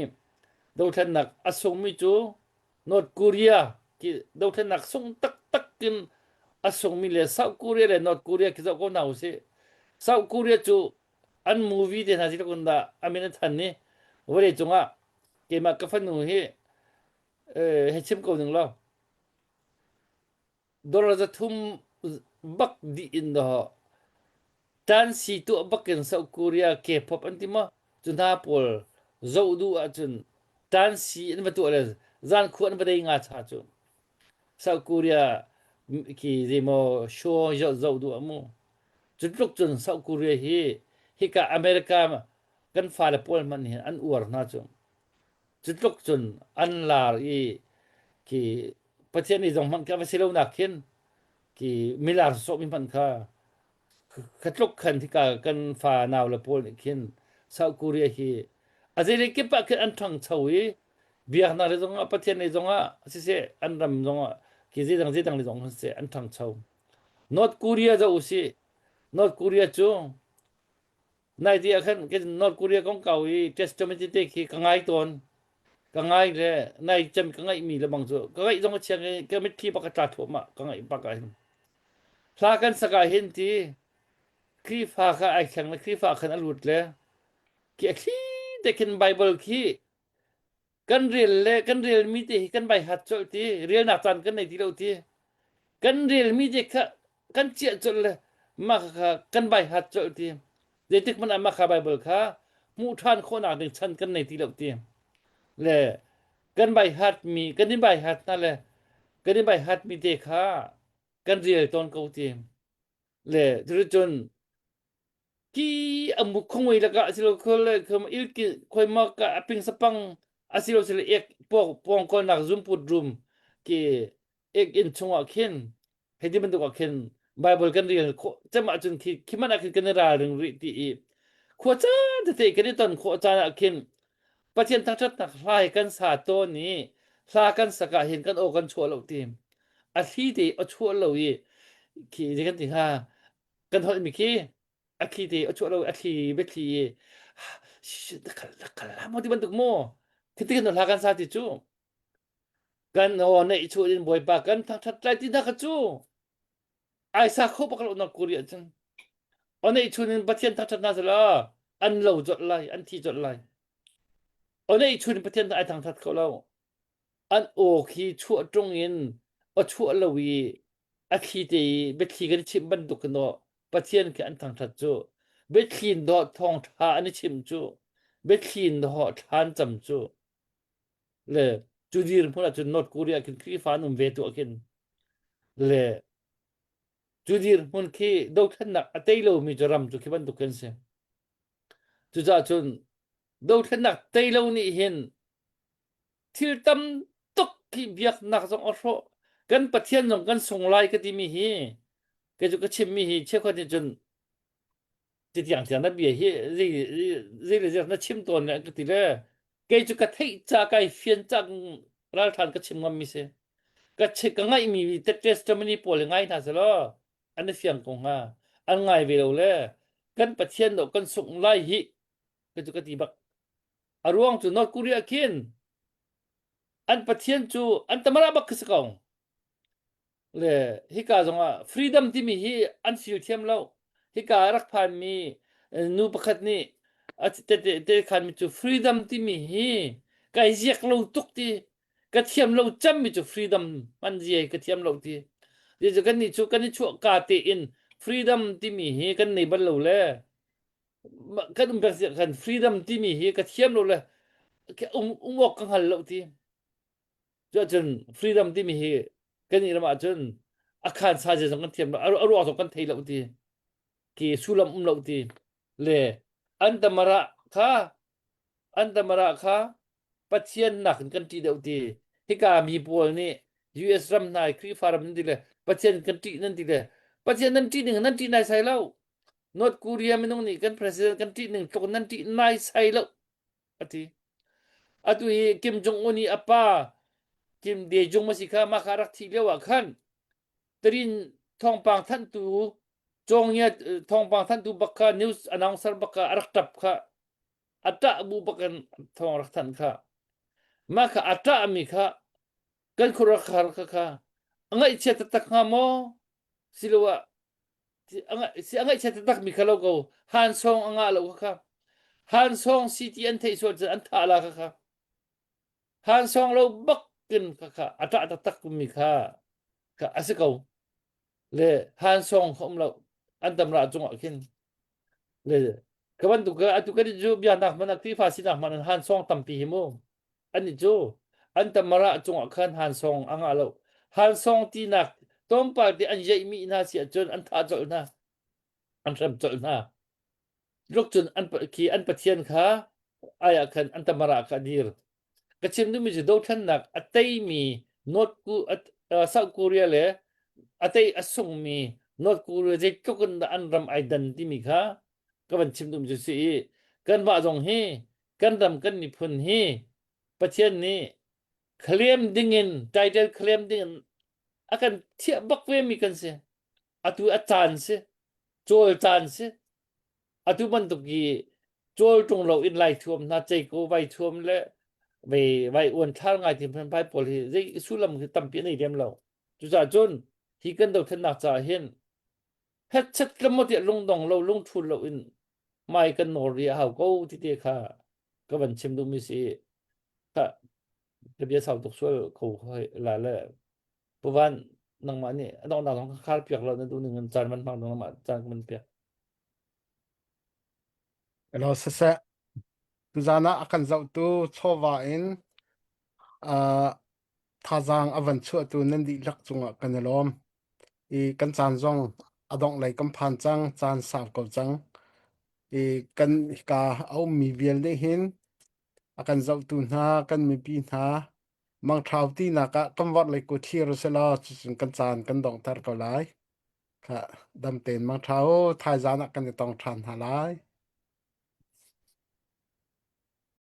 dothlennak a sungmi cu North Korea ki dothlennak sung taktak in a sungmi le South Korea le North Korea khi zoh ko hna usih. South Korea cu an movie te hna si kun dah a min a than ni vawlei cungah keimah ka fanu hi eh, hei chim ko ning law Dollar 300 bak dih in dawh tansi tuah bak in South Korea K-pop an ti maw cu hna pawl zoh duh ahcun tansi an va tuah le zan khua an va dei nga cha cu South Korea khi zeimaw show zoh duh ah mu cu tluk cun South Korea hi hika America kan fale pawl hmanh hin an uar hna cu cu tluk cun an lar i khi Pathian nih zong hmanh kha va si lo nak khin khi milar sawhmi hmanh kha kha tluk khan hika kan fa nau le pawl nih khin South Korea hi a zeilei kip ah khin an ṭhangcho i biaknak le zongah Pathian lei zongah siseh an ram zongah khi zeidang zeidang le zong siseh an ṭhangcho North Korea zoh usih North Korea cu Nai ti ah khan North Korea kongkau i testament te khi ka ngai tawn. Ka ngai le nai cem ka ngaihmi le bang cu ka ngaih zong a chiang i ka mitthli bak a tla thluahmah ka ngaih bak ah hin. Hla kan sak ah hin ti Khrihfa kha ai thleng le Khrihfa khan a lut le khi a thli te khin Bible khi kan rel le kan relmi te hi kan bai hat colh ti relnak caan kan nei ti lo ti kan relmi te kha kan chiah colh le mah kha kan bai hat colh ti zeitik hmanh ah mah kha Bible kha hmuh ṭhan khawhnak ding chan kan nei ti lo ti le kan bai hat mi kan i bai hat hna le kan i bai hat mi te kha kan rel tawn ko ti le cuticun Ki amu khongoi laka asilo khol khom ilki khoi ma ka aping sapang asilo sile ek pong pong kol nak zumput room ki ek in chungah khin hei ti bantuk ah khin Bible kan rel khawh cem ahcun khi khi man ah khin kan i ralring rih ti i khua caan tete kan i ton khawh caan ah khin Pathian thangṭhatnak hla hi kan sa tawn i hla kan sak ah hin kan aw kan chuah lo ti a thli te a chuah lo i khi zei kan ti hnga kan holh mi khi a thli te a chuah lo a thli biathli i kal la maw ti bantuk maw khi ti kan hla kan sa ti cu Kan aw neih chuah in Bawipa kan thangṭhat lai ti hna kha cu ai sa kho bak lo North Korea cun. Aw neih chun in Pathian thangṭhat hna selaw an lo colh lai, an thi colh lai. Aw neih chun in Pathian ai thangṭhat kho lo. An aw khi chuah ṭung in aw chuah lo i a thli te i biathli kan i chimh bantuk in aw Pathian khi an thangṭhat cu. Biathli in dawh thawngṭha an i chimh cu. Biathli in dawh thla an cam cu. Le cu dirhmun ahcun North Korea khin Khrihfa an um ve tu ah khin le cu dirhmun khi dothlennak a tei lomi cu ram cu khi bantuk khin si. Cucaah cun dothlennak tei lo nih hin thil tam tuk khi biaknak zong a hrawh. Kan Pathian zong kan sung lai ka timi hi kei cu ka chimmi hi cheukhat nih cun ti tiang tiang na bia hi zei zei le zei na chim tawn le ka ti le kei cu ka theih ca kai fian cang ralthan ka chim ngam mi si ka ka ngaih mi testimony pawl ngai hna selaw an i fiang ko hnga an ngai ve lo le kan pathian do kan sungh lai hi ka cu ka ti bak a ruang cu North Korea khin an pathian cu an tamara bak khi si ko Le hika zongah freedom timi hi an feel thiam lo. Hika a rak phanmi nu pakhat nih a te te khanmi cu freedom timi hi kai ziak lo tuk ti ka thiam lo cemmi cu freedom hman zia hi ka thiam lo ti. Ti cu kan nih cu kan i chuah ka te in freedom timi hi kan nei bal lo le kan um pek kan freedom timi hi ka thiam lo le um um awk ka hngal lo ti. Cuahcun freedom timi hi kan i ram ahcun a khan sa zia zong kan thiam lo, a ruah zong kan thei lo ti. Ki sullam um lo ti. Le an tamara kha an tamara kha Pathian nak in kan ṭih deuh ti. Hika mi pawl nih US ram hna i Khrihfa ram nan ti le Pathian kan ṭih nan ti le Pathian nan ṭih ning nan ṭih nai sai lo. North Korea minung nih kan president kan ṭih ning tluk nan ṭih nai sai lo. A ti. Atu hi Kim Jong-un i a pa Kim Dae-jung a si kha mah kha a rak thih lio ah khan Tarin thawngpang thanhtu Cawngia thawngpang thanhtu bak kha news announcer bak kha a rak ṭap kha a ṭah bu bak in thawng rak thanh kha mah kha a ṭahmi kha kan khuaruahhar kha kha a ngaihchia taktak hnga maw siloah si a ngaihchia taktak mi kha lo ko han song a ngah lo kha kha han song si ti an theih sual cun an thah la kha kha han song lo bak kin kha kha a ṭah taktak mi kha kha a si ko le han song kha um lo an tam ra cungah khin le ka bantuk ka atu kan cu biaknak hmanh ah Khrihfa sinak hmanh ah han song tampi hi mu Annih cu an tamara cungah khan hansawng a ngah lo. Hansawng tinak tlawmpal te an yeihmi hna si ahcun an thah colh hna, an hrem colh hna. Tluk cun an khi an pathian kha ai ah khan an tamara kha a dir. Ka chim duhmi cu dothlennak a teimi North South Korea le a tei a sungmi North Korea zeitluk in dah an ram ai dan timi kha ka van chim duhmi cu si i kanmah zong hi kan ram kan miphun hi Pathian nih claim dingin title claim dingin a kan thiah bak ve mi kan si atu a caan si cawl caan si atu bantuk i cawl ṭung lo in lai thuam hna ceiko vai thuam le vai vai uan thlar ngai ti phai pawl hi zei sullam hi tampi an ei lem lo cucaah cun hi kan dothlennak caah hin hetchet tlamaw tiah lungdong lo lungthul lo in mai kan nawl rih a hau ko ti te kha ka van chim duhmi si kha ka bia sau tuk sual ko la le puvan nangmah nih a donghnak zong ka khar piak lo na duh ning in caan van hmang nangmah caan ka van piak Hello siseh tuzan ah a kan zohtu chawva in uh, thazaang a van chuahtu nan dihlak cungah kan i lawm. I kan caan zong a dongh lei kan phan cang, caan sau ko cang. I kan hika a ummi vialte hin a kan zohtu hna, kan mipi hna, mangṭhau tinak ah kan vorh lei kut thlir usih law cucun kan caan kan donghter ko lai. Kha dam tein mangṭha u, thaizan ah kan i tong ṭhan hna lai.